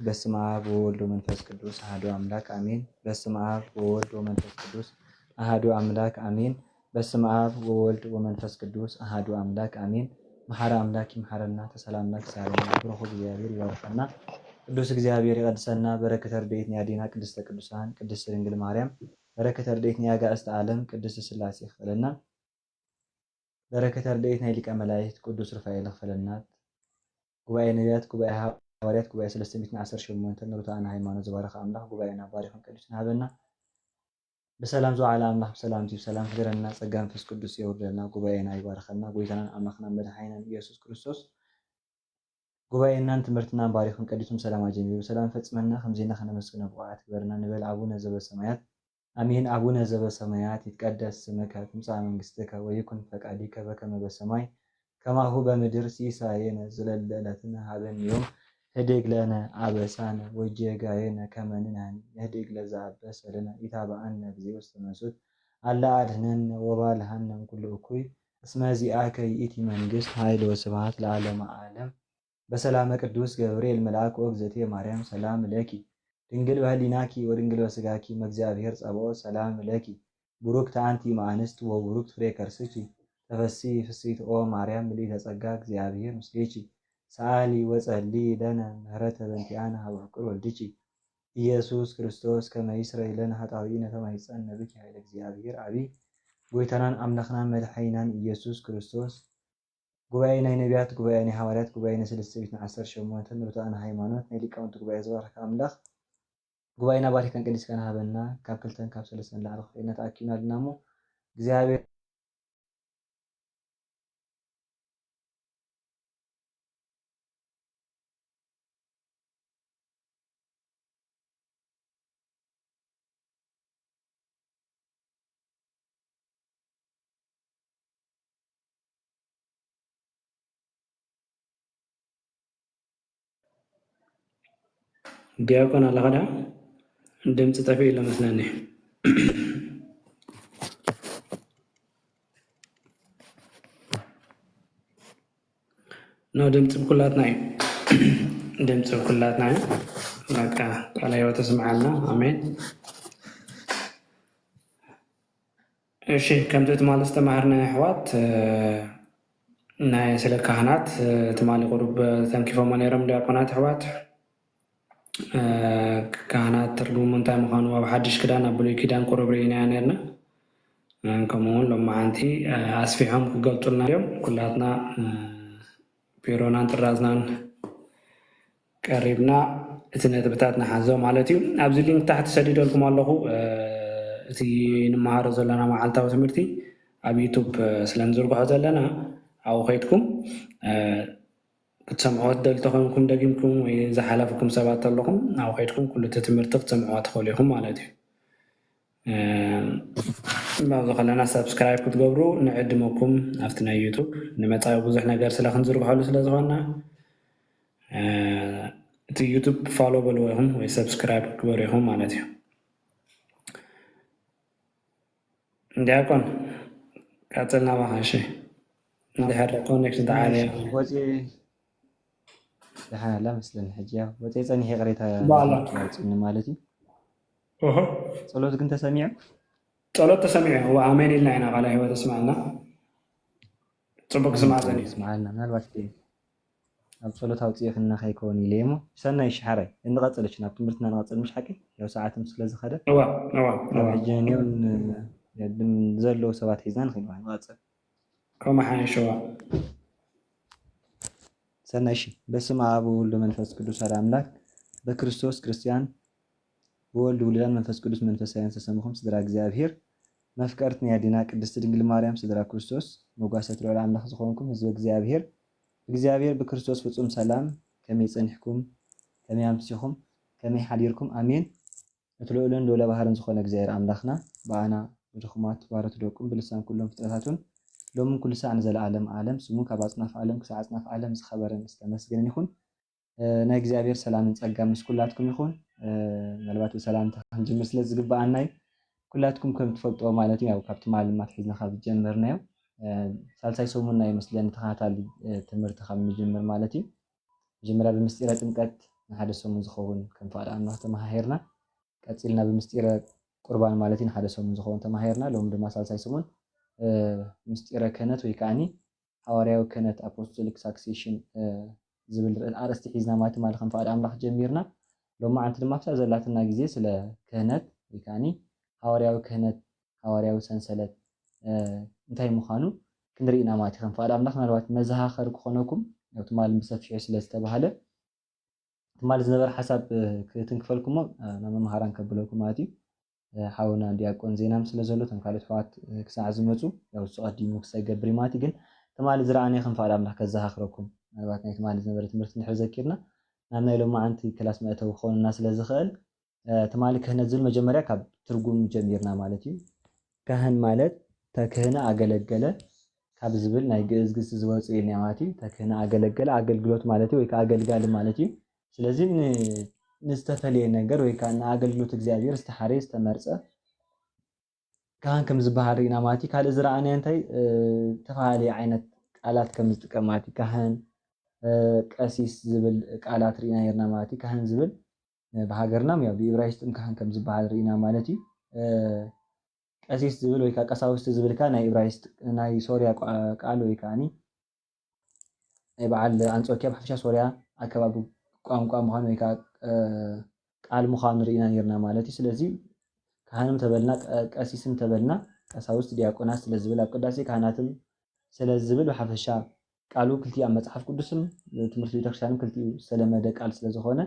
በስመ አብ ወወልድ ወመንፈስ ቅዱስ አሐዱ አምላክ አሜን። በስመ አብ ወወልድ ወመንፈስ ቅዱስ አሐዱ አምላክ አሜን። በስመ አብ ወወልድ ወመንፈስ ቅዱስ አሐዱ አምላክ አሜን። መሐሪ አምላክ ይምሐረና፣ ተሳሊ አምላክ ይሳለና፣ ብሩኽ እግዚኣብሔር ይባርከና፣ ቅዱስ እግዚኣብሔር ይቀድሰና። በረከተ ረድኤት ናይ አዴና ቅድስተ ቅዱሳን ቅድስት ድንግል ማርያም፣ በረከተ ረድኤት ናይ አጋእዝተ ዓለም ቅድስት ሥላሴ ይክፈለና። በረከተ ረድኤት ናይ ሊቀ መላእክት ቅዱስ ሩፋኤል ይክፈለና። ጉባኤ ነቢያት፣ ጉባኤ ሐዋርያት፣ ጉባኤ ሰለስተ ሚእትን ዓሰርተ ሸሞንተ ንርቱዓን ሃይማኖት ዝባረኸ ኣምላኽ ጉባኤና ባሪኹን ቀዲሱን ሃበና። ብሰላም ዝወዓለ ኣምላኽ ብሰላም እቲ ብሰላም ሕደረና። ጸጋ መንፈስ ቅዱስ የውርደልና፣ ጉባኤና ይባርከና። ጎይታናን ኣምላኽናን መድሓኒናን ኢየሱስ ክርስቶስ ጉባኤናን ትምህርትናን ባሪኹን ቀዲሱን ብሰላም ኣጀሚሩ ብሰላም ፈጽመና፣ ከምዜና ከነመስግኖ ብቑዓት ግበረና ንበል። ኣቡነ ዘበሰማያት አሜን። አቡነ ዘበሰማያት ይትቀደስ ስምከ ትምጻእ መንግስትከ ወይኩን ፈቃድከ በከመ በሰማይ ከማሁ በምድር። ሲሳየነ ዘለለዕለትነ ሀበነ ዮም። ህድግ ለነ አበሳነ ወጌጋየነ ከመ ንሕነኒ ንህድግ ለዘአበሰ ለነ። ኢታብአነ እግዚኦ ውስተ መንሱት አላ አድህነነ ወባልሃነ እምኩሉ እኩይ። እስመ ዚአከ ይእቲ መንግስት ኃይል ወስብሐት ለዓለመ ዓለም። በሰላመ ቅዱስ ገብርኤል መልአክ ኦ እግዝእትየ ማርያም ሰላም ለኪ ድንግል በህሊናኪ ወድንግል በስጋኪ መእግዚኣብሔር ጸባኦት ሰላም ለኪ ብሩክት አንቲ እምአንስት ወብሩክት ፍሬ ከርስኪ ተፈሲ ፍስሕት ኦ ማርያም ምልዕተ ጸጋ እግዚአብሔር ምስሌኪ ሰአሊ ወጸሊ ለነ ምህረተ በንቲአነ ሀበ ፍቁር ወልድኪ ኢየሱስ ክርስቶስ ከመ ይስረይ ለነ ኃጣውኢነ ተማይጸነ ብኪ ኃይለ እግዚአብሔር አቢ ጎይታናን አምላኽናን መድሐይናን ኢየሱስ ክርስቶስ ጉባኤ ናይ ነቢያት፣ ጉባኤ ናይ ሃዋርያት፣ ጉባኤ ናይ ሰለስተ ሚእትን ዓሰርተ ሸሞንተ ንርቱዓን ሃይማኖት ናይ ሊቃውንቲ ጉባኤ ዝባረከ ኣምላኽ ጉባኤና ባሪከን ቀዲስካን ሃበና። ካብ ክልተን ካብ ሰለስተን ንላዕሊ ክፍለና ተኣኪብና ኣለና እሞ እግዚኣብሔር ዲያቆን ኣለኻ ዳ? ድምፂ ጠፊኡ ኣሎ መስለኒ። ኖ፣ ድምፂ ብኩላትና እዩ። ድምፂ ብኩላትና እዩ። በቃ ቃለ ህይወት ተስምዓልና። ኣሜን። እሺ፣ ከምቲ ትማሊ ዝተማሃርና ኣሕዋት፣ እ፣ ናይ ስለ ካህናት፣ እ፣ ትማሊ ቁሩብ ተንኪፎሞ ነይሮም ዲያቆናት ኣሕዋት። እ፣ ካህናት ትርጉሙ እንታይ ምዃኑ ኣብ ሓድሽ ኪዳን፣ ኣብ ብሉይ ኪዳን ቁሩብ ርኢናዮ ነይርና። እ፣ ከምኡ እውን ሎማዓንቲ፣ እ፣ ኣስፊሖም ክገልጹልና እዮም። ኩላትና፣ እ፣ ቢሮናን ጥራዝናን ቀሪብና እቲ ነጥብታት ንሓዞ ማለት እዩ። ኣብዚ ሊንክ ታሕቲ ሰዲደልኩም ኣለኹ። እ፣ እቲ ንመሃሮ ዘለና መዓልታዊ ትምህርቲ ኣብ ዩቱብ፣ እ፣ ስለ ንዝርግሖ ዘለና ኣብኡ ከይድኩም፣ እ፣ ክትሰምዕዎ ትደልዩ ተኾይንኩም ደጊምኩም ወይ ዝሓለፈኩም ሰባት ኣለኹም ኣብኡ ከይድኩም ኩሉ እቲ ትምህርቲ ክትሰምዕዎ ትኽእሉ ኢኹም ማለት እዩ። እ፣ ኣብዚ ከለና ሳብስክራይብ ክትገብሩ ንዕድመኩም ኣብቲ ናይ ዩቱብ ንመጻኢ ብዙሕ ነገር ስለ ክንዝርግሐሉ ስለ ዝኾንና፣ እ፣ እቲ ዩቱብ ፎሎ በልዎ ኢኹም ወይ ሳብስክራይብ ክትግበሩ ኢኹም ማለት እዩ። ዲያቆን ቀጽልና ባኻ። እሺ፣ እንድሕር ኮኔክሽን ተዓብየ። ወፂ ደሓን ኣላ መስለኒ። ሕጂ ያው ወፂ ጸኒሐ ቅሬታ ባላ። ያውፅኒ ማለት እዩ። ኦሆ። ጸሎት ግን ተሰሚዑ? ጸሎት ተሰሚዑ። እዋ፣ ኣሜን ኢልና ኢና። ቃለ ህይወት እስማዕና። ጽቡቅ ስማዕ ዘኒ። ስማዕና። ምናልባት ኣብ ጸሎት ኣውፅእኽና ከይከውን ኢለ እሞ። ሰናይ እሺ፣ ሓራይ። እንቐጽል እሺ፣ ናብ ትምህርትና ንቐጽል ምሽ ሓቂ? ያው ሰዓትም ስለ ዝኸደ። እዋ፣ እዋ፣ ኣብ እዋ። ሕጂ ነውን ዘለዉ ሰባት ሒዝና ንኽእል ንቐጽል። ከምኡ ሓይሽዋ። ሰናይ እሺ። በስመ አብ ወወልድ ወመንፈስ ቅዱስ አሐዱ አምላክ። በክርስቶስ ክርስቲያን፣ በወልድ ውሉዳን፣ መንፈስ ቅዱስ መንፈሳውያን ዝተሰምኹም ስድራ እግዚኣብሔር፣ መፍቀርት ናይ ኣዴና ቅድስት ድንግል ማርያም ስድራ ክርስቶስ፣ መጓሰት ልዑል ኣምላኽ ዝኾንኩም ህዝበ እግዚኣብሔር፣ እግዚኣብሔር ብክርስቶስ ፍጹም ሰላም ከመይ ጸኒሕኩም፣ ከመይ ኣምሲኹም፣ ከመይ ሓዲርኩም? ኣሜን። እቲ ልዑልን ልዑለ ባህርን ዝኾነ እግዚኣብሔር ኣምላኽና፣ ብኣና ብድኹማት ባሮት ደቁን ብልሳን ኩሎም ፍጥረታቱን፣ ሎምን ኩሉ ሳዕ ንዘለዓለም ዓለም፣ ስሙ ካብ ኣጽናፍ ዓለም ክሳዕ ኣጽናፍ ዓለም ዝኸበረን ዝተመስገነን ይኹን። እ፣ ናይ እግዚኣብሔር ሰላምን ጸጋን ምስ ኩላትኩም ይኹን። እ፣ ምናልባት ብሰላምታ ክንጅምር ስለ ዝግብኣና እዩ። ኩላትኩም ከም ትፈልጥዎ ማለት እዩ፣ ያው ካብ ትማሊ ማት ሒዝና ካብ ዝጀመርናዮ፣ እ፣ ሳልሳይ ሰሙንና እዩ መስለኒ ተኸታታሊ፣ እ፣ ትምህርቲ ካብ ንጅምር ማለት እዩ። መጀመርያ ብምስጢረ ጥምቀት ንሓደ ሰሙን ዝኸውን ከም ፍቓድ ኣምላኽ ተመሃሄርና። ቀጺልና ብምስጢረ ቁርባን ማለት እዩ ንሓደ ሰሙን ዝኸውን ተመሃሄርና። ሎሚ ድማ ሳልሳይ ሰሙን ምስጢረ ክህነት ወይ ከዓኒ ሃዋርያዊ ክህነት፣ ኣፖስቶሊክ ሳክሴሽን፣ ዝብል ኣርእስቲ ሒዝና ማለት ማለት ከም ፍቓድ ኣምላኽ ጀሚርና። ሎማዓንቲ ድማ ኣብታ ዘላትና ግዜ ስለ ክህነት ወይ ከዓኒ ሃዋርያዊ ክህነት፣ ሃዋርያዊ ሰንሰለት እንታይ ምዃኑ ክንርኢ ኢና ማለት እዩ። ከም ፍቓድ ኣምላኽ ምናልባት መዘኻኸሪ ክኾነኩም፣ ያው ትማሊ ብሰፊሑ ስለ ዝተባህለ፣ ትማሊ ዝነበረ ሓሳብ ክትንክፈልኩሞ ናብ መምሃራን ከብለኩም ማለት እዩ። ሓውና ዲያቆን ዜናም ስለ ዘሎ፣ እቶም ካልኦት ኣሕዋት ክሳዕ ዝመፁ፣ ያው እሱ ቀዲሙ ክሳይ ገብር እዩ ማለት እዩ። ግን ትማሊ ዝረኣናዮ ከም ፍቓድ ኣምላኽ ከዘኻኽረኩም፣ ምናልባት ናይ ትማሊ ዝነበረ ትምህርቲ እንድሕር ዘኪርና፣ ናብ ናይ ሎማዓንቲ ክላስ መእተዊ ክኾንና ስለ ዝኽእል፣ ትማሊ ክህነት ዝብል መጀመርያ ካብ ትርጉም ጀሚርና ማለት እዩ። ካህን ማለት ተክህነ ኣገለገለ ካብ ዝብል ናይ ግእዝ ግስ ዝወፅእ ኢልና ማለት እዩ። ተክህነ ኣገለገለ ኣገልግሎት ማለት እዩ፣ ወይ ከዓ ኣገልጋሊ ማለት እዩ። ስለዚ ን-፣ ንዝተፈለየ ነገር ወይ ከዓ ንኣገልግሎት እግዚኣብሔር ዝተሓረየ ዝተመርፀ ካህን ከም ዝበሃል ርኢና ማለት እዩ። ካልእ ዝረኣናዮ እንታይ፣ እ፣ ዝተፈላለዩ ዓይነት ቃላት ከም ዝጥቀም ማለት እዩ። ካህን፣ እ፣ ቀሲስ ዝብል ቃላት ርኢና ነርና ማለት እዩ። ካህን ዝብል፣ እ፣ ብሃገርና ያው ብኢብራይስጥም ካህን ከም ዝበሃል ርኢና ማለት እዩ። እ፣ ቀሲስ ዝብል ወይ ከዓ ቀሳውስቲ ዝብል ከኣ ናይ ኢብራይስጥ፣ ናይ ሶርያ ቋ-፣ ቃል ወይ ከዓኒ ናይ በዓል ኣንጾኪያ ብሓፈሻ ሶርያ ኣከባቢ ቋንቋ ምዃኑ ወይ ከዓ፣ እ፣ ቃል ምዃኑ ርኢና ነርና ማለት እዩ። ስለዚ ካህንም ተበልና፣ ቀ-፣ ቀሲስም ተበልና፣ ቀሳውስት ዲያቆናት ስለ ዝብል ኣብ ቅዳሴ ካህናትም ስለ ዝብል ብሓፈሻ ቃሉ ክልቲኡ ኣብ መጽሓፍ ቅዱስም ትምህርቲ ቤተክርስትያንም ክልቲኡ ዝተለመደ ቃል ስለ ዝኾነ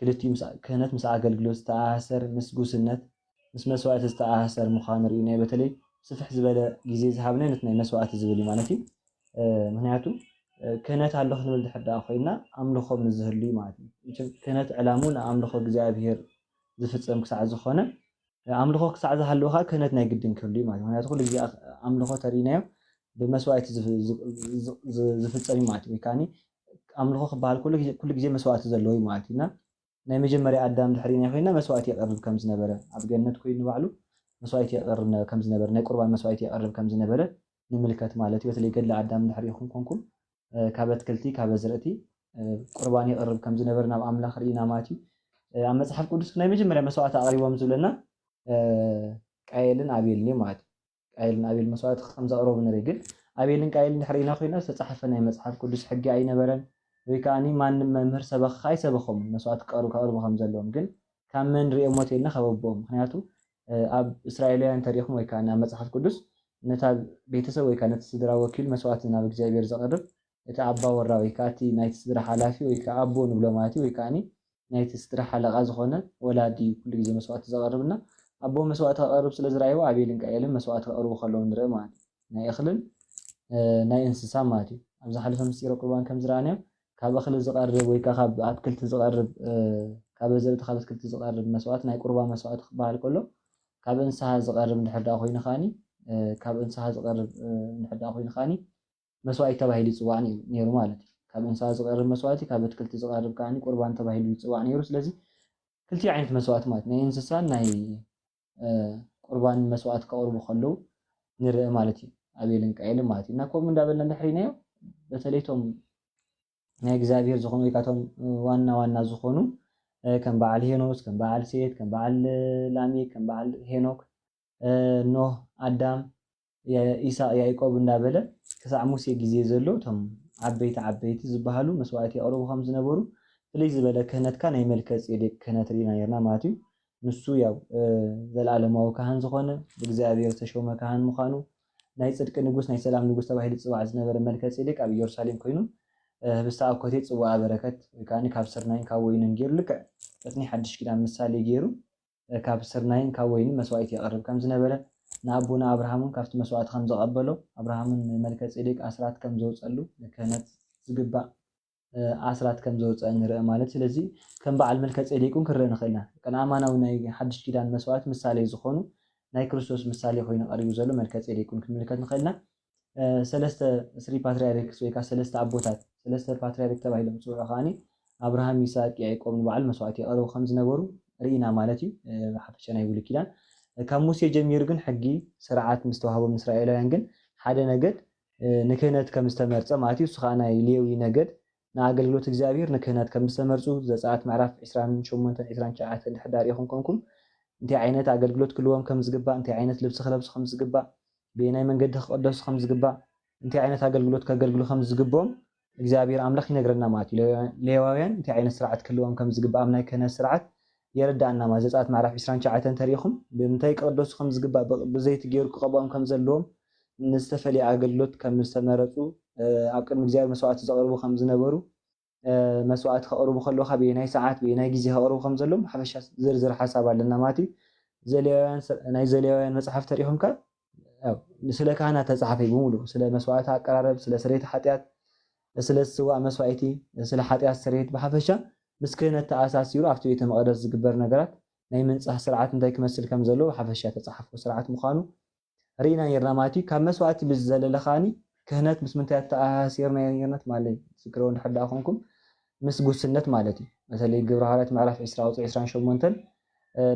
ክልቲኡ ምስ፣ ክህነት ምስ ኣገልግሎት ዝተኣሳሰር፣ ምስ ጉስነት፣ ምስ መስዋእቲ ዝተኣሳሰር ምዃኑ ርኢናዮ። በተለይ ስፍሕ ዝበለ ግዜ ዝሃብናዮ ነቲ ናይ መስዋእቲ ዝብል እዩ ማለት እዩ። እ፣ ምኽንያቱ፣ እ፣ ክህነት ኣሎ ክንብል ድሕር ደኣ ኮይና ኣምልኾ ምስ ዝህሉ እዩ ማለት እዩ። መቸም ክህነት ዕላምኡ ንኣምልኾ እግዚኣብሔር ዝፍጸም ክሳዕ ዝኾነ፣ ኣምልኾ ክሳዕ ዝሃለወ ከዓ ክህነት ናይ ግድን ክህሉ እዩ ማለት እዩ። ምኽንያቱ ኩሉ ግዜ ኣኽ-፣ ኣምልኾ ተሪእናዮ ብመስዋእቲ ዝፍ-፣ ዝ-፣ ዝ-፣ ዝ-፣ ዝፍጸም እዩ ማለት እዩ። ወይ ከዓኒ ኣምልኾ ክበሃል ኩሉ ግዜ፣ ኩሉ ግዜ መስዋእቲ ዘለዎ እዩ ማለት እዩ። እና ናይ መጀመርያ ኣዳም ድሕሪና ኮይና መስዋእቲ የቕርብ ከም ዝነበረ፣ ኣብ ገነት ኮይኑ ባዕሉ መስዋእቲ የቕርብ ነ-፣ ከም ዝነበረ፣ ናይ ቁርባን መስዋእቲ የቕርብ ከም ዝነበረ ንምልከት ማለት እዩ። በተለይ ገድለ ኣዳም ድሕሪ ይኹን ኮንኩም፣ እ፣ ካብ ኣትክልቲ፣ ካብ ኣዝርእቲ፣ እ፣ ቁርባን የቕርብ ከም ዝነበረ ናብ ኣምላኽ ርኢና ማለት እዩ። እ፣ ኣብ መጽሓፍ ቅዱስ ናይ መጀመርያ መስዋእቲ ኣቕሪቦም ዝብለና፣ እ፣ ቃየልን ኣቤልን እዩ ማለት እዩ። ቃየልን ኣቤል መስዋእቲ ከም ዘቕረቡ ንርኢ። ግን ኣቤልን ቃየልን ድሕሪና ኮይና ዝተጻሕፈ ናይ መጽሓፍ ቅዱስ ሕጊ ኣይነበረን፣ ወይ ከዓኒ ማንም መምህር ሰበኽ ኣይሰበኾምን መስዋእቲ ክቐርቡ፣ ከቕርቡ ከም ዘለዎም። ግን ካብ መን ርእዮም ሞት ኢልና ካብ ኣቦኦም። ምኽንያቱ፣ እ፣ ኣብ እስራኤላውያን ተሪኹም ወይ ከዓኒ ኣብ መጽሓፍ ቅዱስ ነታ ቤተሰብ ወይ ከኣ ነቲ ስድራ ወኪሉ መስዋእቲ ናብ እግዚኣብሔር ዘቕርብ እቲ ኣባወራ ወይ ከኣ እቲ ናይቲ ስድራ ሓላፊ ወይ ከኣ ኣቦ ንብሎ ማለት እዩ፣ ወይ ከዓኒ ናይቲ ስድራ ሓለቓ ዝኾነ ወላዲ እዩ ኩሉ ግዜ መስዋእቲ ዘቕርብ። እና ኣቦ መስዋእቲ ከቕርብ ስለ ዝረኣይዎ ኣቤልን ቃኤልን መስዋእቲ ከቕርቡ ከለዉ ንርኢ ማለት እዩ። ናይ እኽልን፣ እ፣ ናይ እንስሳ ማለት እዩ። ኣብ ዝሓለፈ ምስጢረ ቁርባን ከም ዝረኣናዮ ካብ እኽሊ ዝቐርብ ወይ ከኣ ካብ ኣትክልቲ ዝቐርብ፣ እ፣ ካብ ኣዝርእቲ ካብ ኣትክልቲ ዝቐርብ መስዋእቲ ናይ ቁርባን መስዋእቲ ክበሃል ከሎ ካብ እንስሳ ዝቐርብ እንድሕር ደኣ ኮይኑ ከኣኒ፣ እ፣ ካብ እንስሳ ዝቐርብ፣ እ፣ እንድሕር ደኣ ኮይኑ ከኣኒ መስዋእቲ ተባሂሉ ይጽዋዕ ነይሩ፣ ነይሩ ማለት እዩ። ካብ እንስሳ ዝቐርብ መስዋእቲ፣ ካብ ኣትክልቲ ዝቐርብ ከኣኒ ቁርባን ተባሂሉ ይጽዋዕ ነይሩ። ስለዚ ክልቲኡ ዓይነት መስዋእቲ ማለት ናይ እንስሳን ናይ፣ እ፣ ቁርባን መስዋእቲ ከቕርቡ ከለዉ ንርኢ ማለት እዩ። ኣቤልን ቃኤልን ማለት እዩ። እና ከምኡ እንዳበልና እንድሕር ኢልናዮ፣ በተለይ እቶም ናይ እግዚኣብሔር ዝኾኑ ወይ ካቶም ዋና ዋና ዝኾኑ፣ እ፣ ከም በዓል ሄኖስ፣ ከም በዓል ሴት፣ ከም በዓል ላሜክ፣ ከም በዓል ሄኖክ፣ እ፣ ኖህ፣ ኣዳም፣ የ-፣ ኢሳቅ፣ ያዕቆብ እንዳበለ ክሳዕ ሙሴ ግዜ ዘሎ እቶም ዓበይቲ ዓበይቲ ዝበሃሉ መስዋእቲ የቕርቡ ከም ዝነበሩ፣ ፍልይ ዝበለ ክህነትካ ናይ መልከ ጼዴቅ ክህነት ርኢና ነርና ማለት እዩ። ንሱ ያው፣ እ፣ ዘለዓለማዊ ካህን ዝኾነ ብእግዚኣብሔር ዝተሾመ ካህን ምዃኑ፣ ናይ ጽድቂ ንጉስ፣ ናይ ሰላም ንጉስ ተባሂሉ ዝጽዋዕ ዝነበረ መልከ ጼዴቅ ኣብ ኢየሩሳሌም ኮይኑ፣ እ፣ ህብስተ ኣኮቴት ጽዋዓ በረከት ወይ ከዓኒ ካብ ስርናይን ካብ ወይንን ገይሩ ልክዕ እቲ ናይ ሓድሽ ኪዳን ምሳሌ ገይሩ፣ እ፣ ካብ ስርናይን ካብ ወይንን መስዋእቲ የቕርብ ከም ዝነበረ፣ ንኣቦና ኣብርሃም እውን ካብቲ መስዋእቲ ከም ዘቐበሎ፣ ኣብርሃም እውን ንመልከ ጼዴቅ ኣስራት ከም ዘውጸሉ፣ ንክህነት ዝግባእ፣ እ፣ ኣስራት ከም ዘውጸአ ንርኢ ማለት። ስለዚ ከም በዓል መልከ ጼዴቅ እውን ክንርኢ ንኽእል ኢና። ቀን ኣማናዊ ናይ ሓድሽ ኪዳን መስዋእቲ ምሳሌ ዝኾኑ ናይ ክርስቶስ ምሳሌ ኮይኑ ቀሪቡ ዘሎ መልከ ጼዴቅ እውን ክንምልከት ንኽእል ኢና። እ፣ ሰለስተ ስሪ ፓትሪያርክስ ወይ ከዓ ሰለስተ ኣቦታት፣ ሰለስተ ፓትሪያርክ ተባሂሎም ዝፅውዑ ከዓኒ ኣብርሃም፣ ይስሐቅ፣ ያዕቆብ ንበዓል መስዋእቲ የቕርቡ ከም ዝነበሩ ርኢና ማለት እዩ። እ፣ ብሓፈሻ ናይ ብሉይ ኪዳን፣ እ፣ ካብ ሙሴ ጀሚሩ ግን ሕጊ ስርዓት ምስ ተዋህቦም ንእስራኤላውያን ግን ሓደ ነገድ፣ እ፣ ንክህነት ከም ዝተመርጸ ማለት እዩ። እሱ ከዓ ናይ ሌዊ ነገድ ንኣገልግሎት እግዚኣብሔር ንክህነት ከም ዝተመርጹ ዘጸኣት ምዕራፍ ዕስራን ሸሞንተን ዕስራን ትሽዓተን ድሕር ዳር ኢኹም ኮንኩም እንታይ ዓይነት ኣገልግሎት ክህልዎም ከም ዝግባእ፣ እንታይ ዓይነት ልብሲ ክለብሱ ከም ዝግባእ፣ በየናይ መንገዲ ክቐደሱ ከም ዝግባእ፣ እንታይ ዓይነት ኣገልግሎት ከገልግሉ ከም ዝግብኦም እግዚኣብሔር ኣምላኽ ይነግረና ማለት እዩ። ሌዋውያን እንታይ ዓይነት ስርዓት ክህልዎም ከም ዝግባእ ኣብ ናይ ክህነት ስርዓት የረዳእና ማለት ዘጸኣት ምዕራፍ ዕስራን ትሽዓተን እንተሪኢኹም ብምንታይ ክቕደሱ ከም ዝግባእ፣ ብዘይቲ ገይሩ ክቐብኦም ከም ዘለዎም፣ ንዝተፈለየ ኣገልግሎት ከም ዝተመረጹ፣ ኣብ ቅድሚ እግዚኣብሔር መስዋዕቲ ዘቕርቡ ከም ዝነበሩ፣ መስዋዕቲ ከቕርቡ ከለዉ ካብ በየናይ ሰዓት በየናይ ግዜ ከቕርቡ ከም ዘለዎም ሓፈሻ ዝርዝር ሓሳብ ኣለና ማለት እዩ። ዘሌዋውያን ናይ ዘሌዋውያን መጽሓፍ ተሪኹም ከ ስለ ካህናት ተጻሓፈ ብምሉ ስለ መስዋዕቲ ኣቀራረብ፣ ስለ ስርየት ሓጢኣት፣ ስለ ዝስዋእ መስዋዕቲ፣ ስለ ሓጢኣት ስርየት ብሓፈሻ ምስ ክህነት ተኣሳሲሩ ኣብቲ ቤተ መቕደስ ዝግበር ነገራት ናይ ምንጻህ ስርዓት እንታይ ክመስል ከም ዘለዎ ብሓፈሻ ተጻሓፍኩ ስርዓት ምዃኑ ርኢና ነርና ማለት እዩ። ካብ መስዋዕቲ ብዝዘለለ ከኣኒ ክህነት ምስ ምንታይ ኣተኣሳሲርና ነርና ትማሊ ዝክሮ እንድሕር ደኣ ኮንኩም ምስ ጉስነት ማለት እዩ። በተለይ ግብረ ሃዋርያት ምዕራፍ ዕስራ ቁፅሪ ዕስራን ሸሞንተን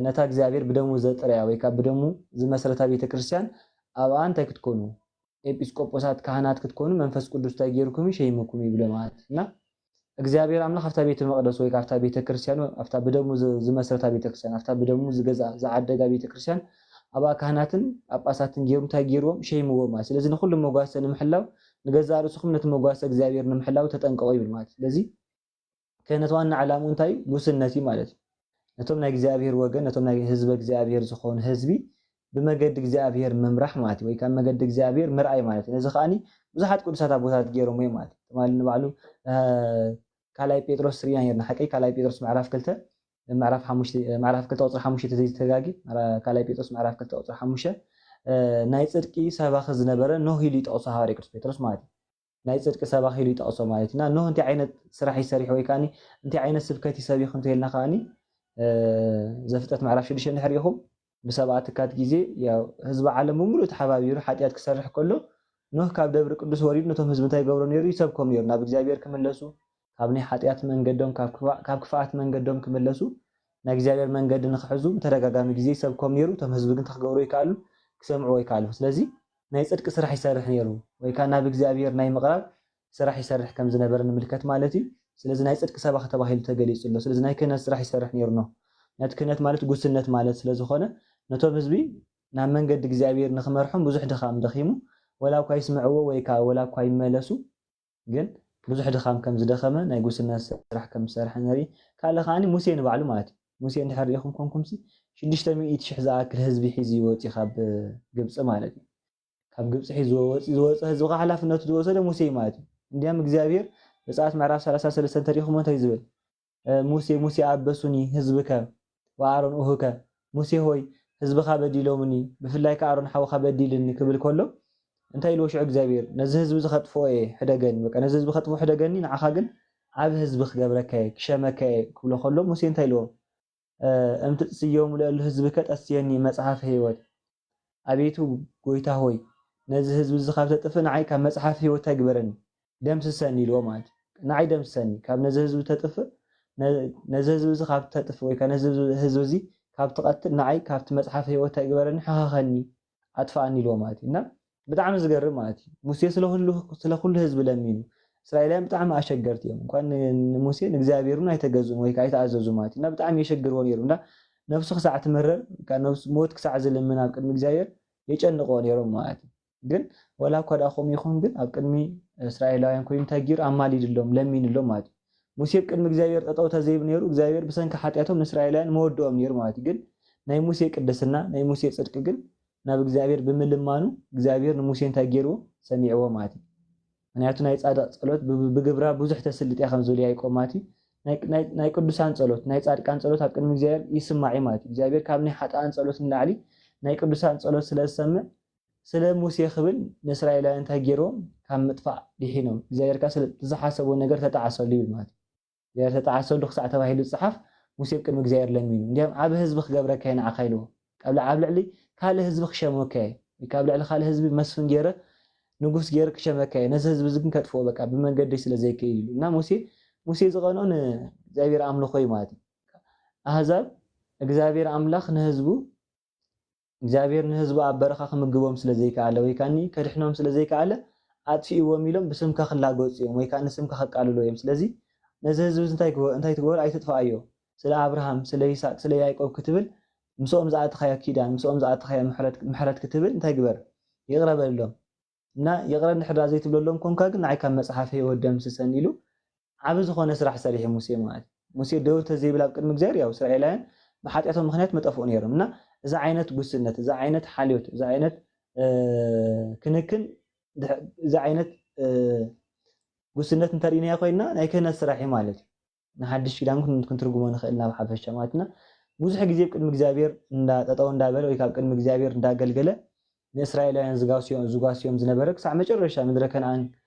ነታ እግዚኣብሔር ብደሙ ዘጥረያ ወይ ካብ ብደሙ ዝመስረታ ቤተ ክርስቲያን ኣብኣ እንታይ ክትኮኑ ኤጲስቆጶሳት ካህናት ክትኮኑ መንፈስ ቅዱስ እንታይ ገይርኩም ሸይምኩም ይብለ ማለት እና እግዚኣብሔር ኣምላኽ ኣብታ ቤተ መቕደስ ወይ ካብታ ቤተ ክርስቲያን ኣብታ ብደሙ ዝመስረታ ቤተ ክርስቲያን ኣብታ ብደሙ ዝገዛ ዝዓደጋ ቤተ ክርስቲያን ኣብኣ ካህናትን ጳጳሳትን ገይሩ እንታይ ገይርዎም ሸይምዎም ማለት ስለዚ ንኩሉ መጓሰ ንምሕላው ንገዛእ ርእስኹም ነቲ መጓሰ እግዚኣብሔር ንምሕላው ተጠንቀቑ ይብል ማለት ስለዚ ክህነት ዋና ዕላምኡ እንታይ እዩ? ጉስነት እዩ ማለት እዩ። ነቶም ናይ እግዚኣብሔር ወገን፣ ነቶም ናይ ህዝበ እግዚኣብሔር ዝኾኑ ህዝቢ ብመገዲ እግዚኣብሔር ምምራሕ ማለት እዩ። ወይ ካብ መገዲ እግዚኣብሔር ምርኣይ ማለት እዩ። ነዚ ከኣኒ ብዙሓት ቅዱሳት ኣቦታት ገይሮም እዮም ማለት እዩ። ትማሊ ንባዕሉ ካልኣይ ጴጥሮስ ርኢና ነርና። ሓቀይ ካልኣይ ጴጥሮስ ምዕራፍ ክልተ ምዕራፍ ሓሙሽተ ምዕራፍ ክልተ ቁፅሪ ሓሙሽተ ተዘይተጋጊ ካልኣይ ጴጥሮስ ምዕራፍ ክልተ ቁፅሪ ሓሙሽተ ናይ ፅድቂ ሰባኺ ዝነበረ ኖህ ኢሉ ይጠቕሶ ሃዋርያ ቅዱስ ጴጥሮስ ማለት እዩ። ናይ ፅድቂ ሰባኺ ኢሉ ይጠቕሶ ማለት እና ኖህ እንታይ ዓይነት ስራሕ ይሰሪሕ ወይ ከዓኒ እንታይ ዓይነት ስብከት ይሰቢኽ እንተልና ከዓኒ ዘፍጥረት ምዕራፍ ሽዱሽተ እንድሕር ኢኹም ብሰብኣ ትካት ግዜ ህዝቢ ዓለም ብምሉእ ተሓባቢሩ ሓጢኣት ክሰርሕ ከሎ ኖህ ካብ ደብሪ ቅዱስ ወሪዱ ነቶም ህዝቢ እንታይ ይገብሮ ነይሩ ይሰብኮም ነይሩ ናብ እግዚኣብሔር ክምለሱ ካብ ናይ ሓጢኣት መንገዶም ካብ ክፍኣት መንገዶም ክምለሱ ናይ እግዚኣብሔር መንገዲ ንክሕዙ ብተደጋጋሚ ግዜ ይሰብኮም ነይሩ እቶም ህዝቢ ግን ክገብሩ ይከኣሉ ክሰምዑ ኣይከኣሉ ስለዚ ናይ ጽድቂ ስራሕ ይሰርሕ ነይሩ ወይ ከዓ ናብ እግዚኣብሔር ናይ ምቕራብ ስራሕ ይሰርሕ ከም ዝነበረ ንምልከት ማለት እዩ። ስለዚ ናይ ጽድቂ ሰባኺ ተባሂሉ ተገሊጹ ኣሎ። ስለዚ ናይ ክህነት ስራሕ ይሰርሕ ነይሩ ነው። ነቲ ክህነት ማለት ጉስነት ማለት ስለ ዝኾነ ነቶም ህዝቢ ናብ መንገዲ እግዚኣብሔር ንክመርሖም ብዙሕ ድኻም ደኺሙ ወላ እኳ ይስምዕዎ ወይ ከዓ ወላ እኳ ይመለሱ ግን ብዙሕ ድኻም ከም ዝደኸመ ናይ ጉስነት ስራሕ ከም ዝሰርሐ ንርኢ። ካልእ ከዓኒ ሙሴ ንባዕሉ ማለት እዩ። ሙሴ እንድሕር ርኢኹም ኮንኩምሲ ሽዱሽተ ሚእቲ ሽሕ ዝኣክል ህዝቢ ሒዙ ይወፂ ካብ ግብፂ ማለት እዩ። ካብ ግብፂ ሒዝዎ ወፂ ዝወፀ ህዝቢ ከዓ ሓላፍነቱ ዝወሰደ ሙሴ እዩ ማለት እዩ። እንዲያም እግዚኣብሔር ዘፀኣት ምዕራፍ ሰላሳ ሰለስተ እንተሪኢኹሞ እንታይ ዝብል ሙሴ ሙሴ ኣበሱኒ ህዝብከ ወኣሮን ኡሁከ ሙሴ ሆይ ህዝብኻ በዲሎምኒ ብፍላይ ከኣሮን ሓውኻ በዲልኒ ክብል ከሎ እንታይ ኢልዎ ሽዑ እግዚኣብሔር ነዚ ህዝቢ እዚ ከጥፍኦ እየ ሕደገኒ በቃ ነዚ ህዝቢ ከጥፍኦ ሕደገኒ ንዓኻ ግን ዓብ ህዝቢ ክገብረካ እየ ክሸመካ እየ ክብሎ ከሎ ሙሴ እንታይ ኢልዎ እምትጽዮም ለእሉ ህዝብከ ጠስየኒ መጽሓፍ ህይወት ኣቤቱ ጎይታ ሆይ ነዚ ህዝቢ እዚ ካብ ተጥፍእ ንዓይ ካብ መጽሓፍ ህይወት እንታይ ግበረኒ ደምስሰኒ ኢልዎ ማለት እዩ። ንዓይ ደምስሰኒ ካብ ነዚ ህዝቢ ተጥፍእ ነዚ ህዝቢ እዚ ካብ ተጥፍእ ወይ ነዚ ህዝቢ እዚ ካብ ትቐትል ንዓይ ካብቲ መጽሓፍ ህይወት እንታይ ግበረኒ ሓኻኸኒ ኣጥፍኣኒ ኢልዎ ማለት እዩ። እና ብጣዕሚ ዝገርም ማለት እዩ። ሙሴ ስለ ኩሉ ህዝቢ ለሚኑ። እስራኤላውያን ብጣዕሚ ኣሸገርቲ እዮም። እንኳን ንሙሴ ንእግዚኣብሔር እውን ኣይተገዝኡን ወይ ከዓ ኣይተኣዘዙ ማለት እዩ። እና ብጣዕሚ የሸግርዎ ነይሩ። እና ነብሱ ክሳዕ ትምረር፣ ሞት ክሳዕ ዝልምን ኣብ ቅድሚ እግዚኣብሔር የጨንቕዎ ነይሮም ማለት እዩ። ግን ወላ እኳ ደኣ ከምኡ ይኹን ግን ኣብ ቅድሚ እስራኤላውያን ኮይኑ እንታይ ገይሩ ኣማሊድሎም ለሚንሎም ማለት እዩ። ሙሴ ኣብ ቅድሚ እግዚኣብሔር ጠጠው ተዘይብ ነይሩ እግዚኣብሔር ብሰንኪ ሓጢኣቶም ንእስራኤላውያን መወድኦም ነይሩ ማለት እዩ። ግን ናይ ሙሴ ቅድስና ናይ ሙሴ ፅድቂ ግን ናብ እግዚኣብሔር ብምልማኑ እግዚኣብሔር ንሙሴ እንታይ ገይርዎ ሰሚዕዎ ማለት እዩ። ምክንያቱ ናይ ፃድቕ ፀሎት ብግብራ ብዙሕ ተስልጥ እያ ከም ዝብል ያዕቆብ ማለት እዩ። ናይ ቅዱሳን ፀሎት ናይ ፃድቃን ፀሎት ኣብ ቅድሚ እግዚኣብሔር ይስማዕ እዩ ማለት እዩ። እግዚኣብሔር ካብ ናይ ሓጥኣን ፀሎት ንላዕሊ ናይ ቅዱሳን ፀሎት ስለ ዝሰምዕ ስለ ሙሴ ክብል ንእስራኤላውያን እንታይ ገይርዎም ካብ ምጥፋእ ድሒኖም እግዚኣብሔር ከዓ ዝሓሰቦ ነገር ተጣዕሰሉ ይብል ማለት እዩ። እግዚኣብሔር ተጣዕሰሉ ክሳዕ ተባሂሉ ዝፀሓፍ ሙሴ ቅድሚ እግዚኣብሔር ለሚኑ እንዲያም ዓብ ህዝቢ ክገብረካ እየ ንዓኻ ኢልዎ ካብ ኣብ ልዕሊ ካልእ ህዝቢ ክሸመካ እየ ካብ ልዕሊ ካልእ ህዝቢ መስፍን ገይረ ንጉስ ገይረ ክሸመካ እየ ነዚ ህዝቢ እዚ ግን ከጥፍኦ በቃ ብመንገደይ ስለ ዘይክእል ኢሉ እና ሙሴ ሙሴ ዝቐንኦ ንእግዚኣብሔር ኣምልኾ እዩ ማለት እዩ ኣህዛብ እግዚኣብሔር ኣምላኽ ንህዝቡ እግዚኣብሔር ንህዝቡ ኣብ በረኻ ክምግቦም ስለ ዘይከኣለ ወይ ከኒ ከድሕኖም ስለ ዘይከኣለ ኣጥፊእዎም ኢሎም ብስምካ ክላገጹ እዮም፣ ወይ ከዓ ንስምካ ከቃልሉ እዮም። ስለዚ ነዚ ህዝቢ እዚ እንታይ ግበ-፣ እንታይ ትግበሩ? ኣይትጥፍኣዮ። ስለ ኣብርሃም፣ ስለ ይስሐቅ፣ ስለ ያዕቆብ ክትብል፣ ምስኦም ዝኣተኻዮ ኪዳን፣ ምስኦም ዝኣተኻዮ ምሕረት፣ ምሕረት ክትብል እንታይ ግበር? ይቕረ በሎም። እና ይቕረ እንድሕር ዘይትብለሎም ኮንካ ግን ንዓይ ካብ መጽሓፍ ህይወት ደምስሰኒ ኢሉ ዓቢ ዝኾነ ስራሕ ሰሪሑ ሙሴ ማለት እዩ። ሙሴ ደው እንተዘይብል ኣብ ቅድሚ እግዚኣብሔር ያው እስራኤላውያን ብሓጢኣቶም ምኽንያት መጠፍኡ ነይሮም። እና እዚ ዓይነት ጉስነት፣ እዚ ዓይነት ሓልዮት፣ እዚ ዓይነት፣ እ፣ ክንክን፣ ድሕ-፣ እዚ ዓይነት፣ እ፣ ጉስነት እንተርኢናዮ ኮይንና ናይ ክህነት ስራሕ እዩ ማለት እዩ። ንሓድሽ ኪዳን እውን ክንትርጉሞ ንኽእል ናብ ሓፈሻ ማለት እና ብዙሕ ግዜ ኣብ ቅድሚ እግዚኣብሔር እንዳ-፣ ጠጠው እንዳበለ ወይ ካብ ቅድሚ እግዚኣብሔር እንዳገልገለ ንእስራኤላውያን ዝጓስዮ-፣ ዝጓስዮም ዝነበረ ክሳዕ መጨረሻ ምድረ ከነኣን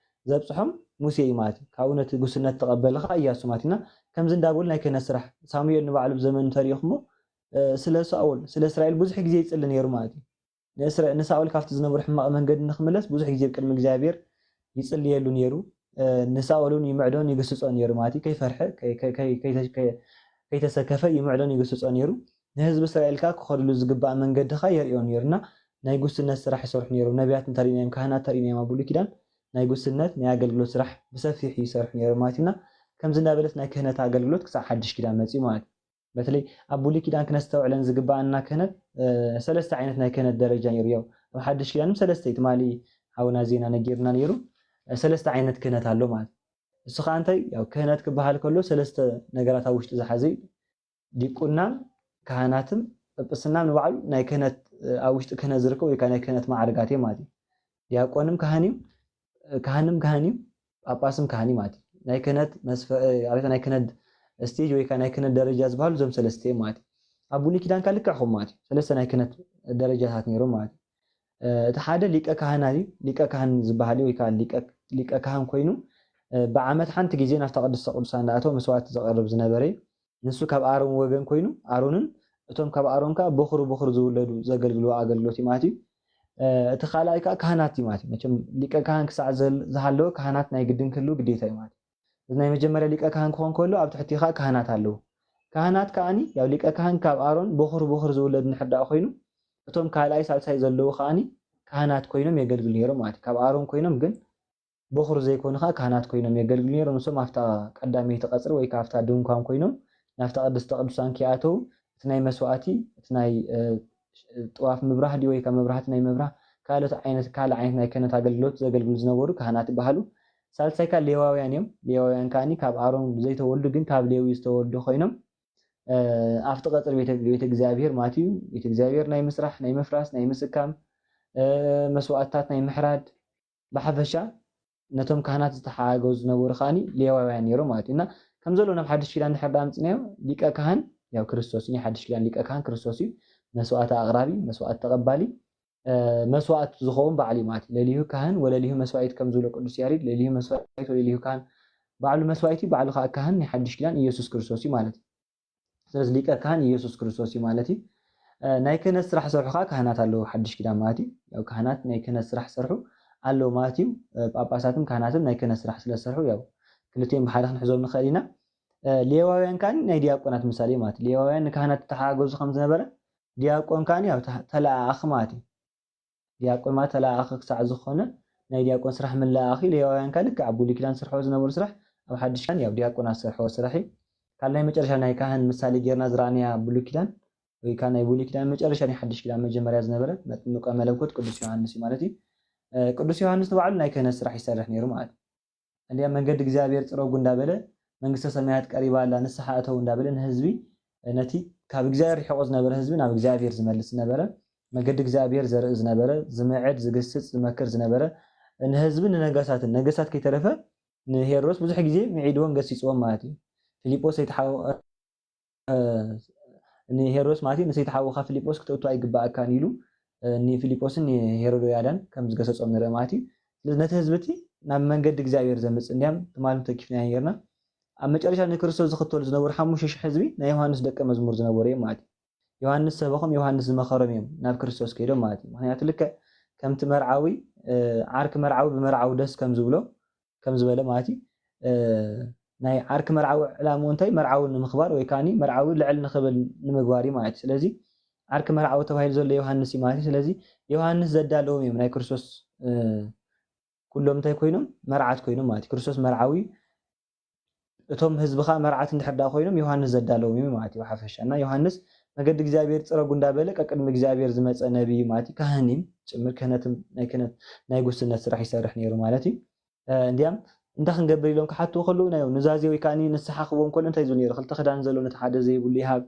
ዘብጽሖም ሙሴ እዩ ማለት እዩ። ካብኡ ነቲ ጉስነት ተቐበለ ኸዓ ኢያሱ ማለት እዩ። እና ከምዚ እንዳበሉ ናይ ክህነት ስራሕ ሳሙኤል ንባዕሉ ብዘመኑ እንተሪኢኹሞ፣ እ፣ ስለ ሳኦል፣ ስለ እስራኤል ብዙሕ ግዜ ይጽሊ ነይሩ ማለት እዩ። ንእስራ-፣ ንሳኦል ካብቲ ዝነበሮ ሕማቕ መንገዲ ንኽምለስ ብዙሕ ግዜ ኣብ ቅድሚ እግዚኣብሔር ይጽልየሉ ነይሩ። እ፣ ንሳኦል እውን ይምዕዶን ይግስጾን ነይሩ ማለት እዩ። ከይፈርሐ፣ ከይ-፣ ከይ-፣ ከይ-፣ ከይተ-፣ ከይ-፣ ከይተሰከፈ ይምዕዶን ይግስጾ ነይሩ። ንህዝቢ እስራኤል ከኣ ክኸድሉ ዝግባእ መንገዲ ከኣ የርእዮ ነይሩ። እና ናይ ጉስነት ስራሕ ይሰርሑ ነይሮም። ነቢያት እንተሪእናዮም፣ ካህናት እንተሪእናዮም ኣብ ብሉይ ኪዳን ናይ ጉስነት ናይ ኣገልግሎት ስራሕ ብሰፊሑ ይሰርሑ ነይሮም ማለት እዩ። እና ከምዚ እንዳበለት ናይ ክህነት ኣገልግሎት ክሳዕ ሓድሽ ኪዳን መጺኡ ማለት እዩ። በተለይ ኣብ ብሉይ ኪዳን ክነስተውዕለን ዝግባኣና ክህነት፣ እ፣ ሰለስተ ዓይነት ናይ ክህነት ደረጃ ነይሩ። ያው ኣብ ሓድሽ ኪዳን እውን ሰለስተ እዩ። ትማሊ ሓውና ዜና ነጊርና ነይሩ። እ፣ ሰለስተ ዓይነት ክህነት ኣሎ ማለት እዩ። እሱ ኸዓ እንታይ? ያው ክህነት ክበሃል ከሎ ሰለስተ ነገራት ኣብ ውሽጡ ዝሓዘ እዩ። ዲቁናን ካህናትን ጵጵስናን ንባዕሉ ናይ ክህነት፣ እ፣ ኣብ ውሽጢ ክህነት ዝርከቡ ወይ ከዓ ናይ ክህነት ማዕርጋት እዮም ማለት እዩ። ዲያቆንም ካህን እዩ፣ እ፣ ካህንም ካህን እዩ፣ ጳጳስም ካህን እዩ ማለት እዩ። ናይ ክህነት መስፈ-፣ እ፣ ኣብያተ ናይ ክህነት ስቴጅ ወይ ከዓ ናይ ክህነት ደረጃ ዝበሃሉ እዞም ሰለስተ እዮም ማለት እዩ። ኣብ ብሉይ ኪዳን ከኣ ልክዕ ከምኡ ማለት እዩ። ሰለስተ ናይ ክህነት ደረጃታት ነይሮም ማለት እዩ። እ፣ እቲ ሓደ ሊቀ ካህናት እዩ። ሊቀ ካህን ዝበሃል እዩ ወይ ከዓ ሊቀ፣ ሊቀ ካህን ኮይኑ፣ እ፣ ብዓመት ሓንቲ ግዜ ናብታ ቅድስተ ቅዱሳን እንዳኣተወ መስዋዕቲ ዘቕርብ ዝነበረ እዩ። ንሱ ካብ ኣሮን ወገን ኮይኑ፣ ኣሮንን እቶም ካብ ኣሮን ከኣ በኹሪ በኹሪ ዝውለዱ ዘገልግልዎ ኣገልግሎት እዩ ማለት እዩ። እ፣ እቲ ካልኣይ ከኣ ካህናት እዩ ማለት እዩ። መቸም ሊቀ ካህን ክሳዕ ዘል-፣ ዝሃለወ ካህናት ናይ ግድን ክህልው ግዴታ እዩ ማለት እዩ። እዚ ናይ መጀመርያ ሊቀ ካህን ክኾን ከሎ ኣብ ትሕቲ ከኣ ካህናት ኣለዉ። ካህናት ከኣኒ ያው ሊቀ ካህን ካብ ኣሮን በኹሪ በኹሪ ዝውለድ እንድሕር ደኣ ኮይኑ፣ እቶም ካልኣይ ሳልሳይ ዘለዉ ከኣኒ ካህናት ኮይኖም የገልግሉ ነይሮም ማለት እዩ። ካብ ኣሮን ኮይኖም ግን በኹሪ ዘይኮኑ ከኣ ካህናት ኮይኖም የገልግሉ ነይሮም። ንሶም ኣብታ ቀዳመይቲ ቀጽሪ ወይ ከኣ ኣብታ ድንኳን ኮይኖም ናብታ ቅድስተ ቅዱሳን ከይኣተዉ እቲ ናይ መስዋእቲ፣ እቲ ናይ፣ እ፣ ጥዋፍ ምብራህ ድዩ ወይ ከኣ መብራህቲ ናይ ምብራህ ካልኦት ዓይነት፣ ካልእ ዓይነት ናይ ክህነት ኣገልግሎት ዘገልግሉ ዝነበሩ ካህናት ይበሃሉ። ሳልሳይ ከኣ ሌዋውያን እዮም። ሌዋውያን ከኣኒ ካብ ኣሮን ዘይተወልዱ ግን ካብ ሌዊ ዝተወልዱ ኮይኖም፣ እ፣ ኣብቲ ቀጽሪ ቤተ፣ ቤተ እግዚኣብሔር ማለት እዩ። ቤተ እግዚኣብሔር ናይ ምስራሕ፣ ናይ ምፍራስ፣ ናይ ምስካም፣ እ፣ መስዋእትታት ናይ ምሕራድ፣ ብሓፈሻ ነቶም ካህናት ዝተሓጋገዙ ዝነበሩ ከኣኒ ሌዋውያን ነይሮም ማለት እዩ። እና ከም ዘሎ ናብ ሓድሽ ኪዳን እንድሕር ደኣ ኣምጺእናዮ፣ ሊቀ ካህን ያው ክርስቶስ እዩ። ናይ ሓድሽ ኪዳን ሊቀ ካህን ክርስቶስ እዩ። መስዋእቲ ኣቕራቢ፣ መስዋእቲ ተቐባሊ፣ እ፣ መስዋእት ዝኸውን ባዕሉ እዩ ማለት እዩ። ለሊሁ ካህን ወለሊሁ መስዋዕት ከም ዝብሎ ቅዱስ ያሬድ፣ ለሊሁ መስዋዕት ወለሊሁ ካህን፣ ባዕሉ መስዋዕት እዩ፣ ባዕሉ ከኣ ካህን ናይ ሓድሽ ኪዳን ኢየሱስ ክርስቶስ እዩ ማለት እዩ። ስለዚ ሊቀ ካህን ኢየሱስ ክርስቶስ እዩ ማለት እዩ። እ፣ ናይ ክህነት ስራሕ ዝሰርሑ ከኣ ካህናት ኣለዉ፣ ሓድሽ ኪዳን ማለት እዩ። ያው ካህናት ናይ ክህነት ስራሕ ዝሰርሑ ኣለዉ ማለት እዩ። እ፣ ጳጳሳትን ካህናትን ናይ ክህነት ስራሕ ስለ ዝሰርሑ ያው ክልቲኦም ብሓደ ክንሕዞም ንኽእል ኢና። እ፣ ሌዋውያን ከኣ ናይ ዲያቆናት ምሳሌ ማለት እዩ። ሌዋውያን ንካህናት ዝተሓጋገዙ ከም ዝነበረ ዲያቆን ከኣ ያው ተ-፣ ተለኣኣኺ ማለት እዩ። ዲያቆን ማለት ተለኣኣኺ ክሳዕ ዝኾነ ናይ ዲያቆን ስራሕ ምልኣኣኽ እዩ። ሌዋውያን ከኣ ልክዕ ኣብ ብሉይ ኪዳን ዝሰርሕዎ ዝነበሩ ስራሕ ኣብ ሓድሽ ኪዳን ያው ዲያቆናት ዝሰርሕዎ ስራሕ እዩ። ካብ ናይ መጨረሻ ናይ ካህን ምሳሌ ጌርና ዝረኣናያ ብሉይ ኪዳን ወይ ከኣ ናይ ብሉይ ኪዳን መጨረሻ ናይ ሓድሽ ኪዳን መጀመርያ ዝነበረ መጥምቀ መለኮት ቅዱስ ዮሃንስ እዩ ማለት እዩ። እ፣ ቅዱስ ዮሃንስ ንባዕሉ ናይ ክህነት ስራሕ ይሰርሕ ነይሩ ማለት እዩ። እንዲያ መንገዲ እግዚኣብሔር ጽረጉ እንዳበለ፣ መንግስተ ሰማያት ቀሪባ ኣላ፣ ንስሓ እተው እንዳበለ ንህዝቢ፣ ነቲ ካብ እግዚኣብሔር ርሒቑ ዝነበረ ህዝቢ ናብ እግዚኣብሔር ዝመልስ ዝነበረ፣ መገዲ እግዚኣብሔር ዘርኢ ዝነበረ፣ ዝምዕድ፣ ዝግስጽ፣ ዝመክር ዝነበረ፣ ንህዝቢ ንነገስታትን፣ ነገስታት ከይተረፈ ንሄሮድስ ብዙሕ ግዜ ምዒድዎን ገሲጽዎን ማለት እዩ። ፊልጶስ ዘይተሓወ-፣ እ፣ ንሄሮድስ ማለት እዩ፣ "ንሰይቲ ሓውኻ ፊልጶስ ክተእቱ ኣይግባኣካን" ኢሉ፣ እ፣ ንፊልጶስን ንሄሮድያዳን ከም ዝገሰጾም ንርኢ ማለት እዩ። ስለዚ ነቲ ህዝቢ እቲ ናብ መንገዲ እግዚኣብሔር ዘምጽእ፣ እንዲያም ትማሊ ተኪፍና ነይርና። ኣብ መጨረሻ ንክርስቶስ ዝኽተሉ ዝነበሩ ሓሙሽተ ሽሕ ህዝቢ ናይ ዮሃንስ ደቀ መዝሙር ዝነበሩ እዮም ማለት እዩ። ዮሃንስ ሰበኾም፣ ዮሃንስ ዝመኸሮም እዮም ናብ ክርስቶስ ከይዶም ማለት እዩ። ምኽንያቱ ልክዕ ከምቲ መርዓዊ፣ እ፣ ዓርኪ መርዓዊ ብመርዓዊ ደስ ከም ዝብሎ፣ ከም ዝበለ ማለት እዩ። እ፣ ናይ ዓርኪ መርዓዊ ዕላምኡ እንታይ? መርዓዊ ንምኽባር ወይ ከኣኒ መርዓዊ ልዕል ንኽብል ንምግባር እዩ ማለት እዩ። ስለዚ ዓርኪ መርዓዊ ተባሂሉ ዘሎ ዮሃንስ እዩ ማለት እዩ። ስለዚ ዮሃንስ ዘዳለዎም እዮም ናይ ክርስቶስ፣ እ፣ ኩሎም እንታይ ኮይኖም? መርዓት ኮይኖም ማለት እዩ። ክርስቶስ መርዓዊ፣ እቶም ህዝቢ ኸዓ መርዓት እንድሕር ደኣ ኮይኖም ዮሃንስ ዘዳለዎም እዩ ማለት እዩ ብሓፈሻ። እና ዮሃንስ መገዲ እግዚኣብሔር ጽረጉ እንዳበለ ቀቅድሚ እግዚኣብሔር ዝመጸ ነቢይ እዩ ማለት እዩ። ካህን እዩ ጭምር፣ ክህነትም ናይ ክህነት ናይ ጉስነት ስራሕ ይሰርሕ ነይሩ ማለት እዩ። እ፣ እንዲያም እንታይ ክንገብር ኢሎም ክሓትዎ ከለዉ ናይ ኑዛዜ ወይ ከዓኒ ንስሓ ክህቦም ከሎ እንታይ ዝብል ነይሩ? ክልተ ክዳን ዘሎ ነቲ ሓደ ዘይብሉ ይሃብ፣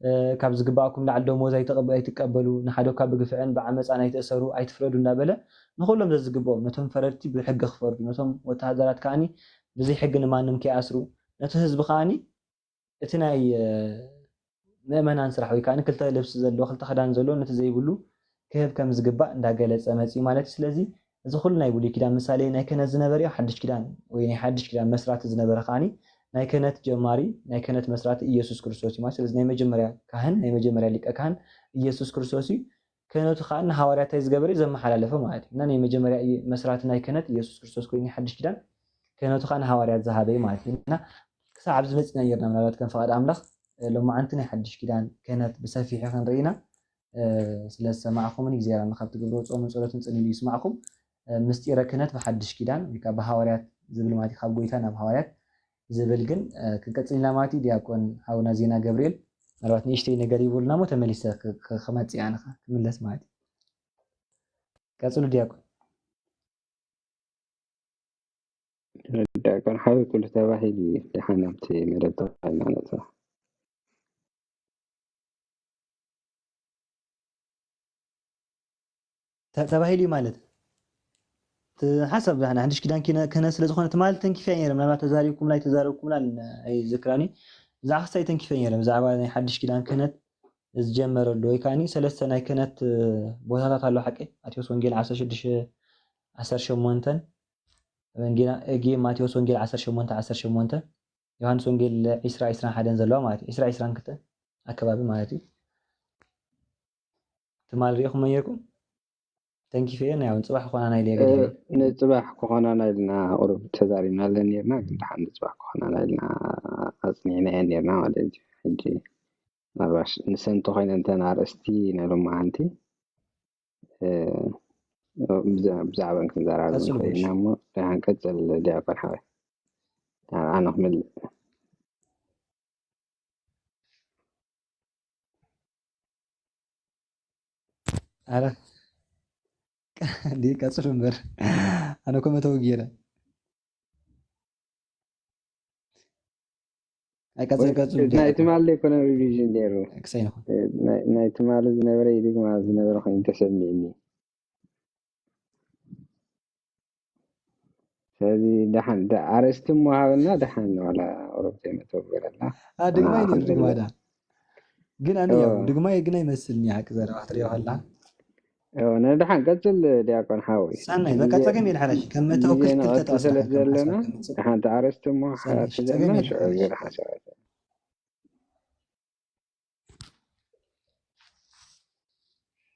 እ፣ ካብ ዝግባኣኩም ላዕሊ ደሞዝ ኣይትቐበ-፣ ኣይትቀበሉ፣ ንሓደ እኳ ብግፍዕን ብዓመፃን ኣይትእሰሩ፣ ኣይትፍረዱ እንዳበለ ንኹሎም ዘዝግብኦም ነቶም ፈረድቲ ብሕጊ ክፈርዱ፣ ነቶም ወተሃደራት ከዓኒ ብዘይ ሕጊ ንማንም ከይኣስሩ፣ ነቲ ህዝቢ ከዓኒ እቲ ናይ፣ እ፣ ምእመናን ስራሕ ወይ ከዓኒ ክልተ ልብሲ ዘለዎ፣ ክልተ ክዳን ዘለዎ ነቲ ዘይብሉ ክህብ ከም ዝግባእ እንዳገለጸ መጺኡ ማለት እዩ። ስለዚ እዚ ኩሉ ናይ ብሉይ ኪዳን ምሳሌ ናይ ክህነት ዝነበረ እዩ። ሓድሽ ኪዳን ወይ ናይ ሓድሽ ኪዳን መስራቲ ዝነበረ ከዓኒ ናይ ክህነት ጀማሪ፣ ናይ ክህነት መስራቲ ኢየሱስ ክርስቶስ እዩ ማለት። ስለዚ ናይ መጀመርያ ካህን፣ ናይ መጀመርያ ሊቀ ካህን ኢየሱስ ክርስቶስ እዩ። ክህነቱ ከዓኒ ንሃዋርያት እንታይ ዝገበረ እዩ? ዘመሓላለፈ ማለት እዩ። እና ናይ መጀመርያ ኢ-፣ መስራቲ ናይ ክህነት ኢየሱስ ክርስቶስ ኮይኑ ናይ ሓድሽ ኪዳን ክህነቱ ከኣ ንሃዋርያት ዝሃበ እዩ ማለት እዩ። እና ክሳብ ኣብዚ መጺና ነይርና፣ ምናልባት ከም ፍቓድ ኣምላኽ፣ እ፣ ሎማዓንቲ ናይ ሓድሽ ኪዳን ክህነት ብሰፊሑ ክንርኢ ኢና። እ፣ ስለ ዝሰማዕኩምኒ እግዚኣብሔር ኣምላኽ ኣብ ትገብርዎ ጾምን ጸሎትን ጽን ኢሉ ይስማዕኩም። እ፣ ምስጢረ ክህነት ብሓድሽ ኪዳን ወይ ከኣ ብሃዋርያት ዝብል ማለት እዩ፣ ካብ ጎይታ ናብ ሃዋርያት ዝብል ግን፣ እ፣ ክንቀጽል ኢና ማለት እዩ። ዲያቆን ሓውና ዜና ገብርኤል ምናልባት ንእሽተይ ነገር ይብሉና እሞ ተመሊሰ ክ-፣ ክ-፣ ክመጽእ እየ ኣነ ኸ፣ ክምለስ ማለት እዩ። ቀጽሉ ዲያቆን። ዲያቆን ሓወይ፣ ኩሉ ተባሂሉ እዩ። ደሓን ኣብቲ መደብ ተባሂልና ነጥፋ። ተ-፣ ተባሂሉ እዩ ማለት። እቲ ሓሳብ ዛሕና ሓድሽ ኪዳን ኪነ-፣ ክህነት ስለ ዝኾነ ትማሊ ተንኪፈ ነይረ። ምናልባት ተዛሪብኩምላ ኣይተዛረብኩምላ ን-፣ ኣይዝክራን እዩ። ብዛዕባ ክስታይ ተንኪፈ ነይረ። ብዛዕባ ናይ ሓድሽ ኪዳን ክህነት ዝጀመረሉ ወይ ከዓኒ ሰለስተ ናይ ክህነት፣ እ፣ ቦታታት ኣሎ ሓቂ። ማቴዎስ ወንጌል ዓሰርተ ሽዱሽተ፣ ዓሰርተ ሸሞንተን፣ ወንጌል፣ እ፣ ጊ-፣ ማቴዎስ ወንጌል ዓሰርተ ሸሞንተ፣ ዓሰርተ ሸሞንተ፣ ዮሃንስ ወንጌል ዒስራ፣ ዒስራን ሓደን ዘለዋ ማለት እዩ። ዒስራ፣ ዒስራን ክልተን ኣከባቢ ማለት እዩ። ትማሊ ርኢኹሞ ነይርኩም? ተንኪፈ እየ፣ ናይ እውን ጽባሕ ክኾናና ኢለ እየ እ፣ ገዲፈ። ንጽባሕ ክኾናና ኢልና ቁሩብ ተዛሪብናለን ነይርና፣ ግን ደሓን ንጽባሕ ክኾናና ኢልና ኣጽኒዕናየን ነይርና ማለት እዩ። ሕጂ ምናልባሽ ንሰን እንተኾይነን እተን ኣርእስቲ ናይ ሎማዓንቲ፣ እ፣ ብዛ-፣ ብዛዕባን ክንዘራረብ ቀጽሉ ንኽእል ጎሽ። ኢና እሞ፣ ደሓን ቀጽል ዲያቆን ሓወይ። ኣነ ክምልእ። ኣረ፣ እንዲ ቀጽሉ እምበር። ኣነ እኮ መተው ገይረ። ኣይ፣ ቀጽል፣ ወይ፣ ቀጽል፣ ናይ ዲያቆን። ትማሊ ዘይኮነ ሪቪዥን ነይሩ። ክሳይ ንኹን። ናይ፣ ናይ ትማሊ ዝነበረ ይድግማ ዝነበረ ኮይኑ ተሰሚዕኒ። ስለዚ ደሓን፣ ደ-፣ ኣርእስቲ እሞ ሃበና፣ ደሓን ዋላ ቁሩብ ዘይመተው ገይረላ። ኣ፣ ድግማይ ኣና ነይሩ፣ ድግማ ክንብል። ዳ። ግን ኣነ ያው ኦ። ድግማይ ግን ኣይመስልኒ፣ ሓቂ ዘረባ ክትሪኦ ከላ። ኦ፣ ነድሓን ቀጽል ዲያቆን ሓወይ። ሰናይ፣ በቃ ግዜ፣ ጸገም የለ ሓላሽ። ከም መተው ግዜ ክልተ ንቐጽል ተወስደ ስለ ሓቂ ዘለና፣ ሓሳብ ከምጽእ። ደሓን እቲ ኣርእስቲ እሞ ሰናይ፣ ሓ-፣ እሺ፣ ጸገም ተዘርና የለ ሽዑ ሓላሽ። ገይረ ሓሳባት።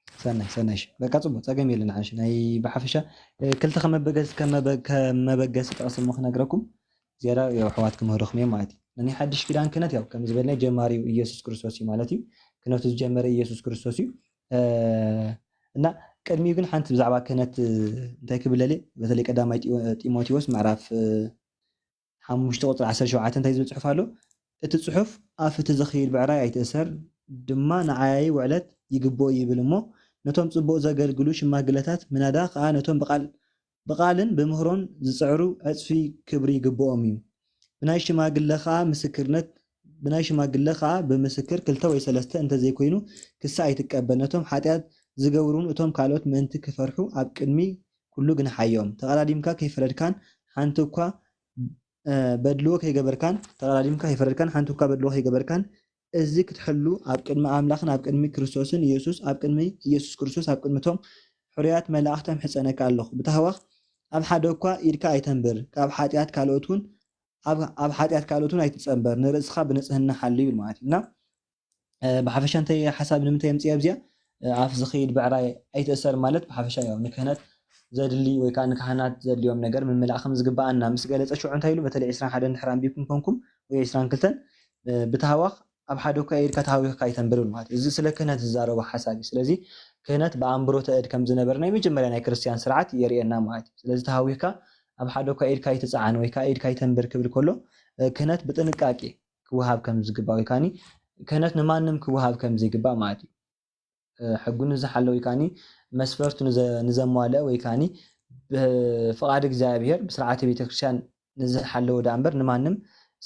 ሰናይ፣ ሰናይ፣ እሺ። በቃ ጽቡቅ፣ ጸገም የለን ሓላሽ። ናይ ብሓፈሻ፣ እ፣ ክልተ ከም መበገስ-፣ ከም መበ-፣ ከም መበገሲ ጥቕሲ እሞ ክነግረኩም፣ ዝያዳ ያው ኣሕዋት ክምህሩኹም እዮም ማለት እዩ። ናይ ሓድሽ ኪዳን ክህነት ያው ከም ዝበልና ጀማሪው ኢየሱስ ክርስቶስ እዩ ማለት እዩ። ክህነቱ ዝጀመረ ኢየሱስ ክርስቶስ እዩ። እ፣ እና ቅድሚኡ ግን ሓንቲ ብዛዕባ ክህነት፣ እ፣ እንታይ ክብል ደልየ፣ በተለይ ቀዳማይ ጢሞ-፣ ጢሞቴዎስ ምዕራፍ፣ እ፣ ሓሙሽተ ቁጽሪ ዓሰርተ ሸውዓተ እንታይ ዝብል ጽሑፍ ኣሎ? እቲ ጽሑፍ፣ "ኣፍ እቲ ዝኸይድ ብዕራይ ኣይትእሰር፣ ድማ ንዓያዪ ውዕለት ይግብኦ" ይብል እሞ፣ ነቶም ጽቡቕ ዘገልግሉ ሽማግለታት ምናዳ ከኣ ነቶም ብቓል፣ ብቓልን ብምህሮን ዝጽዕሩ ዕጽፊ ክብሪ ይግብኦም እዩ። ብናይ ሽማግለ ከኣ ምስክርነት፣ ብናይ ሽማግለ ከኣ ብምስክር ክልተ ወይ ሰለስተ እንተዘይኮይኑ ክሳ ኣይትቀበል። ነቶም ሓጢኣት ዝገብሩን እቶም ካልኦት ምእንቲ ክፈርሑ ኣብ ቅድሚ ኩሉ ግንሓዮም። ተቐዳዲምካ ከይፈረድካን ሓንቲ እኳ፣ እ፣ በድልዎ ከይገበርካን፣ ተቐዳዲምካ ከይፈረድካን ሓንቲ እኳ በድልዎ ከይገበርካን፣ እዚ ክትሕሉ ኣብ ቅድሚ ኣምላኽን ኣብ ቅድሚ ክርስቶስን ኢየሱስ፣ ኣብ ቅድሚ ኢየሱስ ክርስቶስ፣ ኣብ ቅድሚ እቶም ሕሩያት መላእኽቲ እምሕጸነካ ኣለኹ። ብታህዋኽ ኣብ ሓደ እኳ ኢድካ ኣይተንብር፣ ካብ ሓጢኣት ካልኦት እውን፣ ኣብ፣ ኣብ ሓጢኣት ካልኦት እውን ኣይትጸንበር፣ ንርእስኻ ብንጽህና ሓሉ ይብል ማለት እዩ። እና እ፣ ብሓፈሻ እንታይ ሓሳብ ንምንታይ የምፅእ ኣብዚኣ? እ፣ ኣፍ ዝኸይድ ብዕራይ ኣይትእሰር ማለት ብሓፈሻ ያው ንክህነት ዘድሊ ወይ ከዓ ንካህናት ዘድልዮም ነገር ምምላእ ከም ዝግበኣና ምስ ገለፀ ሽዑ እንታይ ኢሉ? በተለይ ዒስራን ሓደን እንድሕር ኣንቢብኩም ኮንኩም ወይ ዒስራን ክልተን፣ እ፣ ብታህዋኽ ኣብ ሓደ እኳ ኢድካ ተሃዊኽካ ኣይተንብርን ማለት እዩ። እዚ ስለ ክህነት ዝዛረቦ ሓሳብ እዩ። ስለዚ ክህነት ብኣንብሮተ እድ ከም ዝነበረ ናይ መጀመርያ ናይ ክርስትያን ስርዓት የርእየና ማለት እዩ። ስለዚ ተሃዊኽካ ኣብ ሓደ እኳ ኢድካ ኣይትጽዓን ወይ ከዓ ኢድካ ኣይተንብር ክብል ከሎ እ፣ ክህነት ብጥንቃቄ ክወሃብ ከም ዝግባእ ወይ ከዓኒ ክህነት ንማንም ክወሃብ ከም ዘይግባእ ማለት እዩ። እ፣ ሕጉ ንዝሓለ ወይ ከዓኒ መስፈርቱ ንዘ- ንዘሟልአ ወይ ከዓኒ ብፍቓድ እግዚኣብሔር ብስርዓተ ቤተክርስትያን ንዝሓለወ ደኣ እምበር ንማንም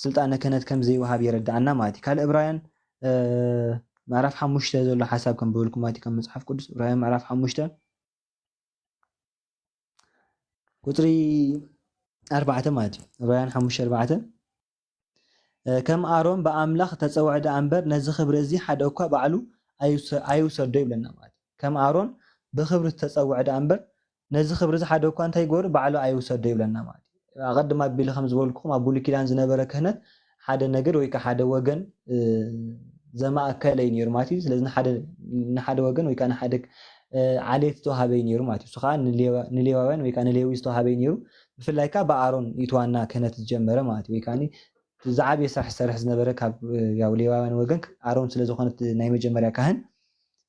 ስልጣነ ክህነት ከም ዘይወሃብ የረድኣና ማለት እዩ። ካልእ ዕብራውያን እ፣ ምዕራፍ ሓሙሽተ ዘሎ ሓሳብ ከም ብበልኩ ማለት እዩ። ከም መጽሓፍ ቅዱስ ዕብራውያን ምዕራፍ ሓሙሽተ ቁፅሪ ኣርባዕተ ማለት እዩ። ዕብራውያን ሓሙሽተ ኣርባዕተ እ፣ ከም ኣሮን ብኣምላኽ ተጸውዐ ደኣ እምበር ነዚ ክብሪ እዚ ሓደ እኳ ባዕሉ ኣይውሰ- ኣይውሰዶ ይብለና ማለት እዩ። ከም ኣሮን ብክብሪ ዝተጸውዐ ደኣ እምበር ነዚ ክብሪ እዚ ሓደ እኳ እንታይ ይገበሩ ባዕሉ ኣይውሰዶ ይብለና ማለት እዩ። ኣቐድም ኣቢለ ከም ዝበልኩኹም ኣብ ብሉይ ኪዳን ዝነበረ ክህነት ሓደ ነገድ ወይ ከዓ ሓደ ወገን እ፣ ዘማእከለ እዩ ነይሩ ማለት እዩ። ስለዚ ንሓደ ንሓደ ወገን ወይ ከዓ ንሓደ እ፣ ዓሌት ዝተዋሃበ እዩ ነይሩ ማለት እዩ። እሱ ከዓ ንሌዋ- ንሌዋውያን ወይ ከዓ ንሌዊ ዝተዋሃበ እዩ ነይሩ። ብፍላይ ከዓ ብኣሮን እዩ እቲ ዋና ክህነት ዝጀመረ ማለት እዩ። ወይ ከዓ ዝዓበየ ስራሕ ዝሰርሕ ዝነበረ ካብ እ፣ ያው ሌዋውያን ወገን ኣሮን ስለ ዝኾነ እቲ ናይ መጀመርያ ካህን።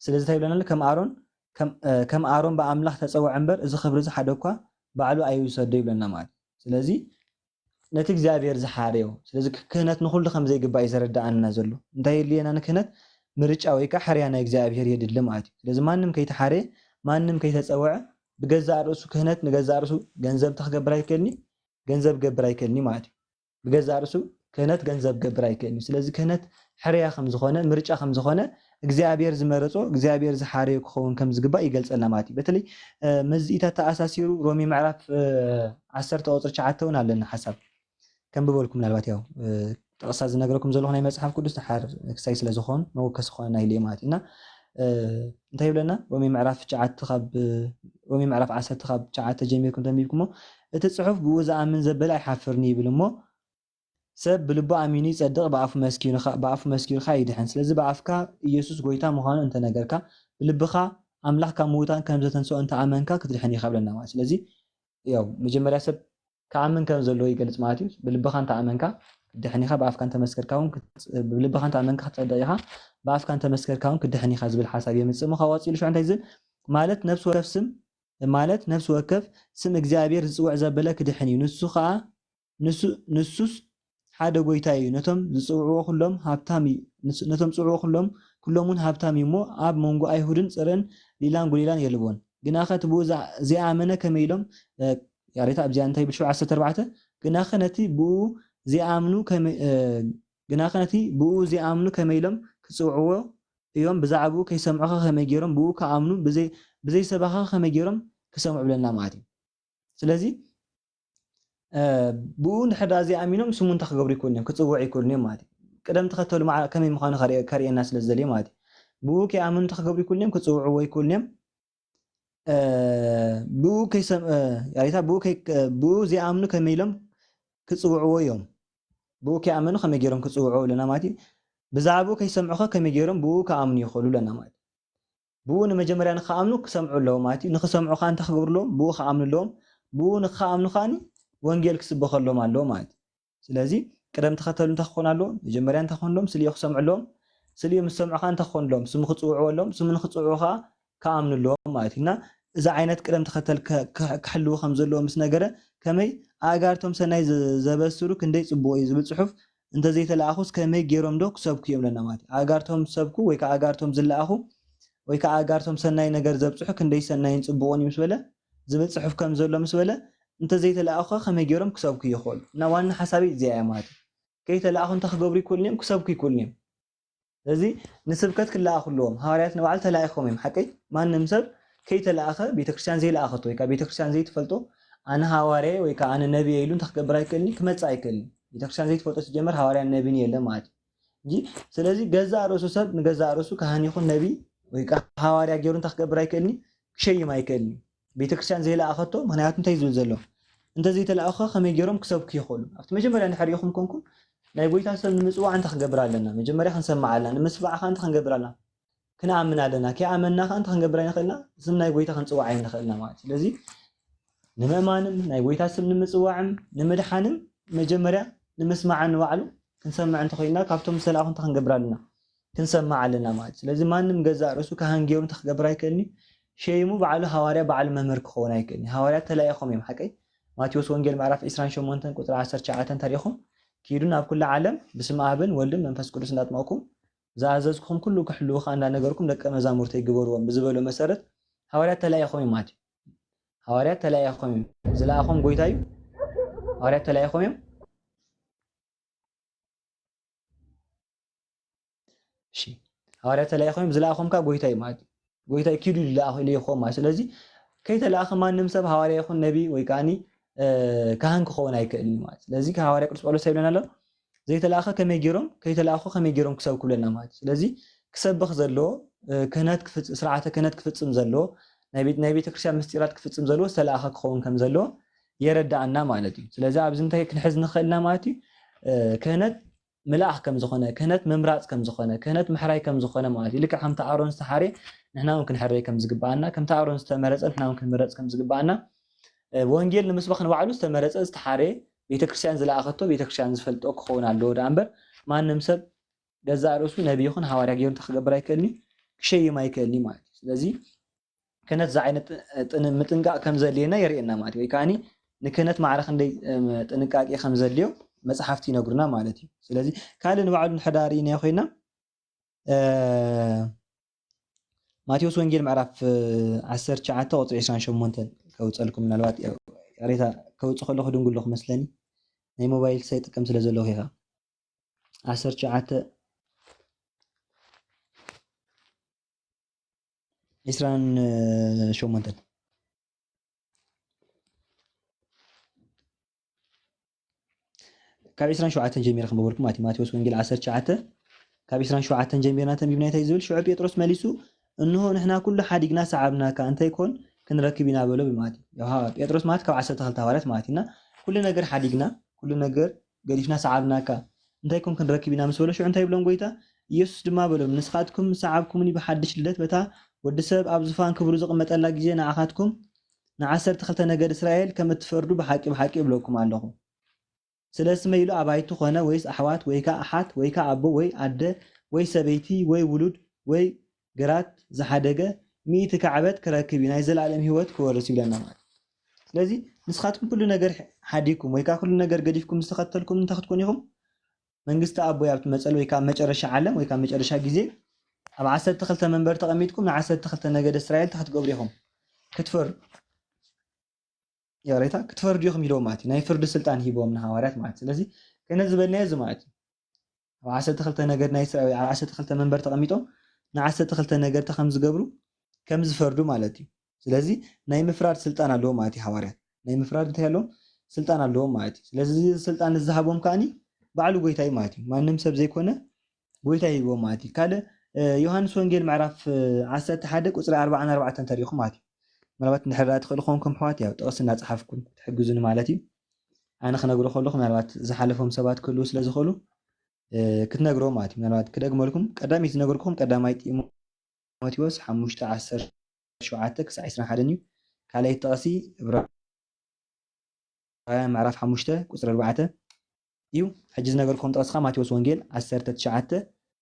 ስለዚ እንታይ ይብለና ኣሎ? ከም ኣሮን ከም እ፣ ከም ኣሮን ብኣምላኽ ተጸውዐ እምበር እዚ ክብሪ እዚ ሓደ እኳ ባዕሉ ኣይውሰዶ ይብለና ማለት እዩ። ስለዚ ነቲ እግዚኣብሔር ዝሓረዮ ስለዚ ክህነት ንኹሉ ከም ዘይግባእ እዩ ዘረድኣና ዘሎ። እንታይ የድልየና ንክህነት? ምርጫ ወይ ከዓ ሕርያ ናይ እግዚኣብሔር የድሊ ማለት እዩ። ስለዚ ማንም ከይተሓረየ ማንም ከይተፀወዐ ብገዛእ ርእሱ ክህነት ንገዛእ ርእሱ ገንዘብ እንታይ ክገብር ኣይክእልን እዩ? ገንዘብ ክገብር ኣይክእልን እዩ ማለት እዩ። ብገዛእ ርእሱ ክህነት ገንዘብ ክገብር ኣይክእልን እዩ። ስለዚ ክህነት ሕርያ ከም ዝኾነ ምርጫ ከም ዝኾነ እግዚኣብሔር ዝመረፆ እግዚኣብሔር ዝሓረዮ ክኸውን ከም ዝግባእ ይገልፀልና ማለት እዩ። በተለይ መዝኢታት ተኣሳሲሩ ሮሜ ምዕራፍ ዓሰርተ ቁፅሪ ትሽዓተ እውን ኣለና ሓሳብ ከንብበልኩም ምናልባት ያው ጥቕሳ ዝነግረኩም ዘለኹ ናይ መፅሓፍ ቅዱስ ድሓር ክሳይ ስለ ዝኾን መወከሲ ክኾነና ኢለ ማለት እዩ። እና እንታይ ይብለና ሮሜ ምዕራፍ ትሽዓተ ካብ ሮሜ ምዕራፍ ዓሰርተ ካብ ትሽዓተ ጀሚርኩም ተንቢብኩሞ እቲ ፅሑፍ ብኡ ዝኣምን ዘበለ ኣይሓፍርን ይብል እሞ ሰብ ብልቡ ኣሚኑ ይጸድቕ፣ ብኣፉ መስኪኑ ብኣፉ መስኪሩ ኸኣ ይድሕን። ስለዚ ብኣፍካ ኢየሱስ ጐይታ ምዃኑ እንተ ነገርካ፣ ብልብኻ ኣምላኽ ካብ ምዉታን ከም ዘተንስኦ እንተ ኣመንካ ክትድሕን ኢኻ ብለና ማለት። ስለዚ ያው መጀመርያ ሰብ ክኣምን ከም ዘለዎ ይገልጽ ማለት እዩ። ብልብኻ እንተ ኣመንካ ክትድሕን ኢኻ፣ ብኣፍካ እንተ መስከርካ እውን ክት- ብልብኻ እንተ ኣመንካ ክትጸድቕ ኢኻ፣ ብኣፍካ እንተ መስከርካ እውን ክትድሕን ኢኻ ዝብል ሓሳብ የምጽእ እሞ ካብኡ ቀጺሉ ሽዑ እንታይ ዝብል ማለት ነፍሲ ወከፍ ስም ማለት ነፍሲ ወከፍ ስም እግዚኣብሔር ዝጽውዕ ዘበለ ክድሕን እዩ። ንሱ ኸኣ ንሱ ንሱስ ሓደ ጐይታ እዩ። ነቶም ዝጽውዕዎ ኩሎም ሃብታም እዩ። ንስ- ነቶም ዝጽውዕዎ ኩሎም ኩሎም እውን ሃብታም እዩ እሞ ኣብ መንጎ ኣይሁድን ጽርዕን ሊላን ጉሊላን የልቦን። ግናኸ እቲ ብኡ ዝኣ- ዘይኣመነ ከመይ ኢሎም እ፣ ያሬታ ኣብዚኣ እንታይ ይብል ሽዑ ዓሰርተ ኣርባዕተ ግናኸ ነቲ ብኡ ዘይኣምኑ ከመይ እ፣ ግናኸ ነቲ ብኡ ዘይኣምኑ ከመይ ኢሎም ክጽውዕዎ እዮም ብዛዕባኡ ከይሰምዑኻ ከመይ ገይሮም ብኡ ክኣምኑ ብዘይ ብዘይሰባኻ ከመይ ገይሮም ክሰምዑ ብለና ማለት እዩ። ስለዚ ብኡ እንድሕር ደኣ ዘይኣሚኖም ስሙ እንታይ ክገብሩ ይክእሉ እዮም ክፅውዑ ይክእሉ እዮም ማለት እዩ። ቅደም ተኸተሉ ከመይ ምዃኑ ከርእየና ስለ ዝደልየ ማለት እዩ። ብኡ ከይኣምኑ እንታይ ክገብሩ ይክእሉ እዮም ክፅውዕዎ ይክእሉ እዮም። ብኡ ከይሰም ያሬታ ብኡ ከይ ብኡ ዘይኣምኑ ከመይ ኢሎም ክፅውዕዎ እዮም። ብኡ ከይኣመኑ ከመይ ገይሮም ክፅውዕዎ ኣለና ማለት እዩ። ብዛዕባኡ ከይሰምዑኸ ከመይ ገይሮም ብኡ ክኣምኑ ይኽእሉ ኣለና ማለት እዩ። ብኡ ንመጀመርያ ንክኣምኑ ክሰምዑ ኣለዎም ማለት እዩ። ንክሰምዑ ከዓ እንታይ ክገብሩ ኣለዎም? ብኡ ክኣምኑ ኣለዎም። ብኡ ንክኣምኑ ከዓኒ ወንጌል ክስበኸሎም ኣለዎ ማለት እዩ። ስለዚ ቅደም ተኸተሉ እንታይ ክኾን ኣለዎ? መጀመርያ እንታይ ክኾን ኣለዎም? ስሊኡ ክሰምዑ ኣለዎም። ስሊኡ ምስ ሰምዑ ከዓ እንታይ ክኾን ኣለዎም? ስሙ ክፅውዕዎ ኣለዎም። ስሙ ንክፅውዑ ከዓ ክኣምኑ ኣለዎም ማለት እዩ። እና እዚ ዓይነት ቅደም ተኸተል ከ- ከ- ክሕልዉ ከም ዘለዎ ምስ ነገረ ከመይ ኣእጋርቶም ሰናይ ዘ- ዘበስሩ ክንደይ ፅቡቕ እዩ ዝብል ፅሑፍ እንተዘይተለኣኹስ ከመይ ገይሮም ዶ ክሰብኩ እዮም ለና ማለት እዩ። ኣእጋርቶም ዝሰብኩ ወይ ከዓ ኣእጋርቶም ዝለኣኹ ወይ ከዓ ኣእጋርቶም ሰናይ ነገር ዘብፅሑ ክንደይ ሰናይን ፅቡቕን እዩ ምስ በለ ዝብል ፅሑፍ ከም ዘሎ ምስ በለ እንተዘይተለኣኹ ከመይ ገይሮም ክሰብኩ ይኽእሉ እና ዋና ሓሳበይ እዚኣ እያ ማለት እዩ። ከይተለኣኹ እንታይ ክገብሩ ይክእሉ እዮም ክሰብኩ ይክእሉ እዮም። ስለዚ ንስብከት ክለኣኹ ኣለዎም። ሃዋርያት ንባዕሉ ተላኢኾም እዮም። ሓቀይ ማንም ሰብ ከይተለኣኸ ቤተክርስትያን ዘይለኣኸቶ ወይ ከዓ ቤተክርስትያን ዘይትፈልጦ ኣነ ሃዋርያ ወይ ከዓ ኣነ ነቢየ ኢሉ እንታይ ክገብር ኣይክእልን ክመፅእ ኣይክእልን። ቤተክርስትያን ዘይትፈልጦ ሲጀመር ሃዋርያን ነቢን የለን ማለት እዩ። እንጂ ስለዚ ገዛእ ርእሱ ሰብ ንገዛእ ርእሱ ካህን ይኹን ነቢ ወይ ከዓ ሃዋርያ ገይሩ እንታይ ክገብር ኣይክእልን ክሸይም ኣይክእልን። ቤተክርስትያን ዘይለኣኸቶ ምክንያቱ እንታይ ዝብል ዘሎ እንተዘይተለኣኸ ከመይ ገይሮም ክሰብኩ ይኽእሉ? ኣብቲ መጀመርያ እንድሕር ኢኹም ኮንኩም ናይ ጎይታ ሰብ ንምፅዋዕ እንታይ ክንገብር ኣለና? መጀመርያ ክንሰምዕ ኣለና። ንምስባዕ ከዓ እንታይ ክንገብር ኣለና? ክንኣምን ኣለና። ከይኣመንና ከዓ እንታይ ክንገብር ኣይንኽእልና? ስም ናይ ጎይታ ክንፅዋዕ ኣይንኽእልና ማለት እዩ። ስለዚ ንምእማንም ናይ ጎይታ ስም ንምፅዋዕም ንምድሓንም መጀመርያ ንምስማዕን ንባዕሉ ክንሰምዕ እንተኾይንና ካብቶም ዝተላእኹ እንታይ ክንገብር ኣለና? ክንሰምዕ ኣለና ማለት እዩ። ስለዚ ማንም ገዛእ ርእሱ ካህን ገይሩ እንታይ ክገብር ኣይክእልን እዩ? ሸይሙ ባዕሉ ሃዋርያ ባዕሉ መምህር ክኸውን ኣይክእልን እዩ። ሃዋርያት ተላኢኾም እዮም ሓቀይ። ማቴዎስ ወንጌል ምዕራፍ ዕስራን ሸሞንተን ቁፅሪ ዓሰርተ ትሽዓተ እንተሪኢኹም ኪዱ ናብ ኩሉ ዓለም ብስም ኣብን ወልድን መንፈስ ቅዱስ እንዳጥመቕኩም ዝኣዘዝኩኹም ኩሉ ክሕልዉ ከዓ እንዳነገርኩም ደቀ መዛሙርተይ ግበርዎም ብዝበሎ መሰረት ሃዋርያት ተላኢኾም እዮም ማለት እዩ። ሃዋርያት ተላኢኾም እዮም። ዝለኣኾም ጎይታ እዩ። ሃዋርያት ተላኢኾም እዮም። እሺ፣ ሃዋርያት ተላኢኾም እዮም። ዝለኣኾም ከዓ ጎይታ እዩ ማለት እዩ። ጎይታ እዩ፣ ኪዱ ይለኣኹ ኢሉ ይኾም ማለት። ስለዚ ከይተላእኸ ማንም ሰብ ሃዋርያ ይኹን ነቢ ወይ ከዓኒ እ፣ ካህን ክኸውን ኣይክእልን እዩ ማለት። ስለዚ ሃዋርያ ቅዱስ ጳውሎስ ይብለና ኣሎ፣ ዘይተላእኸ ከመይ ገይሮም፣ ከይተላእኹ ከመይ ገይሮም ክሰብኩ ብለና ማለት እዩ። ስለዚ ክሰብኽ ዘለዎ እ፣ ክህነት ክፍጽ-፣ ስርዓተ ክህነት ክፍጽም ዘለዎ ናይ ቤት ናይ ቤተክርስትያን ምስጢራት ክፍጽም ዘለዎ ዝተላእኸ ክኸውን ከም ዘለዎ የረዳእና ማለት እዩ። ስለዚ ኣብዚ እንታይ ክንሕዝ ንኽእል ኢና ማለት እዩ? እ፣ ክህነት ምልኣኽ ከም ዝኾነ፣ ክህነት ምምራጽ ከም ዝኾነ፣ ክህነት ምሕራይ ከም ዝኾነ ማለት እዩ። ልክዕ ከምቲ ኣሮን ዝተሓርየ ንሕና እውን ክንሕረይ ከም ዝግባኣና፣ ከምቲ ኣሮን ዝተመረጸ ንሕና እውን ክንምረጽ ከም ዝግባኣና፣ እ፣ ወንጌል ንምስባኽ ንባዕሉ ዝተመረጸ ዝተሓርየ ቤተክርስትያን ዝለኣኸቶ ቤተክርስትያን ዝፈልጦ ክኸውን ኣለዎ ደኣ እምበር ማንም ሰብ ገዛእ ርእሱ ነቢ ይኹን ሃዋርያ ገይሩ እንታይ ክገብር ኣይክእልን እዩ፣ ክሸይም ኣይክእልን እዩ ማለት እዩ። ስለዚ ክህነት ዝዓይነት ጥ-፣ ጥን-፣ ምጥንቃቕ ከም ዘድልየና የርእየና ማለት እዩ። ወይ ከዓኒ ንክህነት ማዕረ ክንደይ፣ እም፣ ጥንቃቄ ከም ዘድልዮ መጽሓፍቲ ይነግሩና ማለት እዩ። ስለዚ ካልእ ንባዕሉ እንድሕር ደኣ ርኢናዮ ኮይና፣ እ፣ ማቴዎስ ወንጌል ምዕራፍ፣ እ፣ ዓሰርተ ትሽዓተ ቁጽሪ ዕስራን ሸሞንተን ከውጸልኩም፣ ምናልባት ያው፣ ያሬታ ከውጽእ ከለኹ ድንጉሎ ክመስለኒ ናይ ሞባይል ሳይጥቀም ስለ ዘለኹ ኢኻ። ዓሰርተ ትሽዓተ ዕስራን ሸሞንተን። ካብ ዕስራን ሸውዓተን ጀሚረ ክምበበልኩም ማለት እዩ። ማቴዎስ ወንጌል ዓሰርተ ትሽዓተ ካብ ዕስራን ሸውዓተን ጀሚርና ተንቢብና እንታይ ዝብል? ሽዑ ጴጥሮስ መሊሱ፣ "እንሆ ንሕና ኩሉ ሓዲግና ሰዓብናካ፣ እንታይ ኮን ክንረክብ ኢና?" በሎ ማለት እዩ። ያው ጴጥሮስ ማለት ካብ ዓሰርተ ክልተ ሃዋርያት ማለት እዩ። እና ኩሉ ነገር ሓዲግና፣ ኩሉ ነገር ገዲፍና ሰዓብናካ፣ እንታይ ኮን ክንረክብ ኢና ምስ በሎ፣ ሽዑ እንታይ ይብሎም ጎይታ? ኢየሱስ ድማ በሎም፣ "ንስኻትኩም ምስ ሰዓብኩምኒ ብሓድሽ ልደት፣ በታ ወዲ ሰብ ኣብ ዙፋን ክብሩ ዝቕመጠላ ግዜ ንዓኻትኩም ንዓሰርተ ክልተ ነገድ እስራኤል ከም እትፈርዱ ብሓቂ ብሓቂ እብለኩም ኣለኹ። ስለ ስመይ ኢሉ ኣባይቲ ኾነ ወይስ ኣሕዋት ወይ ከኣ ኣሓት ወይ ከኣ ኣቦ ወይ ኣደ ወይ ሰበይቲ ወይ ውሉድ ወይ ግራት ዝሓደገ ሚእቲ ካዕበት ክረክብ እዩ፣ ናይ ዘለኣለም ህይወት ክወርስ" ይብለና ማለት እዩ። ስለዚ ንስኻትኩም ኩሉ ነገር ሓዲግኩም ወይ ከኣ ኩሉ ነገር ገዲፍኩም ዝተኸተልኩም እንታይ ክትኮኑ ኢኹም? መንግስቲ ኣቦይ ኣብ ትመጸሉ ወይ ከኣ መጨረሻ ዓለም ወይ ከኣ መጨረሻ ግዜ ኣብ ዓሰርተ ክልተ መንበር ተቐሚጥኩም ንዓሰርተ ክልተ ነገደ እስራኤል እንታይ ክትገብሩ ኢኹም? ክትፈርዱ። ይቕሬታ፣ ክትፈርዱ ኢኹም ኢልዎም ማለት እዩ። ናይ ፍርዲ ስልጣን ሂብዎም ንሃዋርያት ማለት እዩ። ስለዚ ክህነት ዝበልናዮ እዚ ማለት እዩ። ኣብ ዓሰርተ ክልተ ነገድ ናይ እስራኤል፣ ኣብ ዓሰርተ ክልተ መንበር ተቐሚጦም ንዓሰርተ ክልተ ነገድቲ ከም ዝገብሩ፣ ከም ዝፈርዱ ማለት እዩ። ስለዚ ናይ ምፍራድ ስልጣን ኣለዎም ማለት እዩ ሃዋርያት። ናይ ምፍራድ እንታይ ኣለዎም? ስልጣን ኣለዎም ማለት እዩ። ስለዚ እዚ ስልጣን እዚ ዝሃቦም ከኣኒ ባዕሉ ጎይታ እዩ ማለት እዩ። ማንም ሰብ ዘይኮነ ጎይታ ሂብዎም ማለት እዩ። ካልእ፣ እ፣ ዮሃንስ ወንጌል ምዕራፍ፣ እ፣ ዓሰርተ ሓደ ቁጽሪ ኣርባዓን ኣርባዕተን ተሪኹም ማለት እዩ። ምናልባት እንድሕር ደኣ ትኽእሉ ኮንኩም ኣሕዋት፣ ያው ጥቕሲ እናጸሓፍኩም ክትሕግዙኒ ማለት እዩ። ኣነ ክነግሮ ከለኹ ምናልባት ዝሓለፎም ሰባት ክህልዉ ስለ ዝኽእሉ፣ እ፣ ክትነግርዎ ማለት እዩ። ምናልባት ክደግመልኩም፣ ቀዳሚት ዝነገርኩኹም ቀዳማይ ጢሞቴዎስ ሓሙሽተ ዓሰርተ ሸውዓተ ክሳዕ ዕስራን ሓደን እዩ። ካልኣይቲ ጥቕሲ ዕብራውያን ምዕራፍ ሓሙሽተ ቁጽሪ ኣርባዕተ እዩ። ሕጂ ዝነገርኩም ጥቕሲ ከኣ ማቴዎስ ወንጌል ዓሰርተ ትሽዓተ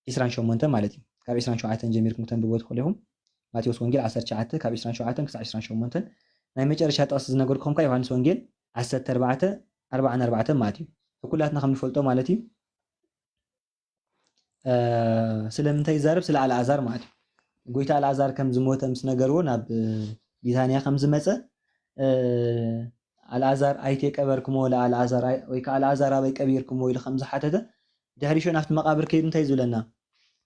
ዕስራን ሸሞንተን ማለት እዩ። ካብ ዕስራን ሸውዓተን ጀሚርኩም ክተንብብዎ ትኽእሉ ኢኹም። ማቴዎስ ወንጌል ዓሰርተ ትሽዓተ ካብ ዕስራን ሸውዓተን ክሳዕ ዕስራን ሸሞንተን። ናይ መጨረሻ ጥቕሲ ዝነገርኩም ከኣ ዮሃንስ ወንጌል ዓሰርተ ኣርባዕተ ኣርባዓን ኣርባዕተን ማለት እዩ። ኩላትና ከም ንፈልጦ ማለት እዩ። እ፣ ስለምንታይ ይዛረብ? ስለ ኣልኣዛር ማለት እዩ። ጎይታ ኣልኣዛር ከም ዝሞተ ምስ ነገርዎ ናብ፣ እ፣ ቢታንያ ከም ዝመጸ፣ እ፣ "ኣልኣዛር ኣይቴ ቀበርክሞ ለኣልኣዛር ኣይ-፣ ወይ ከኣ ኣልኣዛር ኣበይ ቀቢርክሞ?" ኢሉ ከም ዝሓተተ፣ ድሕሪ ሽዑ ናብቲ መቓብር ከይዱ እንታይ ዝብለና?